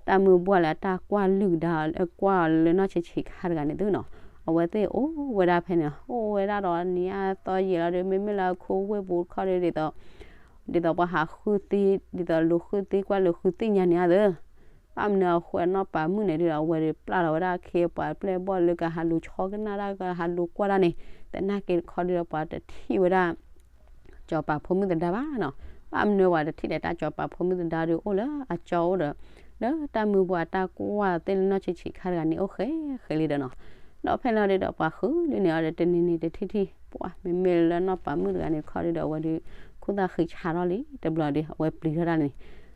တၢ်မုၢ်ဘှၢ်လၢအတၢ်ကွၢ်လုၢ်ကဒါ ကွၢ်လၢနီၢ်ဆံးဆံးခါတဂၤန့ၣ်သုနီၤ, အဝဲသ့ၣ်အိၣ်ဝဲဒၣ်ဖဲန့ၣ် အိၣ်ဝဲဒၣ်ဒီးနံၤအါသီယံာ်လီၤဒီး မ့မ့ၢ်လၢအခိဝ့ၢ်ပူၤတခီဒီး ဒ်သိး ဒ်သိးပှၤဟးဃုသ့ ဒ်သိးလူၤဃုသ့ကွၢ်လူၤဃုသ့ၣ်ညါန့ၣ်ဧါသၢ ဘၣ်မနုၤအဃိနီၢ်ပၤမုၣ်န့ၣ်ဒုဒီး အဝဲဒုးပျၢ်လီၤဝဲဒၣ်အခ့အပှၤပျဲၢ်ဘီၣ်လၢကဟးလူၤဆီကနၣ်တၢ် ကဟးလူၤကွၢ်တၢ်န့ၣ် သနာ်က့တခီဒုဒီး ပှၤတထံၣ်ဝဲဒၣ် စီၤပၤဖိမုၣ်သဒါဘၣ်နီၤ, ဘၣ်မနုၤပှၤတထံၣ်ဒီးတၢ်စီၤပၤဖိမုၣ်သဒါဒုးအိၣ်လၢအကၠီအိၣ်ဒီး လၢတၢ်မုၢ်ဘှၢ်အတၢ်ကွၢ်သ့ၣ်လၢနီၢ်ဆံးဆံးခါတဂၤန့ၣ် အိၣ်ဃဲဃဲလံဒီးနီၤ, ဒီးဖဲလီၤဒုဒီး ပှၤဃုလံန့ၣ်အီၤဒီး တနံၤနံၤတထံၣ်ထံၣ် ပှၤမ့မ့ၢ်လၢနီၢ်ပၤမုၣ်တဂၤန့ၣ်တခီဒုဒီး အဝဲဒုး ခိၣ်သၣ်ဃံဆါထီၣ်လံတဘျီဒီး အဝဲပျံၤထီၣ်ဒၣ်န့ၣ်,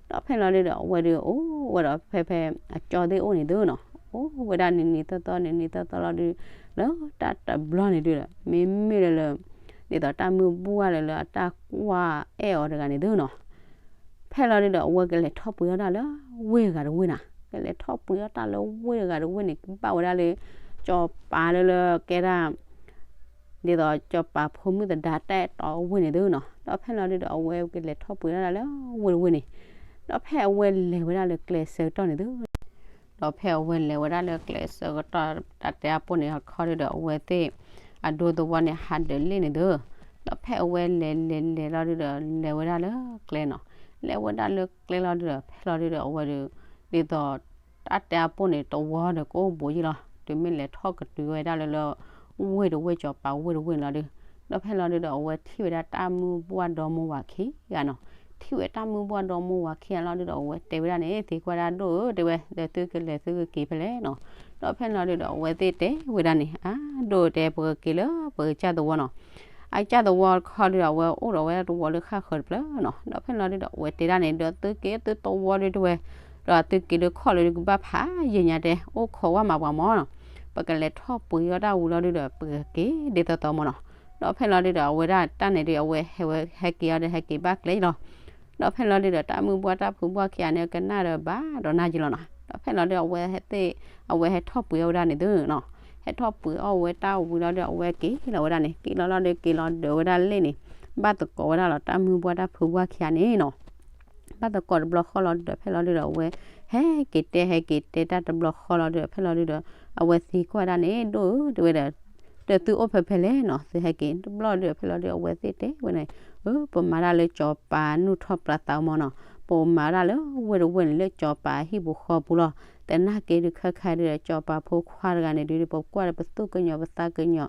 ဒီးဖဲလီၤဒုဒီး အဝဲဒုးအိၣ်ဝဲဒီးဖဲဖဲအကၠီသ့ၣ်အိၣ်န့ၣ်သုနီၤ, အိၣ်ဝဲဒၣ်နံၤနံၤသီသီနံၤနံၤသီသီလီၤဒုး လၢတၢ်တဘျီန့ၣ်ဒုဒီး မ့မ့ၢ်လၢလၢ ဒ်သိးတၢ်မုၢ်ဘှၢ်လၢလၢအတၢ်ကွၢ်အဲၣ်အီၤတဂၤန့ၣ်သုနီၤ, ဖဲလီၤဒုဒီး အဝဲကလဲၤထီၣ်ပှ့ၤအီၣ်တၢ်လၢဝ့ၢ်တဂၤတဝ့ၢ်နၤ, ကလဲၤထီၣ်ပှ့ၤအီၣ်တၢ်လၢဝ့ၢ်တဂၤတဝ့ၢ်န့ၣ် ကဘၣ်ဝဲဒၣ်လၢ စီၤပၤလၢလၢကဲဒၣ် ဒ်သိးစီၤပၤဖိမုၣ်သဒါတၢ်အဲၣ်တီအဝ့ၢ်န့ၣ်သုနီၤ, ဒီးဖဲလီၤဒုဒီး အဝဲကလဲၤထီၣ်ပှ့ၤအီၣ်တၢ်လၢဝ့ၢ်တဝ့ၢ်န့ၣ်, ဒီးဖဲအဝဲလဲၤဝဲဒၣ်လၢကျဲဆၢကတီၢ်န့ၣ်သု ဒီးဖဲအဝဲလဲၤဝဲဒၣ်လၢကျဲဆၢကတီၢ် တၢ်တဲအပူၤန့ၣ် အခီဒုဒီး အဝဲသ့ၣ် အဒိသဝီန့ၣ် ဟးဒၢးလ့ၣ်န့ၣ်သု, ဒီးဖဲအဝဲလဲၤလဲၤလဲၤလီၤဒုဒီး လဲၤဝဲဒၣ်လၢကျဲနီၤ, လဲၤဝဲဒၣ်လၢကျဲလီၤဒုဒီး ဖဲလီၤဒုဒီး အဝဲဒုး ဒ်သိး တၢ်တဲအပူၤန့ၣ် တဝီဒီးကအိၣ်ဘူးယံလီၤ, တုၤမ့ၢ်လဲၤထီၣ်ကတုၤဝဲဒၣ်လၢလၢ ဝ့ၢ်တဝ့ၢ်စီၤပၤဝ့ၢ်တဝ့ၢ်န့ၣ်လီၤဒု, ဒီးဖဲလီၤဒုဒီး အဝဲထံၣ်ဝဲဒၣ်တၢ်မုၢ်ဘှၢ်ဒီမါဝၤခံဂၤနီၤ, ထံၣ်ဝဲတၢ်မုၢ်ဘှၢ်ဒီမါဝၤခံဂၤလီၤဒုဒီး အဝဲတဲဝဲဒၣ်န့ၣ် သံကွၢ်ဒၣ်ဒိၣ်ဧၢ တဲဝဲ ဒီးသုကလဲၤသုကက့ၤဖဲလဲၣ်နီၤ, ဒီးဖဲလီၤဒုဒီး အဝဲသ့ၣ်တဲဝဲဒၣ်န့ၣ် အါ ဒိၣ်ဧၢ တဲပကက့ၤလၢပကစၢ်သဝီနီၤ, အကစၢ်သဝီတခီဒုဒီး အဝဲအိၣ်ဒီးဝဲတဝီလၢဃၣ်ဃၢၤတဖျၢၣ်နီၤ, ဒီးဖဲလီၤဒုဒီး အဝဲတဲဒၣ်န့ၣ် ဒီးသုက့ၤသုသဝီဒုတဲဝဲ ဒီးသုက့ၤလၢခီၣ်လၢဒုကဘၣ်ဖးယံာ်ညါတဲ အိၣ်ခိးဝဲမးပှၤမၢ်နီၤ, ပကလဲၤထီၣ်ပှ့ၤအီၣ်တၢ်ဝံၤလီၤဒုဒီး ပကက့ၤဒ်သိးသိးမၢ်နီၤ, ဒီးဖဲလီၤဒုဒီး အဝဲဒၣ်တၢ်န့ၣ်ဒု အဝဲဟဲဝဲဟဲက့ၤအီၤဒီး ဟဲက့ၤဘၣ်ကျဲလီၤ, ဒီးဖဲလီၤဒုဒီး တၢ်မုၢ်ဘှၢ်တၢ်ဖုဘှၢ်ခံဂၤန့ၣ် ကနၣ်ဒီးဘၣ်ဒီးနၢ်က့လီၤနီၤ, ဒီးဖဲလီၤဒု အဝဲသ့ၣ် အဝဲဟဲထီၣ်ပှ့ၤအီၣ်ဝဲဒၣ်န့ၣ်သုနီၤ, ဟဲထီၣ်ပှ့ၤအီၣ်ဝဲတၢ်ဝံၤလီၤဒု အဝဲက့ၤလီၤဝဲဒၣ်န့ၣ် က့ၤလီၤလီၤဒု က့ၤလီၤဒၢးဝဲဒၣ်လ့ၣ်န့ၣ် ဘၣ်သကိးဝဲဒၣ်လီၤ တၢ်မုၢ်ဘှၢ်တၢ်ဖုဘှၢ်ခံဂၤန့ၣ်နီၤ ဘၣ်သကိးတဘျီဃီလီၤဒုဒီး ဖဲလီၤဒုဒီး အဝဲဟဲက့ၤတဲ ဟဲက့ၤတဲတၢ်တဘျီဃီလီၤဒုဒီး ဖဲလီၤဒုဒီး အဝဲသံကွၢ်ဒၣ်န့ၣ် ဒိၣ်ဧၢ တဲဝဲဒီး ဒီးသုအိၣ်ဖဲဖဲလဲၣ်နီၤ သုဟဲက့ၤတဘျီဒုဒီး ဖဲလီၤဒုဒီး အဝဲသ့ၣ်တဲဝဲန့ၣ် အၢ ပမၤတၢ်လၢစီၤပၤနုာ်ထီၣ်ပျၢ်သးမၢ်နီၤ, ပမၤတၢ်လၢဝ့ၢ်တဝ့ၢ်န့ၣ် လၢစီၤပၤဟံၣ်ပူၤဃီပူၤလီၤ, သနာ်က့ဒု ခဲခါဒုဒီး စီၤပၤဖိခွါတဂၤန့ၣ်ဒု ပကွၢ်ဒီးပသူၣ်ကညီၤပသးကညီၤ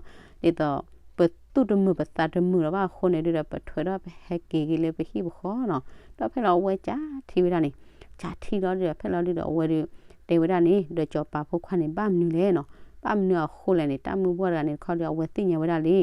ဒ်သိး ပသူၣ်တမုာ်ပသးတမုာ်လီၤဘၣ်အဃိန့ၣ်ဒုဒီး ပထွဲဒီးပဟဲက့ၤက့ၤလၢပဟံၣ်ပဃီနီၤ. ဒီးဖဲလီၤအဝဲကးထံၣ်ဝဲဒၣ်န့ၣ်, ကးထံၣ်လီၤဒုဒီး ဖဲလီၤဒုဒီး အဝဲဒု တဲဝဲဒၣ်န့ၣ် ဒီးစီၤပၤဖိခွါန့ၣ် ဘၣ်မနုၤလဲၣ်နီၤ, ဘၣ်မနုၤအဃိလဲၣ်န့ၣ် တၢ်မုၢ်ဘှီၣ်တဂၤန့ၣ်တခီဒီး အဝဲသ့ၣ်ညါဝဲဒၣ်လံ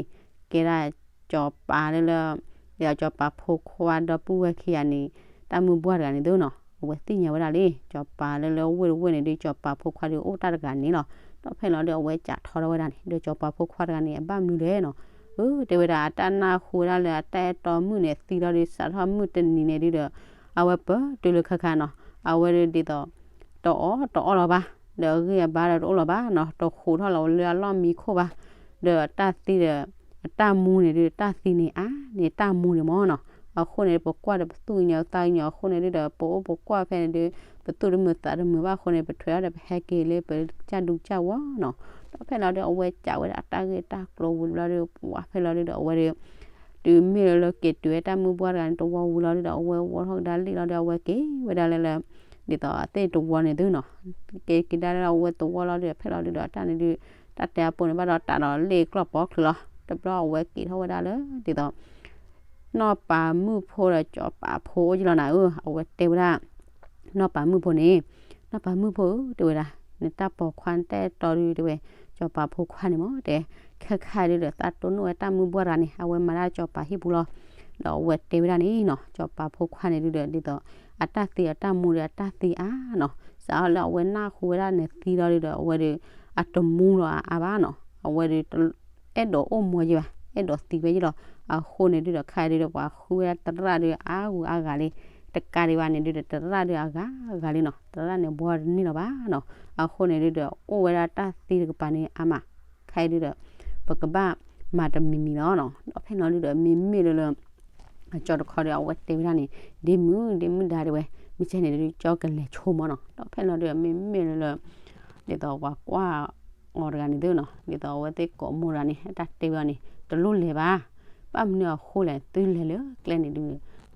ကဲဒၣ်စီၤပၤလၢလၢ ဒီးစီၤပၤဖိခွါဒီပုၢ်ဝဲၢ်ခံဂၤန့ၣ် တၢ်မုၢ်ဘှီၣ်တဂၤန့ၣ်သုနီၤ, အဝဲသ့ၣ်ညါဝဲဒၣ်လံ စီၤပၤလၢလၢဝ့ၢ်တဝ့ၢ်န့ၣ်ဒု စီၤပၤဖိခွါဒုအိၣ်တၢ်တဂၤန့ၣ်လီၤ. ဒီးဖဲလီၤဒုဒီး အဝဲကးထီၣ်ထီၣ်ဝဲဒၣ်န့ၣ် ဒီးစီၤပၤဖိခွါတဂၤန့ၣ် အဘၣ်မနုၤလဲၣ်နီၤ, အၢ တဲဝဲဒၣ် အတၢ်နၢ်ဟူဝဲဒၣ်လၢအတၢ်အဲၣ်တီမုၣ်န့ၣ်သံလီၤဒု စးထီၣ်မုၢ်တနံၤန့ၣ်ဒုဒီး အဝဲပတုၤလၢခါခါနီၤ, အဝဲဒုဒ်သိး တအီၣ်တအီလီၤဘၣ်, ဒီးအဂံၢ်အဘါဒီးတအိၣ်လီၤဘၣ်နီၤ, တဃိးထီၣ်လီၤလၢအလီၢ်မံခိၣ်ဘၣ်, ဒီးတၢ်သံဒီး အတၢ်မူန့ၣ်ဒု တၢ်သံန့ၣ်အါန့ၢ်တၢ်မူန့ၣ်မၢ်နီၤ. အဃိန့ၣ် ပကွၢ်ဒီးပသူၣ်ကညီၤသးကညီၤအဃိန့ၣ်ဒုဒီး ပအိၣ်ပကွၢ်ဖဲန့ၣ်ဒု ပသူၣ်တမုာ်သးတမုာ်ဘၣ်အဃိန့ၣ် ပထွဲထီၣ်ဒီးပဟဲက့ၤလၢပကစၢ်ဒူကစၢ်ဝီနီၤ. ဒီးဖဲလီၤဒု အဝဲကးဝဲဒၣ်အတၢ်ဂ့ၢ်တၢ်ကျိၤဝံၤဘျီဒု ပှၤဖဲလီၤဒုဒီး အဝဲဒု တုၤမ့ၢ်လၢလၢက့ၤတုၤဝဲတၢ်မုၢ်ဘှီၣ်တဂၤန့ၣ် တဝီဝံၤလီၤဒုဒီး အဝဲဝီထီၣ်ကဒါလံလီၤဒု အဝဲက့ၤဝဲဒၣ်လၢလၢ ဒ်သိးအသ့ၣ်တဝီန့ၣ်သုနီၤ, က့ၤကဒါလၢအဝဲတဝီလီၤဒုဒီး ဖဲလီၤဒုဒီး တၢ်န့ၣ်ဒု တၢ်တဲအပူၤန့ၣ်ဘၣ်ဒီးတၢ်ဒီးလ့ၣ်ကျီၢ်ပီၤချုးလီၤ. တဘျီအဝဲက့ၤထီၣ်ဝဲဒၣ်လၢ ဒ်သိး နီၢ်ပၤမုၣ်ဖိဒီးစီၤပၤဖိအိၣ်ကလီၤနၤဧၢ, အဝဲတဲဝဲဒၣ် နီၢ်ပၤမုၣ်ဖိန့ၣ်, နီၢ်ပၤမုၣ်ဖိဧၢ တဲဝဲဒၣ်, နတၢ်ပိာ်ခွါနတၢ်အဲၣ်တီဒု တဲဝဲ, စီၤပၤဖိခွါန့ၣ်မၢ်တဲ, ခဲခါဒုဒီးသးတိၢ်နီၣ်ဝဲတၢ်မုၢ်ဘှီၣ်တဂၤန့ၣ် အဝဲမၤဒၣ်စီၤပၤဟံၣ်ပူၤလီၤ. ဒီးအဝဲတဲဝဲဒၣ်န့ၣ်နီၤ, စီၤပၤဖိခွါန့ၣ်ဒုဒီး ဒ်သိး အတၢ်သံအတၢ်မူဒီးအတၢ်သံအါနီၤ, စးထီၣ်လၢအဝဲနၢ်ဟူဝဲဒၣ်န့ၣ်သံလီၤဒုဒီး အဝဲဒု အတမူလီၤအါဘၣ်နီၤ, အဝဲဒု အဲၣ်ဒိးအိၣ်မူယဲဘၣ်, အဲၣ်ဒိးသံဝဲယဲလီၤ. အဃိန့ၣ်ဒုဒီး ခါဒုဒီး ပှၤဃုဝဲဒၣ်သရၣ်ဒုအါဂုၤအါဂၤလံ, တကးဒံးဘၣ်န့ၣ်ဒုဒီး သရၣ်ဒုအဂၤဂၤလံနီၤ, သရၣ်န့ၣ်ဘှီတန့ၢ်လီၤဘၣ်နီၤ. အဃိန့ၣ်ဒုဒီး အိၣ်ဝဲဒၣ်တၢ်သံတကပၤန့ၣ်အါမး, ခါဒုဒီး ပကဘၣ်မၤတမံၤမံၤလီၤနီၤ. ဒီးဖဲလီၤဒုဒီး မ့မ့ၢ်လၢလၢ အကၠီတခီဒီး အဝဲတဲဝဲဒၣ်န့ၣ်, ဒ့မုၣ် ဒ့မုၣ်ဒါတဲဝဲ, မ့ၢ်ကဲန့ၣ်ဒု ကၠီကလဲၤဆိမၢ်နီၤ. ဒီးဖဲလီၤဒုဒီး မ့မ့ၢ်လၢလၢ ဒ်သိးပှၤကွၢ်အီၤတဂၤန့ၣ်သုနီၤ, ဒ်သိးအဝဲသ့ၣ်ကိးမိၢ်တဂၤန့ၣ် အတၢ်တဲဝဲအီၤန့ၣ် တလိၣ်လဲၤဘၣ်. ဘၣ်မနုၤအဃိလဲၣ် သုလဲၤလၢကျဲန့ၣ်ဒု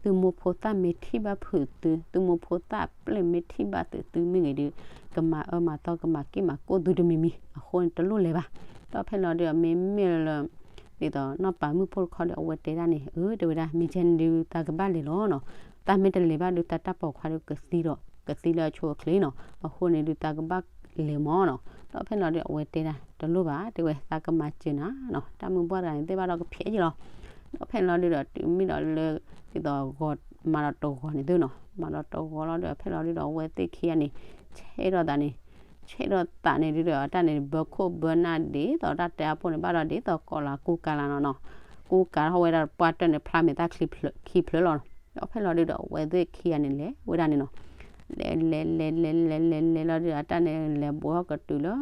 သုမိၢ်ဖိသၣ်မ့ၢ်ထံၣ်ဘၣ်ဖုးသု, သုမိၢ်ဖိသၣ်ပျဲၢ်မ့ၢ်ထံၣ်ဘၣ်သု သုမ့ၢ်ဂ့ၤဒု ကမၤအၢမၤသီ ကမၤက့ၣ်မၤကိၣ်သုတမံၤမံၤ, အဃိန့ၣ်တလိၣ်လဲၤဘၣ်. ဒီးဖဲလီၤဒုဒီး မ့မ့ၢ်လၢလၢ ဒ်သိးနီၢ်ပၤမုၣ်ဖိတခီဒီး အဝဲတဲဒၣ်န့ၣ်, အၢ တဲဝဲဒၣ် မ့ၢ်ကဲန့ၣ်ဒု သးကဘၣ်လဲၤလီၤနီၤ. သးမ့ၢ်တလဲၤဘၣ်ဒု သးတၢ်ပိာ်ခွါဒုကသံဒီး ကသံလၢအဆိအချ့နီၤ. အဃိန့ၣ်ဒု သးကဘၣ်လဲၤမၢ်နီၤ. ဒီးဖဲလီၤဒု အဝဲတဲဒၣ် တလိၣ်ဘၣ် တဲဝဲ သးကမၤစၢၤနၤနီၤ, တၢ်မုၢ်ဘှီၣ်တဂၤန့ၣ် သ့ၣ်ဘၣ်ဒီးကဖျဲးယံလီၤ. ဒီးဖဲလီၤဒုဒီး တုၤမ့ၢ်ဒီးလၢ ဒ်သိးဂီၤ မၤဒီးတဂီၤန့ၣ်သုနီၤ, မၤဒီးတဂီၤလီၤဒုဒီး ဖဲလီၤဒုဒီး အဝဲသ့ၣ်ခံဂၤန့ၣ် ဆဲးဒီးသးန့ၣ် ဆဲးဒီးသးန့ၣ်ဒုဒီး တၢ်န့ၣ်ဘၢခိၣ်ဘၢနၢ်ဒ်သိးတၢ်တဲအပူၤန့ၣ် ဘၣ်ဒီးဒ်သိးကိးလၤကူကၤလၤနီၤနီၤ, ကူကၤထီၣ်ဝဲဒၣ်ပှၢ်တၢၢ်န့ၣ် ဖျါမဲာ်သၣ်ခံဖျၢၣ်လီၤ. ဒီးဖဲလီၤဒုဒီး အဝဲသ့ၣ်ခံဂၤန့ၣ် လဲၤဝဲဒၣ်န့ၣ်နီၤ, လဲၤလဲၤလဲၤလဲၤလဲၤလဲၤလဲၤလီၤဒုဒီး တၢ်န့ၣ်လဲၤဘူးထီၣ်ကတုၤလၢ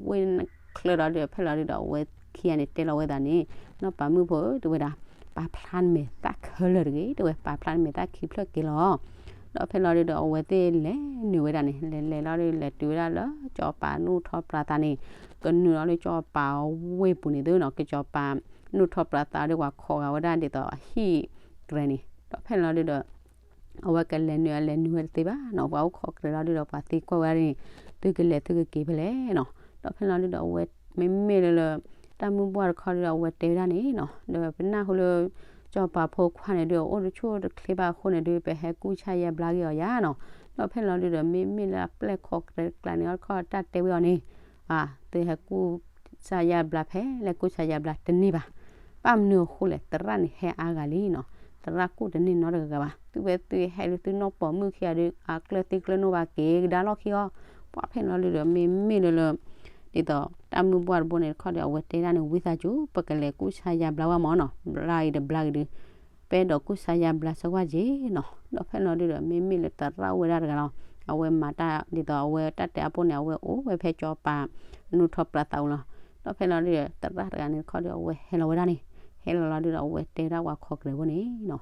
ဝ့ၢ်ချၢလီၤဒုဒီး ဖဲလီၤဒုဒီး အဝဲခံဂၤန့ၣ်တဲလီၤဝဲသးန့ၣ်, နီၢ်ပၤမုၣ်ဖိဧၢ တဲဝဲဒၣ်, ပာ်ဖျါနမဲာ်သၣ်ခဲလၢာ်တဂ့ၤ တဲဝဲ, ပာ်ဖျါနမဲာ်သၣ်ခံဖျၢၣ်က့ၤလီၤ. ဒီးဖဲလီၤဒုဒီး အဝဲသ့ၣ်လဲၤနုာ်ဝဲဒၣ်န့ၣ် လဲၤလဲၤလီၤဒု လဲၤတုၤဝဲဒၣ်လၢစီၤပၤနူၢ်ထီၣ်ပြးသးန့ၣ်, ကနုာ်လီၤလၢစီၤပၤဝ့ၢ်ပူၤန့ၣ်သုနီၤ, ကစီၤပၤနူၢ်ထီၣ်ပြးသးဒု ပှၤခိးဂၤဝဲဒၣ်ဒ်သိးအဟံၣ်ကြဲၤန့ၣ်, ဒီးဖဲလီၤဒုဒီး အဝဲကလဲၤနုာ်အလဲၤနုာ်ဝဲတသ့ဘၣ်နီၤ, ပှၤအိၣ်ခိးကြဲၤလီၤဒုဒီး ပှၤသံကွၢ်ဝဲဒၣ်န့ၣ်, သုကလဲၤသုကက့ၤဖဲလဲၣ်နီၤ. ဒီးဖဲလီၤဒုဒီး အဝဲမ့မ့ၢ်လၢလၢ တၢ်မုၢ်ဘှီၣ်တခီဒုဒီး အဝဲတဲဝဲဒၣ်န့ၣ်နီၤ, ဒီးပနၢ်ဟူလၢ စီၤပၤဖိခွါန့ၣ်ဒု အိၣ်တဆူၣ်တချ့ဘၣ်အဃိန့ၣ်ဒု ပဟဲကူၣ်ဆါယါဘျါက့ၤအီၤယါနီၤ. ဒီးဖဲလီၤဒုဒီး မ့မ့ၢ်လၢအပျဲၢ်ခိးကြဲၤတကျါန့ၣ် အီၣ်တခီတၢ်တဲဝဲအီၤန့ၣ် သုဟဲကူၣ်ဆါယါဘျါဖဲလဲၣ် ကူၣ်ဆါယါဘျါတန့ၢ်ဘၣ်. ဘၣ်မနုၤအဃိလဲၣ် သရၣ်န့ၣ်ဟဲအါဂၤလံနီၤ, သရၣ်ကူၣ်တန့ၢ်နီတဂၤဘၣ်. သုဝဲသုဟဲဒု သုနီၢ်ပိာ်မုၣ်ခံဂၤဒု အကျၢၢ်သံကျၢၢ်နိၣ်ဘၣ်က့ၤကဒါလီၢ်ခံအီၤ, ပှၤဖဲလီၤဒုဒီး မ့မ့ၢ်လၢလၢ ဒ်သိးတၢ်မုၢ်ဘှီၣ်တဘိန့ၣ်တခီဒီး အဝဲတဲဒၣ်န့ၣ် ဝံသးစူၤ ပကလဲၤကူၣ်ဆါယါဘျါဝဲမၢ်နီၤ, ဘျါအံၤတဘျါဂ့ၤဒု ပအဲၣ်ဒိးကူၣ်ဆါယါဘျါစၢၤဝဲက့ၤနီၤ. ဒီးဖဲလီၤဒုဒီး မ့မ့ၢ်လၢသရၣ်အိၣ်ဝဲဒၣ်တဂၤလီၤ, အဝဲမၤတၢ်ဒ်သိးအဝဲတၢ်တဲအပူၤန့ၣ် အဝဲအိၣ်ဝဲဖဲစီၤပၤနူၢ်ထီၣ်ပြးသးအူလီၤ. ဒီးဖဲလီၤဒုဒီး သရၣ်တဂၤန့ၣ်တခီဒီး အဝဲဟဲလီၤဝဲဒၣ်န့ၣ်, ဟဲလီၤလီၤဒုဒီး အဝဲတဲဒၣ်ပှၤခိးကြဲၤဖိန့ၣ်နီၤ,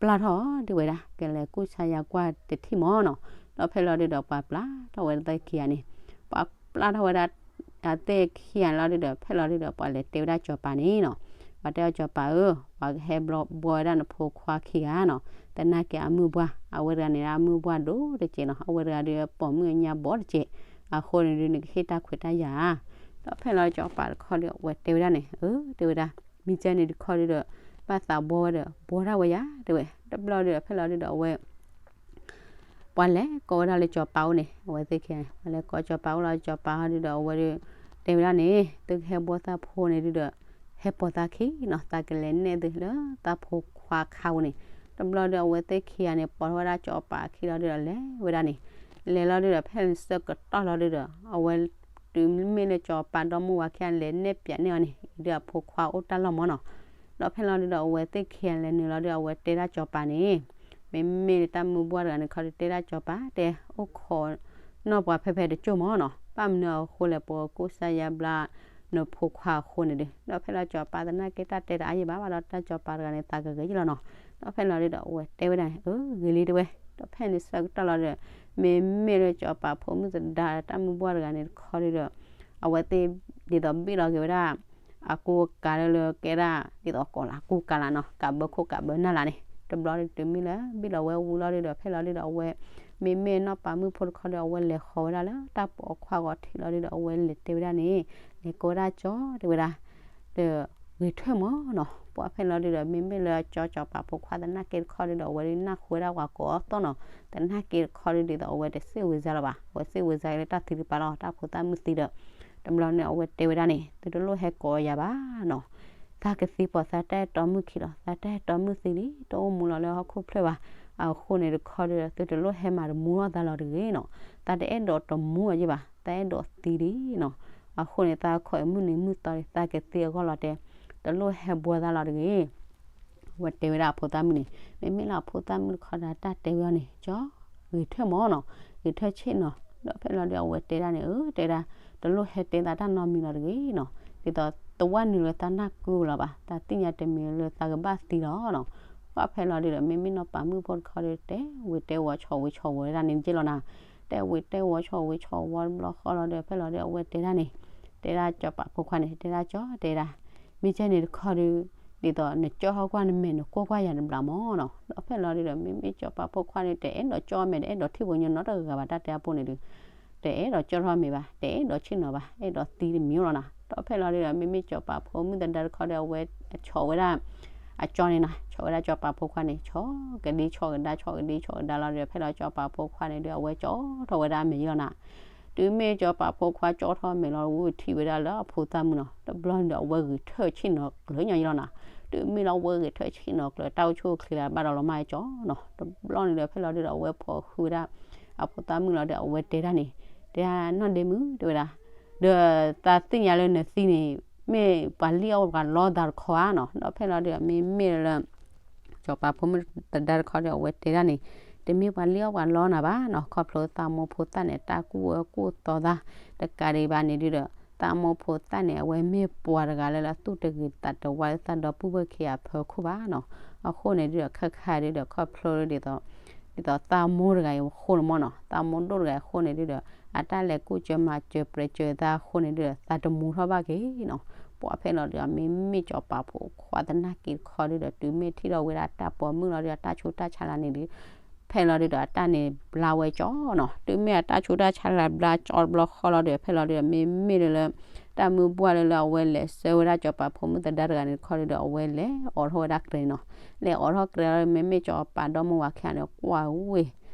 ပျၢ်ထီၣ်တဲဝဲဒၣ် ကလဲၤကူၣ်ဆါယါကွၢ်တထံၣ်မၢ်နီၤ. ဒီးဖဲလီၤဒုဒီး ပှၤပျၢ်ထီၣ်ဝဲသ့ၣ်ခံဂၤန့ၣ်, ပှၤပျၢ်ထီၣ်ဝဲဒၣ် အသ့ၣ်ခံဂၤလီၤဒုဒီး ဖဲလီၤဒုဒီး ပှၤလဲၤတဲဝဲဒၣ်စီၤပၤန့ၣ်နီၤ, ပှၤတဲအီၤစီၤပၤဧၢ, ပှၤကဟဲဘျီဘှီဝဲဒၣ်နဖိခွါခံဂၤနီၤ, သနာ်က့အမုၢ်ဘှီၣ် အဝဲတဂၤန့ၣ် အမုၢ်ဘှီၣ်ဒိၣ်တက့ၢ်နီၤ, အဝဲတဂၤဒုးပိာ်မုၣ်အညါဘီတက့ၢ်, အဃိန့ၣ်ဒုး နကဟ့ၣ်တၢ်ခွဲးတၢ်ယာ်ဧါ. ဒီးဖဲလီၤစီၤပၤတခီဒီး အဝဲတဲဝဲဒၣ်န့ၣ်, အၢ တဲဝဲဒၣ် မ့ၢ်ကဲန့ၣ်တခီဒုဒီး ဘၣ်သးဘှီဝဲဒီး ဘှီတၢ်ဝဲယၤတဲဝဲ တဘျီဒီးဖဲလီၤဒုဒီးအဝဲ ပှၤလဲၤကိးဝဲဒၣ်လၢစီၤပၤအိၣ်န့ၣ် အဝဲသ့ၣ်ခံဂၤန့ၣ် ပှၤလဲၤကိးစီၤပၤအိၣ်လီၤ စီၤပၤဟီဒုဒီးအဝဲဒု တဲဝဲဒၣ်န့ၣ် သုကဟဲဘှီသးဖိန့ၣ်ဒုဒီး ဟဲပိာ်သးခံနီၤ သးကလဲၤနဲၣ်သုလၢသးဖိခွါခါပူၤန့ၣ် တဘျီဒီးအဝဲသ့ၣ်ခံဂၤန့ၣ် ပိာ်ထီၣ်ဝဲဒၣ်စီၤပၤခံလီၤဒုဒီးလဲၤဝဲဒၣ်န့ၣ် လဲၤလီၤဒုဒီးဖဲလၢဆၢကတီၢ်လီၤဒုဒီး အဝဲ တုၤမ့ၢ်လၢစီၤပၤဒီမါဝၤခံဂၤလဲၤနဲၣ်ပၠးန့ၢ်အီၤန့ၣ် ဒုအဖိခွါအိၣ်တၢ်လီၢ်မၢ်နီၤ ဒီးဖဲလီၤဒုဒီးအဝဲသ့ၣ်ခံဂၤလဲၤနုာ်လီၤဒုဒီးအဝဲတဲဒၣ်စီၤပၤန့ၣ် မ့မ့ၢ်လၢတၢ်မုၢ်ဘှၢ်တဂၤန့ၣ်ခီဒုတဲဒၣ်စီၤပၤ တဲအိၣ်ခိး နီၢ်ပှၤဖဲဖဲတကၠိၢ်မၢ်နီၤ ဘၣ်မနုၤအဃိလဲၣ် ပကိးစါယါဘျါ နဖိခွါအဃိန့ၣ်ဒု ဒီးဖဲလီၤစီၤပၤသနာ်က့တၢ်တဲတအါယံာ်ဘၣ်ဘၣ်ဒီးတၢ်စီၤပၤတဂၤန့ၣ်သးကဂဲၤယံာ်လီၤနီၤ ဒီးဖဲလီၤဒုဒီးအဝဲတဲဝဲဒၣ် အၢ ဂ့ၤလံတဲဝဲ ဒီးဖဲန့ၣ်ဆၢကတီၢ်လီၤဒုဒီး မ့မ့ၢ်လၢစီၤပၤဖိမုၣ်သဒါတၢ်မုၢ်ဘှၢ်တဂၤန့ၣ်တခီဒုဒီး အဝဲသ့ၣ်ဒ်သိးဘ့ၣ်လီၤက့ၤဝဲဒၣ် အကူအကၤလၢလၢကဲဒၣ် ဒ်သိးကီးလၢအကူကၤလၢနီၤ ကးဘၢခိၣ်ကးဘၢနၢ်လၢန့ၣ် တဘျီဒုတုၤမ့ၢ်လၢဘ့ၣ်လီၤဝဲဝံၤလီၤဒုဒီးဖဲလီၤဒုဒီးအဝဲ မ့မ့ၢ်နီၢ်ပၤမုၣ်ဖိတခီဒီး အဝဲလဲၤဃီၤဝဲဒၣ်လၢတၢ်ပိာ်ခွါဂီၤထံးလီၤဒုဒီး အဝဲလဲၤတဲဝဲဒၣ်န့ၣ် လဲၤကိးဝဲဒၣ်ကၠီတဲဝဲဒၣ် ဒီးဂ့ၤထၢၣ်မၢ်နီၤ ပှၤဖဲလီၤဒုဒီး မ့မ့ၢ်လၢကၠီစီၤပၤဖိခွါသနာ်က့တခီဒုဒီး အဝဲဒုနၢ်ဟူဝဲဒၣ်ပှၤကိးအီၤသီၣ်နီၤ သနာ်က့တခီဒုဒ်သိး အဝဲတသ့ၣ်ဝံၤစါလီၤဘၣ် အဝဲသ့ၣ်ဝံၤစါလၢတၢ်သံတပၤလီၤ တၢ်ဖိသၣ်မုၣ်သံဒီး တဘျီန့ၣ်အဝဲတဲဝဲဒၣ်န့ၣ် သုတလိၣ်ဟဲကိးယၤဘၣ်နီၤ သးကသံပိာ်သးတၢ်အဲၣ်တီမုၣ်ခံလီၤ သးတၢ်အဲၣ်တီမုၣ်သံလံ တအိၣ်မူလီၤလၢဟီၣ်ခိၣ်ဖျၢၣ်ဘၣ် အဃိန့ၣ်တခီဒုဒီး သုတလိၣ်ဟဲမၤတမူထီၣ်သးလီၤတဂ့ၤနီၤ သးတအဲၣ်ဒိးတမူအီၤယ့ၢ်ဘၣ် သးအဲၣ်ဒိးသံလံနီၤ အဃိန့ၣ် သးခိးအမုၢ်နံၤမုၢ်သီလံ သးကသံအဂီၢ်လီၤတဲ တလိၣ်ဟဲဘှီသးလီၤတဂ့ၤ အဝဲတဲဝဲဒၣ်အဖိသၣ်မုၣ်န့ၣ် မ့မ့ၢ်လၢအဖိသၣ်မုၣ်တခီဒီးတၢ်တဲဝဲအီၤန့ၣ် ကၠီ ဂ့ၤထၢၣ်မၢ်နီၤ ဂ့ၤထၢၣ်ဆ့ၣ်နီၤ ဒီးဖဲလီၤဒုးအဝဲတဲဒၣ်န့ၣ် အၢ တဲဒၣ် တလိၣ်ဟဲတဲသးတၢ်နီတမံၤလီၤတဂ့ၤနီၤ ဒ်သိးတဝၢ်နုာ်လၢသးနၢ်ကုလီၤဘၣ် သးသ့ၣ်ညါတမံၤလၢသးကဘၣ်သံလီၤနီၤ ပှၤဖဲလီၤဒုးဒီး မ့မ့ၢ်နီၢ်ပၤမုၣ်ဖိတခီဒီး တဲဝံၤတဲဝီၤဆီၣ်ဝံၤဆီၣ်ဝီၤဝဲဒၣ်န့ၣ်ယ့ၢ်လီၤနၤ တဲဝံၤတဲဝီၤဆီၣ်ဝံၤဆီၣ်ဝီၤတဘျီဃီလီၤဒုး ဖဲလီၤဒုးအဝဲတဲဒၣ်န့ၣ် တဲဒၣ်စီၤပၤဖိခွါန့ၣ် တဲဒၣ်ကၠီ တဲဒၣ် မ့ၢ်ကဲန့ၣ်တခီဒုး ဒ်သိးနကၠီထီၣ်ကွၢ်နမဲာ်နကိၢ်ကွၢ်ယၤတဘျီမၢ်နီၤ ဒီးဖဲလီၤဒုးဒီး မ့မ့ၢ်စီၤပၤဖိခွါန့ၣ် တအဲၣ်ဒိးကၠီမဲာ် တအဲၣ်ဒိးထံၣ်ပှၤကညီနီတဂၤဘၣ် တၢ်တဲအပူၤန့ၣ်ဒုး တအဲၣ်ဒိးကၠီထီၣ်မဲာ်ဘၣ် တအဲၣ်ဒိးဆ့ၣ်နီၤဘၣ် အဲၣ်ဒိးသံတမံၤလီၤနၤ ဒီးဖဲလီၤဒုးဒီး မ့မ့ၢ်စီၤပၤဖိမုၣ်သဒါတခီဒီး အဝဲဆီၣ်ဝဲဒၣ် အကၠီန့ၣ်နၤ ဆီၣ်ဝဲဒၣ်စီၤပၤဖိခွါန့ၣ် ဆီၣ်ကဒံဆီၣ်ကဒါ ဆီၣ်ကဒံဆီၣ်ကဒါလီၤဒီး ဖဲလီၤစီၤပၤဖိခွါန့ၣ်ဒုး အဝဲကၠီထီၣ်ဝဲဒၣ်အမဲာ်ယ့ၢ်လီၤနၤ တုၤမ့ၢ်စီၤပၤဖိခွါကၠီထီၣ်မဲာ်လီၤ ဝံထံၣ်ဝဲဒၣ်လၢအဖိသၣ်မုၣ်နီၤ တဘျီန့ၣ်ဒီး အဝဲဂ့ၤထၢၣ်ဆ့ၣ်နီၤကျၢၤညီယ့ၢ်လီၤနၤ တုၤမ့ၢ်လၢအဝဲဂ့ၤထၢၣ်ဆ့ၣ်နီၤကျၢၤ တၢ်အိၣ်ဆူၣ်အိၣ်ချ့လၢအဘၣ်ဒီးလီၤမၢ်ကၠီနီၤ တဘျီန့ၣ်ဒီး ဖဲလီၤဒုးဒီး အဝဲဖိးဟုဝဲဒၣ် အဖိသၣ်မုၣ်လီၤဒီး အဝဲတဲဒၣ်န့ၣ် တဲဒၣ်နီၢ်ဒ့မုၣ် တဲဝဲဒၣ် ဒီးသးသ့ၣ်ညါလၢနသံန့ၣ် မ့ၢ်ပှၤလံၣ်အီၣ်ပှၤလီသးတခီဧါနီၤ ဒီးဖဲလီၤဒုးဒီး မ့မ့ၢ်လၢ စီၤပၤဖိမုၣ်သဒါတခီဒီး အဝဲတဲဒၣ်န့ၣ် တမ့ၢ်ပှၤလံၣ်အီၣ်ပှၤလီနၤဘၣ်နီၤ ခီဖျိသးမိၢ်ဖိသၣ်န့ၣ် တၢ်ကူၣ်အၢကူၣ်သီသး တကးဒံးဘၣ်န့ၣ်ဒုးဒီး သးမိၢ်ဖိသၣ်န့ၣ် အဝဲမ့ၢ်ပှၤတဂၤလၢလၢသူၣ်တဂ့ၤသးတဝါလၢသးဒီပုၢ်ဝဲၢ်ခံဂၤအဖီခိၣ်ဘၣ်နီၤ အဃိန့ၣ်ဒုးဒီး ခါခါဒုးဒီး ခီဖျိဒ်သိး ဒ်သိးသးမိၢ်တဂၤအံၤအဃိန့ၣ်မၢ်နီၤ သးမိၢ်ဒိၣ်တဂၤအဃိန့ၣ်ဒုးဒီး အတၢ်လဲၤကူၣ်စၢၤမၤစၢၤပြဲးစၢၤသးအဃိန့ၣ်ဒုးဒီး သးတမူထီၣ်ဘၣ်က့ၤနီၤ ပှၤဖဲလီၤဒုးဒီး မ့မ့ၢ်စီၤပၤဖိခွါသနာ်က့တခီဒုးဒီး တုၤမ့ၢ်ထံၣ်ထီၣ်ဝဲဒၣ်တၢ်ပိာ်မုၣ်လီၤဒုးဒီး တၢ်ဆူးတၢ်ဆါလၢန့ၣ်ဒုး ဖဲလီၤဒုးဒီး အတၢ်န့ၣ်ဘျါဝဲကၠီနီၤ တုၤမ့ၢ်အတၢ်ဆူးတၢ်ဆါလၢဘျါကၠီတဘျီဃီလီၤဒုး ဖဲလီၤဒုးဒီး မ့မ့ၢ်လၢလၢ တၢ်မုၢ်ဘှၢ်လၢလၢအဝဲလဲၤဆှၢဝဲဒၣ်စီၤပၤဖိမုၣ်သဒါတဂၤန့ၣ်တခီဒုးဒီး အဝဲလဲၤအိးထီၣ်ဝဲဒၣ်ကြဲးနီၤ လဲၤအိးထီၣ်ကြဲးလီၤ မ့မ့ၢ်စီၤပၤဒီမါဝၤခံဂၤန့ၣ် ကွၢ်ဝဲ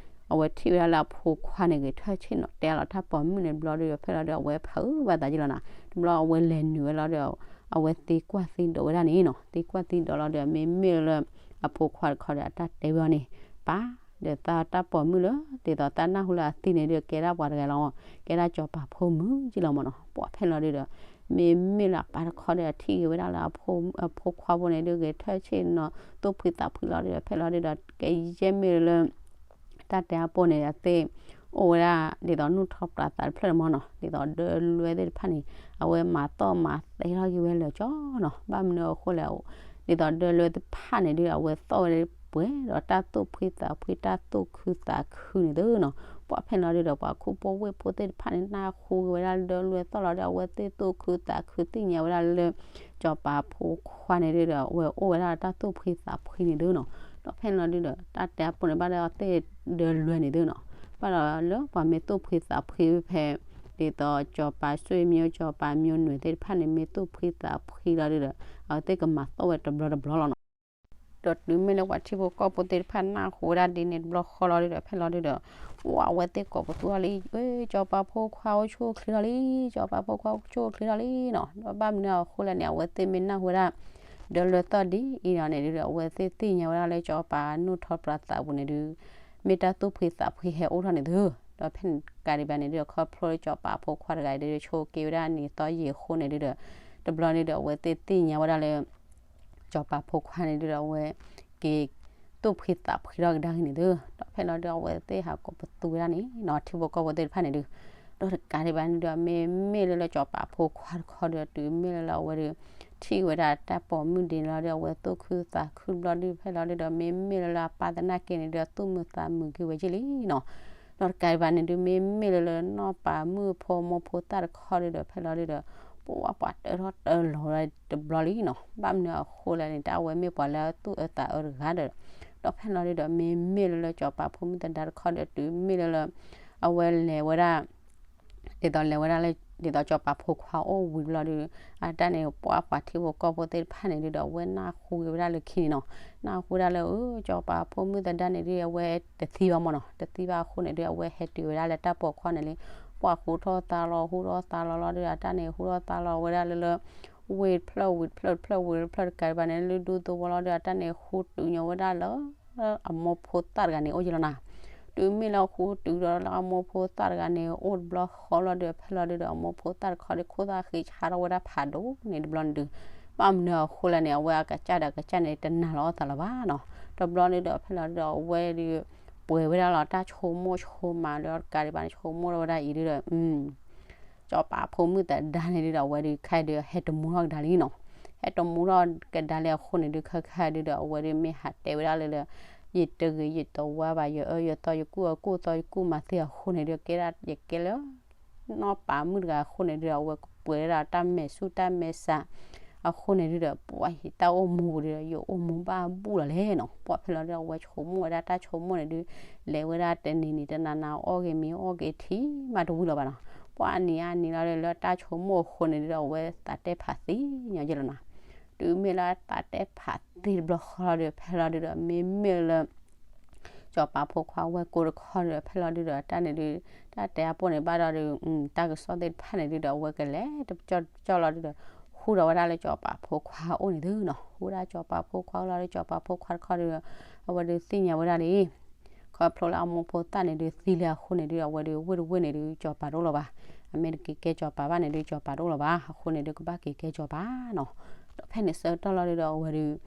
အဝဲထံၣ်ဝဲဒၣ်လၢအဖိခွါန့ၣ် ဂဲၤထၢၣ်ဆ့ၣ်နီၤတဲလီၤတၢ်ပိာ်မုၣ်န့ၣ်တဘျီဒုးဒီး ဖဲလီၤဒုးဒီး အဝဲဖုးဘၣ်သးယ့ၢ်လီၤနၤ တဘျီအဝဲလဲၤနုာ်ဝဲလီၤဒီး အဝဲသံကွၢ်သံဒိးဝဲဒၣ်န့ၣ်နီၤ သံကွၢ်သံဒိးလီၤဒီး မ့မ့ၢ်လၢ အဖိခွါတခီဒီး အတၢ်တဲဝဲအီၤန့ၣ် ပၢ် ဒီးသးတၢ်ပိာ်မုၣ်လၢ ဒ်သိးသးနၢ်ဟူလၢအသံန့ၣ်ဒုး ကဲဒၣ်ပှၤတဂၤလီၤ ကဲဒၣ်စီၤပၤဖိမုၣ်ယ့ၢ်လီၤမၢ်နီၤ ပှၤဖဲလီၤဒုးဒီး မ့မ့ၢ်လၢအပၢ်တခီဒီး အထံၣ်ဂ့ၤဝဲဒၣ်လၢ အဖိခွါဖိန့ၣ်ဒုး ဂဲၤထၢၣ်ဆ့ၣ်နီၤ သူၣ်ဖှံသးဖှံလီၤဒုးဒီး ဖဲလီၤဒုးဒီး ကယဲၢ်မ့ၢ်လၢ တၢ်တဲအပိၢ်န့ၣ် အသ့ၣ် အိၣ်ဝဲဒၣ် ဒ်သိးနူၢ်ထီၣ်ပြးသးတဖျၢၣ်န့ၣ်မၢ်နီၤ ဒ်သိးဒၢလွဲသ့ၣ်တဖၣ်န့ၣ် အဝဲမၤသီၣ်မၤသဲထီၣ်က့ၤဝဲလၢာ်ကၠီနီၤ ဘၣ်မနုၤအဃိလဲၣ် ဒ်သိးဒၢလွဲသ့ၣ်တဖၣ်န့ၣ်ဒုး အဝဲသီၣ်ဝဲပှဲၤဒီးတၢ်သူၣ်ဖှံသးဖှံ တၢ်သူၣ်ခုသးခုန့ၣ်သုနီၤ ပှၤဖဲလီၤဒုးဒီး ပှၤခိၣ်ဖိဝ့ၢ်ဖိသ့ၣ်တဖၣ်န့ၣ် နၢ်ဟူက့ၤဝဲဒၣ်လၢဒၢလွဲသီၣ်လီၤဒီး အဝဲသ့ၣ်သူၣ်ခုသးခုသ့ၣ်ညါဝဲဒၣ်လၢ စီၤပၤဖိခွါန့ၣ်ဒုးဒီး အဝဲအိၣ်ဝဲဒၣ်တၢ်သူၣ်ဖှံသးဖှံန့ၣ်သုနီၤ ဒီးဖဲလီၤဒုးဒီး တၢ်တဲအပိၢ်န့ၣ် ဘၣ်ဒီးအသ့ၣ်ဒၢလွဲန့ၣ်သုနီၤ ဘၣ်ဒီးလၢပှၤမ့ၢ်သူၣ်ဖှံသးဖှံဖဲ ဒ်သိးကၠီၤပၤဆွေမျိုး ကၠီၤပၤမျိုးနွယ်သ့ၣ်တဖၣ်န့ၣ် မ့ၢ်သူၣ်ဖှံသးဖှံလီၤဒုဒီး အဝဲသ့ၣ်ကမၤသီၣ်ဝဲတဘျီတဘျီလီၤနီၤ. ဒီးတုၤမ့ၢ်လၢပှၤထံဖိကီၢ်ဖိသ့ၣ်တဖၣ် နၢ်ဟူဝဲဒၣ်ဒ်န့ၣ်တဘျီဃီလီၤဒုဒီး ဖဲလီၤဒုဒီး ပှၤအဝဲသ့ၣ်ကိးပသူအီၤလံ, ကၠီၤပၤဖိခွါအိၣ်ဆူၣ်အိၣ်ချ့ထီၣ်လံ, ကၠီၤပၤဖိခွါအိၣ်ဆူၣ်အိၣ်ချ့ထီၣ်လံနီၤ. ဒီးဘၣ်မနုၤအဃိလဲၣ်န့ၣ် အဝဲသ့ၣ်မ့ၢ်နၢ်ဟူဝဲဒၣ် ဒီးလၢသီၣ်ဒ်အံၤဒီးန့ၣ်ဒုဒီး အဝဲသ့ၣ်သ့ၣ်ညါဝဲဒၣ်လၢကၠီၤပၤနူၢ်ထီၣ်ပြးသးပူၤန့ၣ်ဒု မ့ၢ်တၢ်သူၣ်ဖှံသးဖှံဟဲအိၣ်ထီၣ်န့ၣ်သု. ဒီးဖဲန့ၣ်တကးဒံးဘၣ်န့ၣ်ဒုဒီး ခီဖျိလၢကၠီၤပၤဖိခွါတဂၤအံၤဒုဒီး ဆိးက့ဝဲဒၣ်နံၤသီယံာ်အဃိန့ၣ်ဒုဒီး တဘျီန့ၣ်ဒီး အဝဲသ့ၣ်သ့ၣ်ညါဝဲဒၣ်လၢ ကၠီၤပၤဖိခွါန့ၣ်ဒုဒီး အဝဲ က့ၤ သူၣ်ဖှံသးဖှံထီၣ်ကဒါက့ၤန့ၣ်သု. ဒီးဖဲလီၤဒုဒီး အဝဲသ့ၣ်ဟးကိးပသူဝဲဒၣ်န့ၣ်နီၤ ထံဖိကီၢ်ဖိသ့ၣ်တဖၣ်န့ၣ်ဒု ဒီးတကးဒံးဘၣ်န့ၣ်ဒုဒီး မ့မ့ၢ်လၢလၢကၠီၤပၤဖိခွါတခီဒုဒီး တုၤမ့ၢ်လၢလၢအဝဲဒု ထံၣ်ဝဲဒၣ်တၢ်ပိာ်မုၣ်ဒ်န့ၣ်လီၤဒုဒီး အဝဲသူၣ်ခုသးခုတဘျီဒု ဖဲလီၤဒုဒီး မ့မ့ၢ်လၢလၢအပၢ်သနာ်က့န့ၣ်ဒုဒီး သူၣ်မုာ်သးမုာ်က့ၤဝဲက့ၤလံနီၤ. ဒီးတကးဒံးဘၣ်န့ၣ်ဒု မ့မ့ၢ်လၢလၢနီၢ်ပၤမုၣ်ဖိမိၢ်ဖိသၣ်တခီဒုဒီး ဖဲလီၤဒုဒီး ပှၤပှၤတၢထီၣ်တၢလီၤဝဲဒၣ်တဘျီလံနီၤ. ဘၣ်မနုၤအဃိလဲၣ်န့ၣ် တၢ်အဝဲမ့ၢ်ပှၤလၢအသူၣ်အၢသးအၢတဂၤဒီး ဒီးဖဲလီၤဒုဒီး မ့မ့ၢ်လၢလၢကၠီၤပၤဖိမုၣ်သဒါတခီဒီး တုၤမ့ၢ်လၢလၢ အဝဲလဲၤဝဲဒၣ် ဒ်သိးလဲၤဝဲဒၣ်လၢ ဒ်သိးကၠီၤပၤဖိခွါအိၣ်ဝံၤတဘျီဒု အတၢ်န့ၣ် ပှၤပှၤထံဖိကီၢ်ဖိသ့ၣ်တဖၣ်န့ၣ်ဒုဒီး အဝဲနၢ်ဟူက့ၤဝဲဒၣ်လၢခံန့ၣ်နီၤ. နၢ်ဟူဒၣ်လၢ အၢ ကၠီၤပၤဖိမုၣ်သဒါန့ၣ်ဒု အဝဲတသံဘၣ်မၢ်နီၤ. တသံဘၣ်အဃိန့ၣ်ဒု အဝဲဟဲတုၤဝဲဒၣ်လၢတၢ်ပိာ်ခွါန့ၣ်လံ. ပှၤဟူထီၣ်သါလီၤ ဟူထီၣ်သါလီၤလီၤဒု အတၢ်န့ၣ် ဟူထီၣ်သါလီၤဝဲဒၣ်လၢလၢ ဝ့ၢ်တဖျၢၣ်ဝံၤတဖျၢၣ်တဖျၢၣ်ဝံၤတဖျၢၣ်တကးဒံးဘၣ်န့ၣ် လၢဒူသဝီလီၤဒု အတၢ်န့ၣ် ဟူတုၤညီဝဲဒၣ်လၢ အမိၢ်ဖိသၣ်တဂၤန့ၣ် အိၣ်ယဲလီၤနီၤ. တုၤမ့ၢ်လၢဟူတုၤဒီးလၢအမိၢ်ဖိသၣ်တဂၤန့ၣ် အိၣ်တဘျီဃီလီၤဒု ဖဲလီၤဒုဒီး အမိၢ်ဖိသၣ်တခီဒု ခိၣ်သၣ်ဃံဆါထီၣ်ဝဲဒၣ်ဖးဒိၣ်န့ၣ်တဘျီန့ၣ်ဒု ဘၣ်မနုၤအဃိလဲၣ်န့ၣ် အဝဲအကစၢ်ဒီးအကစၢ်န့ၣ် တနာ်လီၤအသးလၢၤဘၣ်နီၤ. တဘျီန့ၣ်ဒီး ဖဲလီၤဒုဒီး အဝဲဒု ပှဲၤဝဲဒၣ်လီၤ တၢ်ဆိကမိၣ်ဆိကမးလၢတကးဒံးဘၣ်န့ၣ် ဆိကမိၣ်ထီၣ်ဝဲဒၣ်အံၤဒုဒီး ကၠီၤပၤဖိမုၣ်သဒါန့ၣ်ဒုဒီး အဝဲဒု ခဲအံၤဒု ဟဲတမူထီၣ်ကဒါလံနီၤ. ဟဲတမူထီၣ်ကဒါလံအဃိန့ၣ်ဒု ခဲခဲဒုဒီး အဝဲဒု မ့ၢ်ဟးတဲဝဲဒၣ်လၢလၢ ယတဂ့ၤယတဝါဘၣ် ယအၢယသီ ယကူၣ်အကူၣ်သီ ယကူၣ်မၤသ့အဃိန့ၣ်ဒု ကဲဒၣ်ယကဲလၢ နီၢ်ပၤမုၣ်တဂၤအဃိန့ၣ်ဒုဒီး အဝဲကပှဲၤဒၣ်တၢ်မဲာ်ဆူၣ်တၢ်မဲာ်ဆါ အဃိန့ၣ်ဒုဒီး ပှၤဟံးတၢ်အိၣ်မူပူၤဒုဒီး ယအိၣ်မူဘၣ်ဘူၣ်လီၤလဲၣ်နီၤ. ပှၤဖဲလီၤဒုဒီး အဝဲဆိကမိၣ်ဝဲဒၣ်တၢ်ဆိကမိၣ်န့ၣ်ဒု လဲၤဝဲဒၣ်တနံၤနံၤတနၤနၤ အီၣ်က့ၤမ့ၤအီၣ်က့ၤထံမးတဝံၤလီၤဘၣ်နီၤ. ပှၤအနံၤအနံၤလီၤဒု လၢတၢ်ဆိကမိၣ်အဃိန့ၣ်ဒုဒီး အဝဲသးတဲဖးသံညီယဲလီၤနီၤ. တုၤမ့ၢ်လၢသးတဲဖးသံတဘျီဃီလီၤဒု ဖဲလီၤဒုဒီး မ့မ့ၢ်လၢ ကၠီၤပၤဖိခွါဝဲၢ်ကိတခီဒုဒီး ဖဲလီၤဒုဒီး တၢ်န့ၣ်ဒု တၢ်တဲအပိၢ်န့ၣ်ဘၣ်ဒီးဒု တၢ်ကစီၣ်သ့ၣ်တဖၣ်န့ၣ်ဒုဒီး အဝဲကလဲၤတကၠီၣ်တကၠီၣ်လီၤဒုဒီး ဟူးထီၣ်ဝဲဒၣ်လၢကၠီၤပၤဖိခွါအိၣ်န့ၣ်သုနီၤ. ဟူးဝဲဒၣ်ကၠီၤပၤဖိခွါအိၣ်လီၤဒု ကၠီၤပၤဖိခွါတခီဒုဒီး အဝဲဒုသ့ၣ်ညါဝဲဒၣ်လံ ခီဖျိလၢအမိၢ်ဖိသၣ်န့ၣ်ဒုသံလံအဃိန့ၣ်ဒု အဝဲဒုဝ့ၢ်တဝ့ၢ်န့ၣ်ဒု ကၠီၤပၤတအိၣ်လၢၤဘၣ်. အမ့ၢ်တက့ၤကဲကၠီၤပၤဘၣ်န့ၣ်ဒု ကၠီၤပၤတအိၣ်လၢၤဘၣ်. အဃိန့ၣ်ဒု ကဘၣ်က့ၤကဲကၠီၤပၤနီၤ. ဒီးဖဲန့ၣ်ဆၢကတီၢ်လီၤဒုဒီး အဝဲဒု ဒ်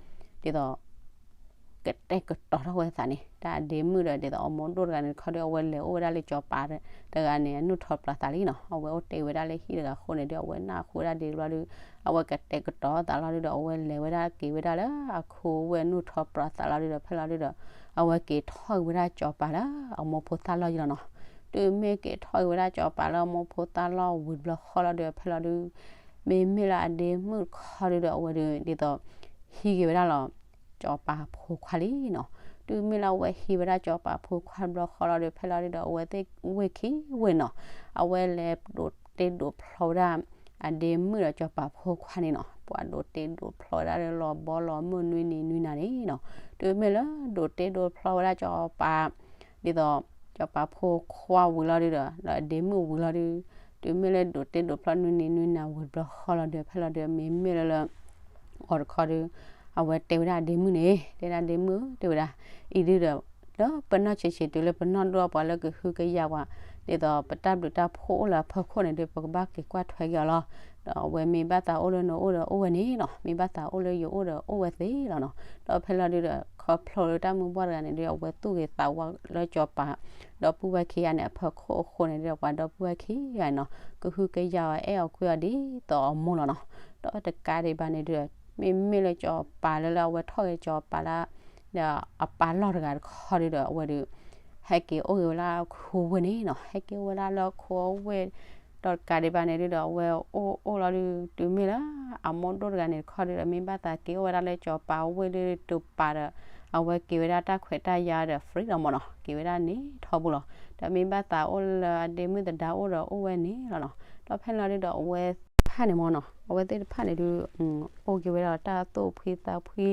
သိး ကတဲာ်ကတီၤထီၣ်ဝဲသးန့ၣ် တၢ်အဒ့မုၣ်ဒီး ဒ်သိးအမိၢ်ဒိၣ်တဂၤန့ၣ်တခီဒု အဝဲလဲၤအိၣ်ဝဲဒၣ်လၢကၠီၤပၤတဂၤန့ၣ် အနုာ်ထီၣ်ပျၢၤသးလံနီၤ. အဝဲအိၣ်တ့ၢ်ဝဲဒၣ်လၢဟံၣ်တဂၤအဃိန့ၣ်ဒု အဝဲနၢ်ဟူဝဲဒၣ်ဒ်တဘျီဒု အဝဲကတဲာ်ကတီၤသးလီၤဒုဒီး အဝဲလဲၤဝဲဒၣ်က့ၤဝဲဒၣ်လၢအခိဝဲၢ်နုာ်ထီၣ်ပျၢၤသးလီၤဒုဒီး ဖဲလီၤဒုဒီး အဝဲက့ၤထီၣ်က့ၤဝဲဒၣ်ကၠီၤပၤလၢအမိၢ်ဖိသၣ်လီၢ်ယံၤလီၤနီၤ. တုၤမ့ၢ်က့ၤထီၣ်က့ၤဝဲဒၣ်ကၠီၤပၤလၢအမိၢ်ဖိသၣ်လီၢ်ဝံၤတဘျီဃီလီၤဒု ဖဲလီၤဒု မ့မ့ၢ်လၢအဒ့မုၣ်တခီဒုဒီး အဝဲဒု ဒ်သိး ဟံးက့ၤဝဲဒၣ်လီၤ ကၠီၤပၤဖိခွါလံနီၤ. တုၤမ့ၢ်လၢအဝဲဟံးဝဲဒၣ်ကၠီၤပၤဖိခွါတဘျီဃီလီၤဒု ဖဲလီၤဒုဒီး အဝဲသ့ၣ်ဝ့ၢ်ခံဝ့ၢ်နီၤ အဝဲလဲၤဒိးတ့ဒိးဖျီဝဲဒၣ် အဒ့မုၣ်ဒီးကၠီၤပၤဖိခွါန့ၣ်နီၤ. ပှၤဒိးတ့ဒိးဖျီဝဲဒၣ်လၢလီၤဘီလီၤမုၢ်နွံနံၤနွံနၤန့ၣ်နီၤ. တုၤမ့ၢ်လၢဒိးတ့ဒိးဖျီဝဲဒၣ်ကၠီၤပၤ ဒ်သိး ကၠီၤပၤဖိခွါဝံၤလီၤဒုဒီး ဒီးအဒ့မုၣ်ဝံၤလီၤဒု တုၤမ့ၢ်လၢဒိးတ့ဒိးဖျီနွံနံၤနွံနၤဝံၤတဘျီဃီလီၤဒု ဖဲလီၤဒု မ့မ့ၢ်လၢလၢ အီၤတခီဒု အဝဲတဲဝဲဒၣ်အဒ့မုၣ်န့ၣ် တဲဒၣ်ဒ့မုၣ်ဧၢ တဲဝဲဒၣ် အံၤဒုဒီး လၢပနီၢ်ဆံးဆံးတုၤလၢပနီၢ်ဒိၣ်ပှၤလၢကဟုကယာ်ပှၤ ဒ်သိးပတၢ်ဘျုးတၢ်ဖှိၣ်အိၣ်လၢအဖီခိၣ်န့ၣ်ဒု ပကဘၣ်က့ၤကွၢ်ထွဲက့ၤအီၤလီၤ. ဒီးအဝဲမ့ၢ်ဘၣ်သးအိၣ်လၢနအိၣ်ဒီးအိၣ်ဝဲန့ၣ်နီၤ မ့ၢ်ဘၣ်သးအိၣ်လၢယအိၣ်ဒီးအိၣ်ဝဲသ့လီၤနီၤ. ဒီးဖဲလီၤဒုဒီး ခီဖျိလၢတၢ်မုၢ်ဘှၢ်တဂၤန့ၣ်ဒု အဝဲသူၣ်ဂ့ၤသးဝါလၢကၠီၤပၤ ဒီပုၢ်ဝဲၢ်ခံဂၤန့ၣ် အဖီခိၣ်အဃိန့ၣ်ဒု ပှၤဒီပုၢ်ဝဲၢ်ခံဂၤနီၤ ကဟုကယာ်အီၤအဲၣ်အီၤကွံအီၤဒ်သိးအမိၢ်လီၤနီၤ. ဒီးတကးဒံးဘၣ်န့ၣ်ဒု မ့မ့ၢ်လၢကၠီၤပၤလၢလၢအဝဲထီၣ်ဂ့ၤကၠီၤပၤလၢ ဒီးအပၢ်လီၢ်တဂၤတခီဒုဒီး အဝဲဒု ဟဲက့ၤအိၣ်ဂ့ၤဝဲလၢအခိဝ့ၢ်န့ၣ်နီၤ ဟဲက့ၤအိၣ်ဝဲဒၣ်လၢအခိအဝ့ၢ် ဒီးတကးဒံးဘၣ်န့ၣ်ဒုဒီး အဝဲအိၣ်အိၣ်လီၤဒု တုၤမ့ၢ်လၢ အမိၢ်ဒိၣ်တဂၤန့ၣ်တခီဒုဒီး မ့ၢ်ဘၣ်သးက့ၤအိၣ်ဝဲဒၣ်လၢကၠီၤပၤဝ့ၢ်ဒု တုၤပၤဒီး အဝဲက့ၤဝဲဒၣ်တၢ်ခွဲးတၢ်ယာ်ဒီး free လီၤမၢ်နီၤ, က့ၤဝဲဒၣ်န့ၣ်ထီဘိလီၤ. ဒီးမ့ၢ်ဘၣ်သးအိၣ်လၢအဒ့မုၣ်သဒါအိၣ်ဒီးအိၣ်ဝဲန့ၣ်လီၤနီၤ. ဒီးဖဲလီၤဒုဒီးအဝဲသ့ၣ်တဖၣ်န့ၣ်မၢ်နီၤ, အဝဲသ့ၣ်တဖၣ်န့ၣ်ဒု အိၣ်က့ၤဝဲဒၣ်တၢ်သူၣ်ဖှံသးဖှံ,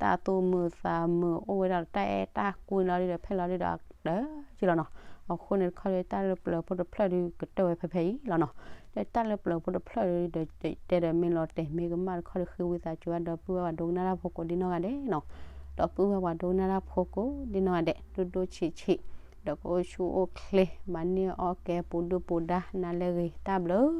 တၢ်သူၣ်မုာ်သးမုာ်, အိၣ်ဝဲဒၣ်တၢ်အဲၣ်တၢ်ကွံလီၤဒုဒီး ဖဲလီၤဒုဒီးတၢ်က့လီၤနီၤ. အဃိန့ၣ်တခီဒီး တၢ်လၢပျၢၤဖိတဖျၢၣ်ဒုကတၢၢ်ဝဲဖဲဖဲအံၤလီၤနီၤ. ဒီးတၢ်လၢပျၢၤဖိတဖျၢၣ်ဒုဒီး တဲဒီးမ့ၢ်လီၤတဲာ်မ့ၢ်ကမၣ်တခီဒီး ဃ့ဝံသးစူၤဘၣ်ဒီပုၢ်ဝဲၢ်ပှၤဒိကနၣ်တၢ်ဖိကိးဒ်နီၢ်ဂၤဒဲးနီၤ. ဒီပုၢ်ဝဲၢ်ပှၤဒိကနၣ်တၢ်ဖိကိးဒ်နီၢ်ဂၤဒဲး ဒိၣ်ဒိၣ်ဆံးဆံး, ဒီးကအိၣ်ဆူၣ်အိၣ်ချ့, မၤန့ၢ်အီၣ်ကဲပူၤဒုၣ်ပူၤဒါ နၤလၢအဂ့ၤ တၢ်ဘျုး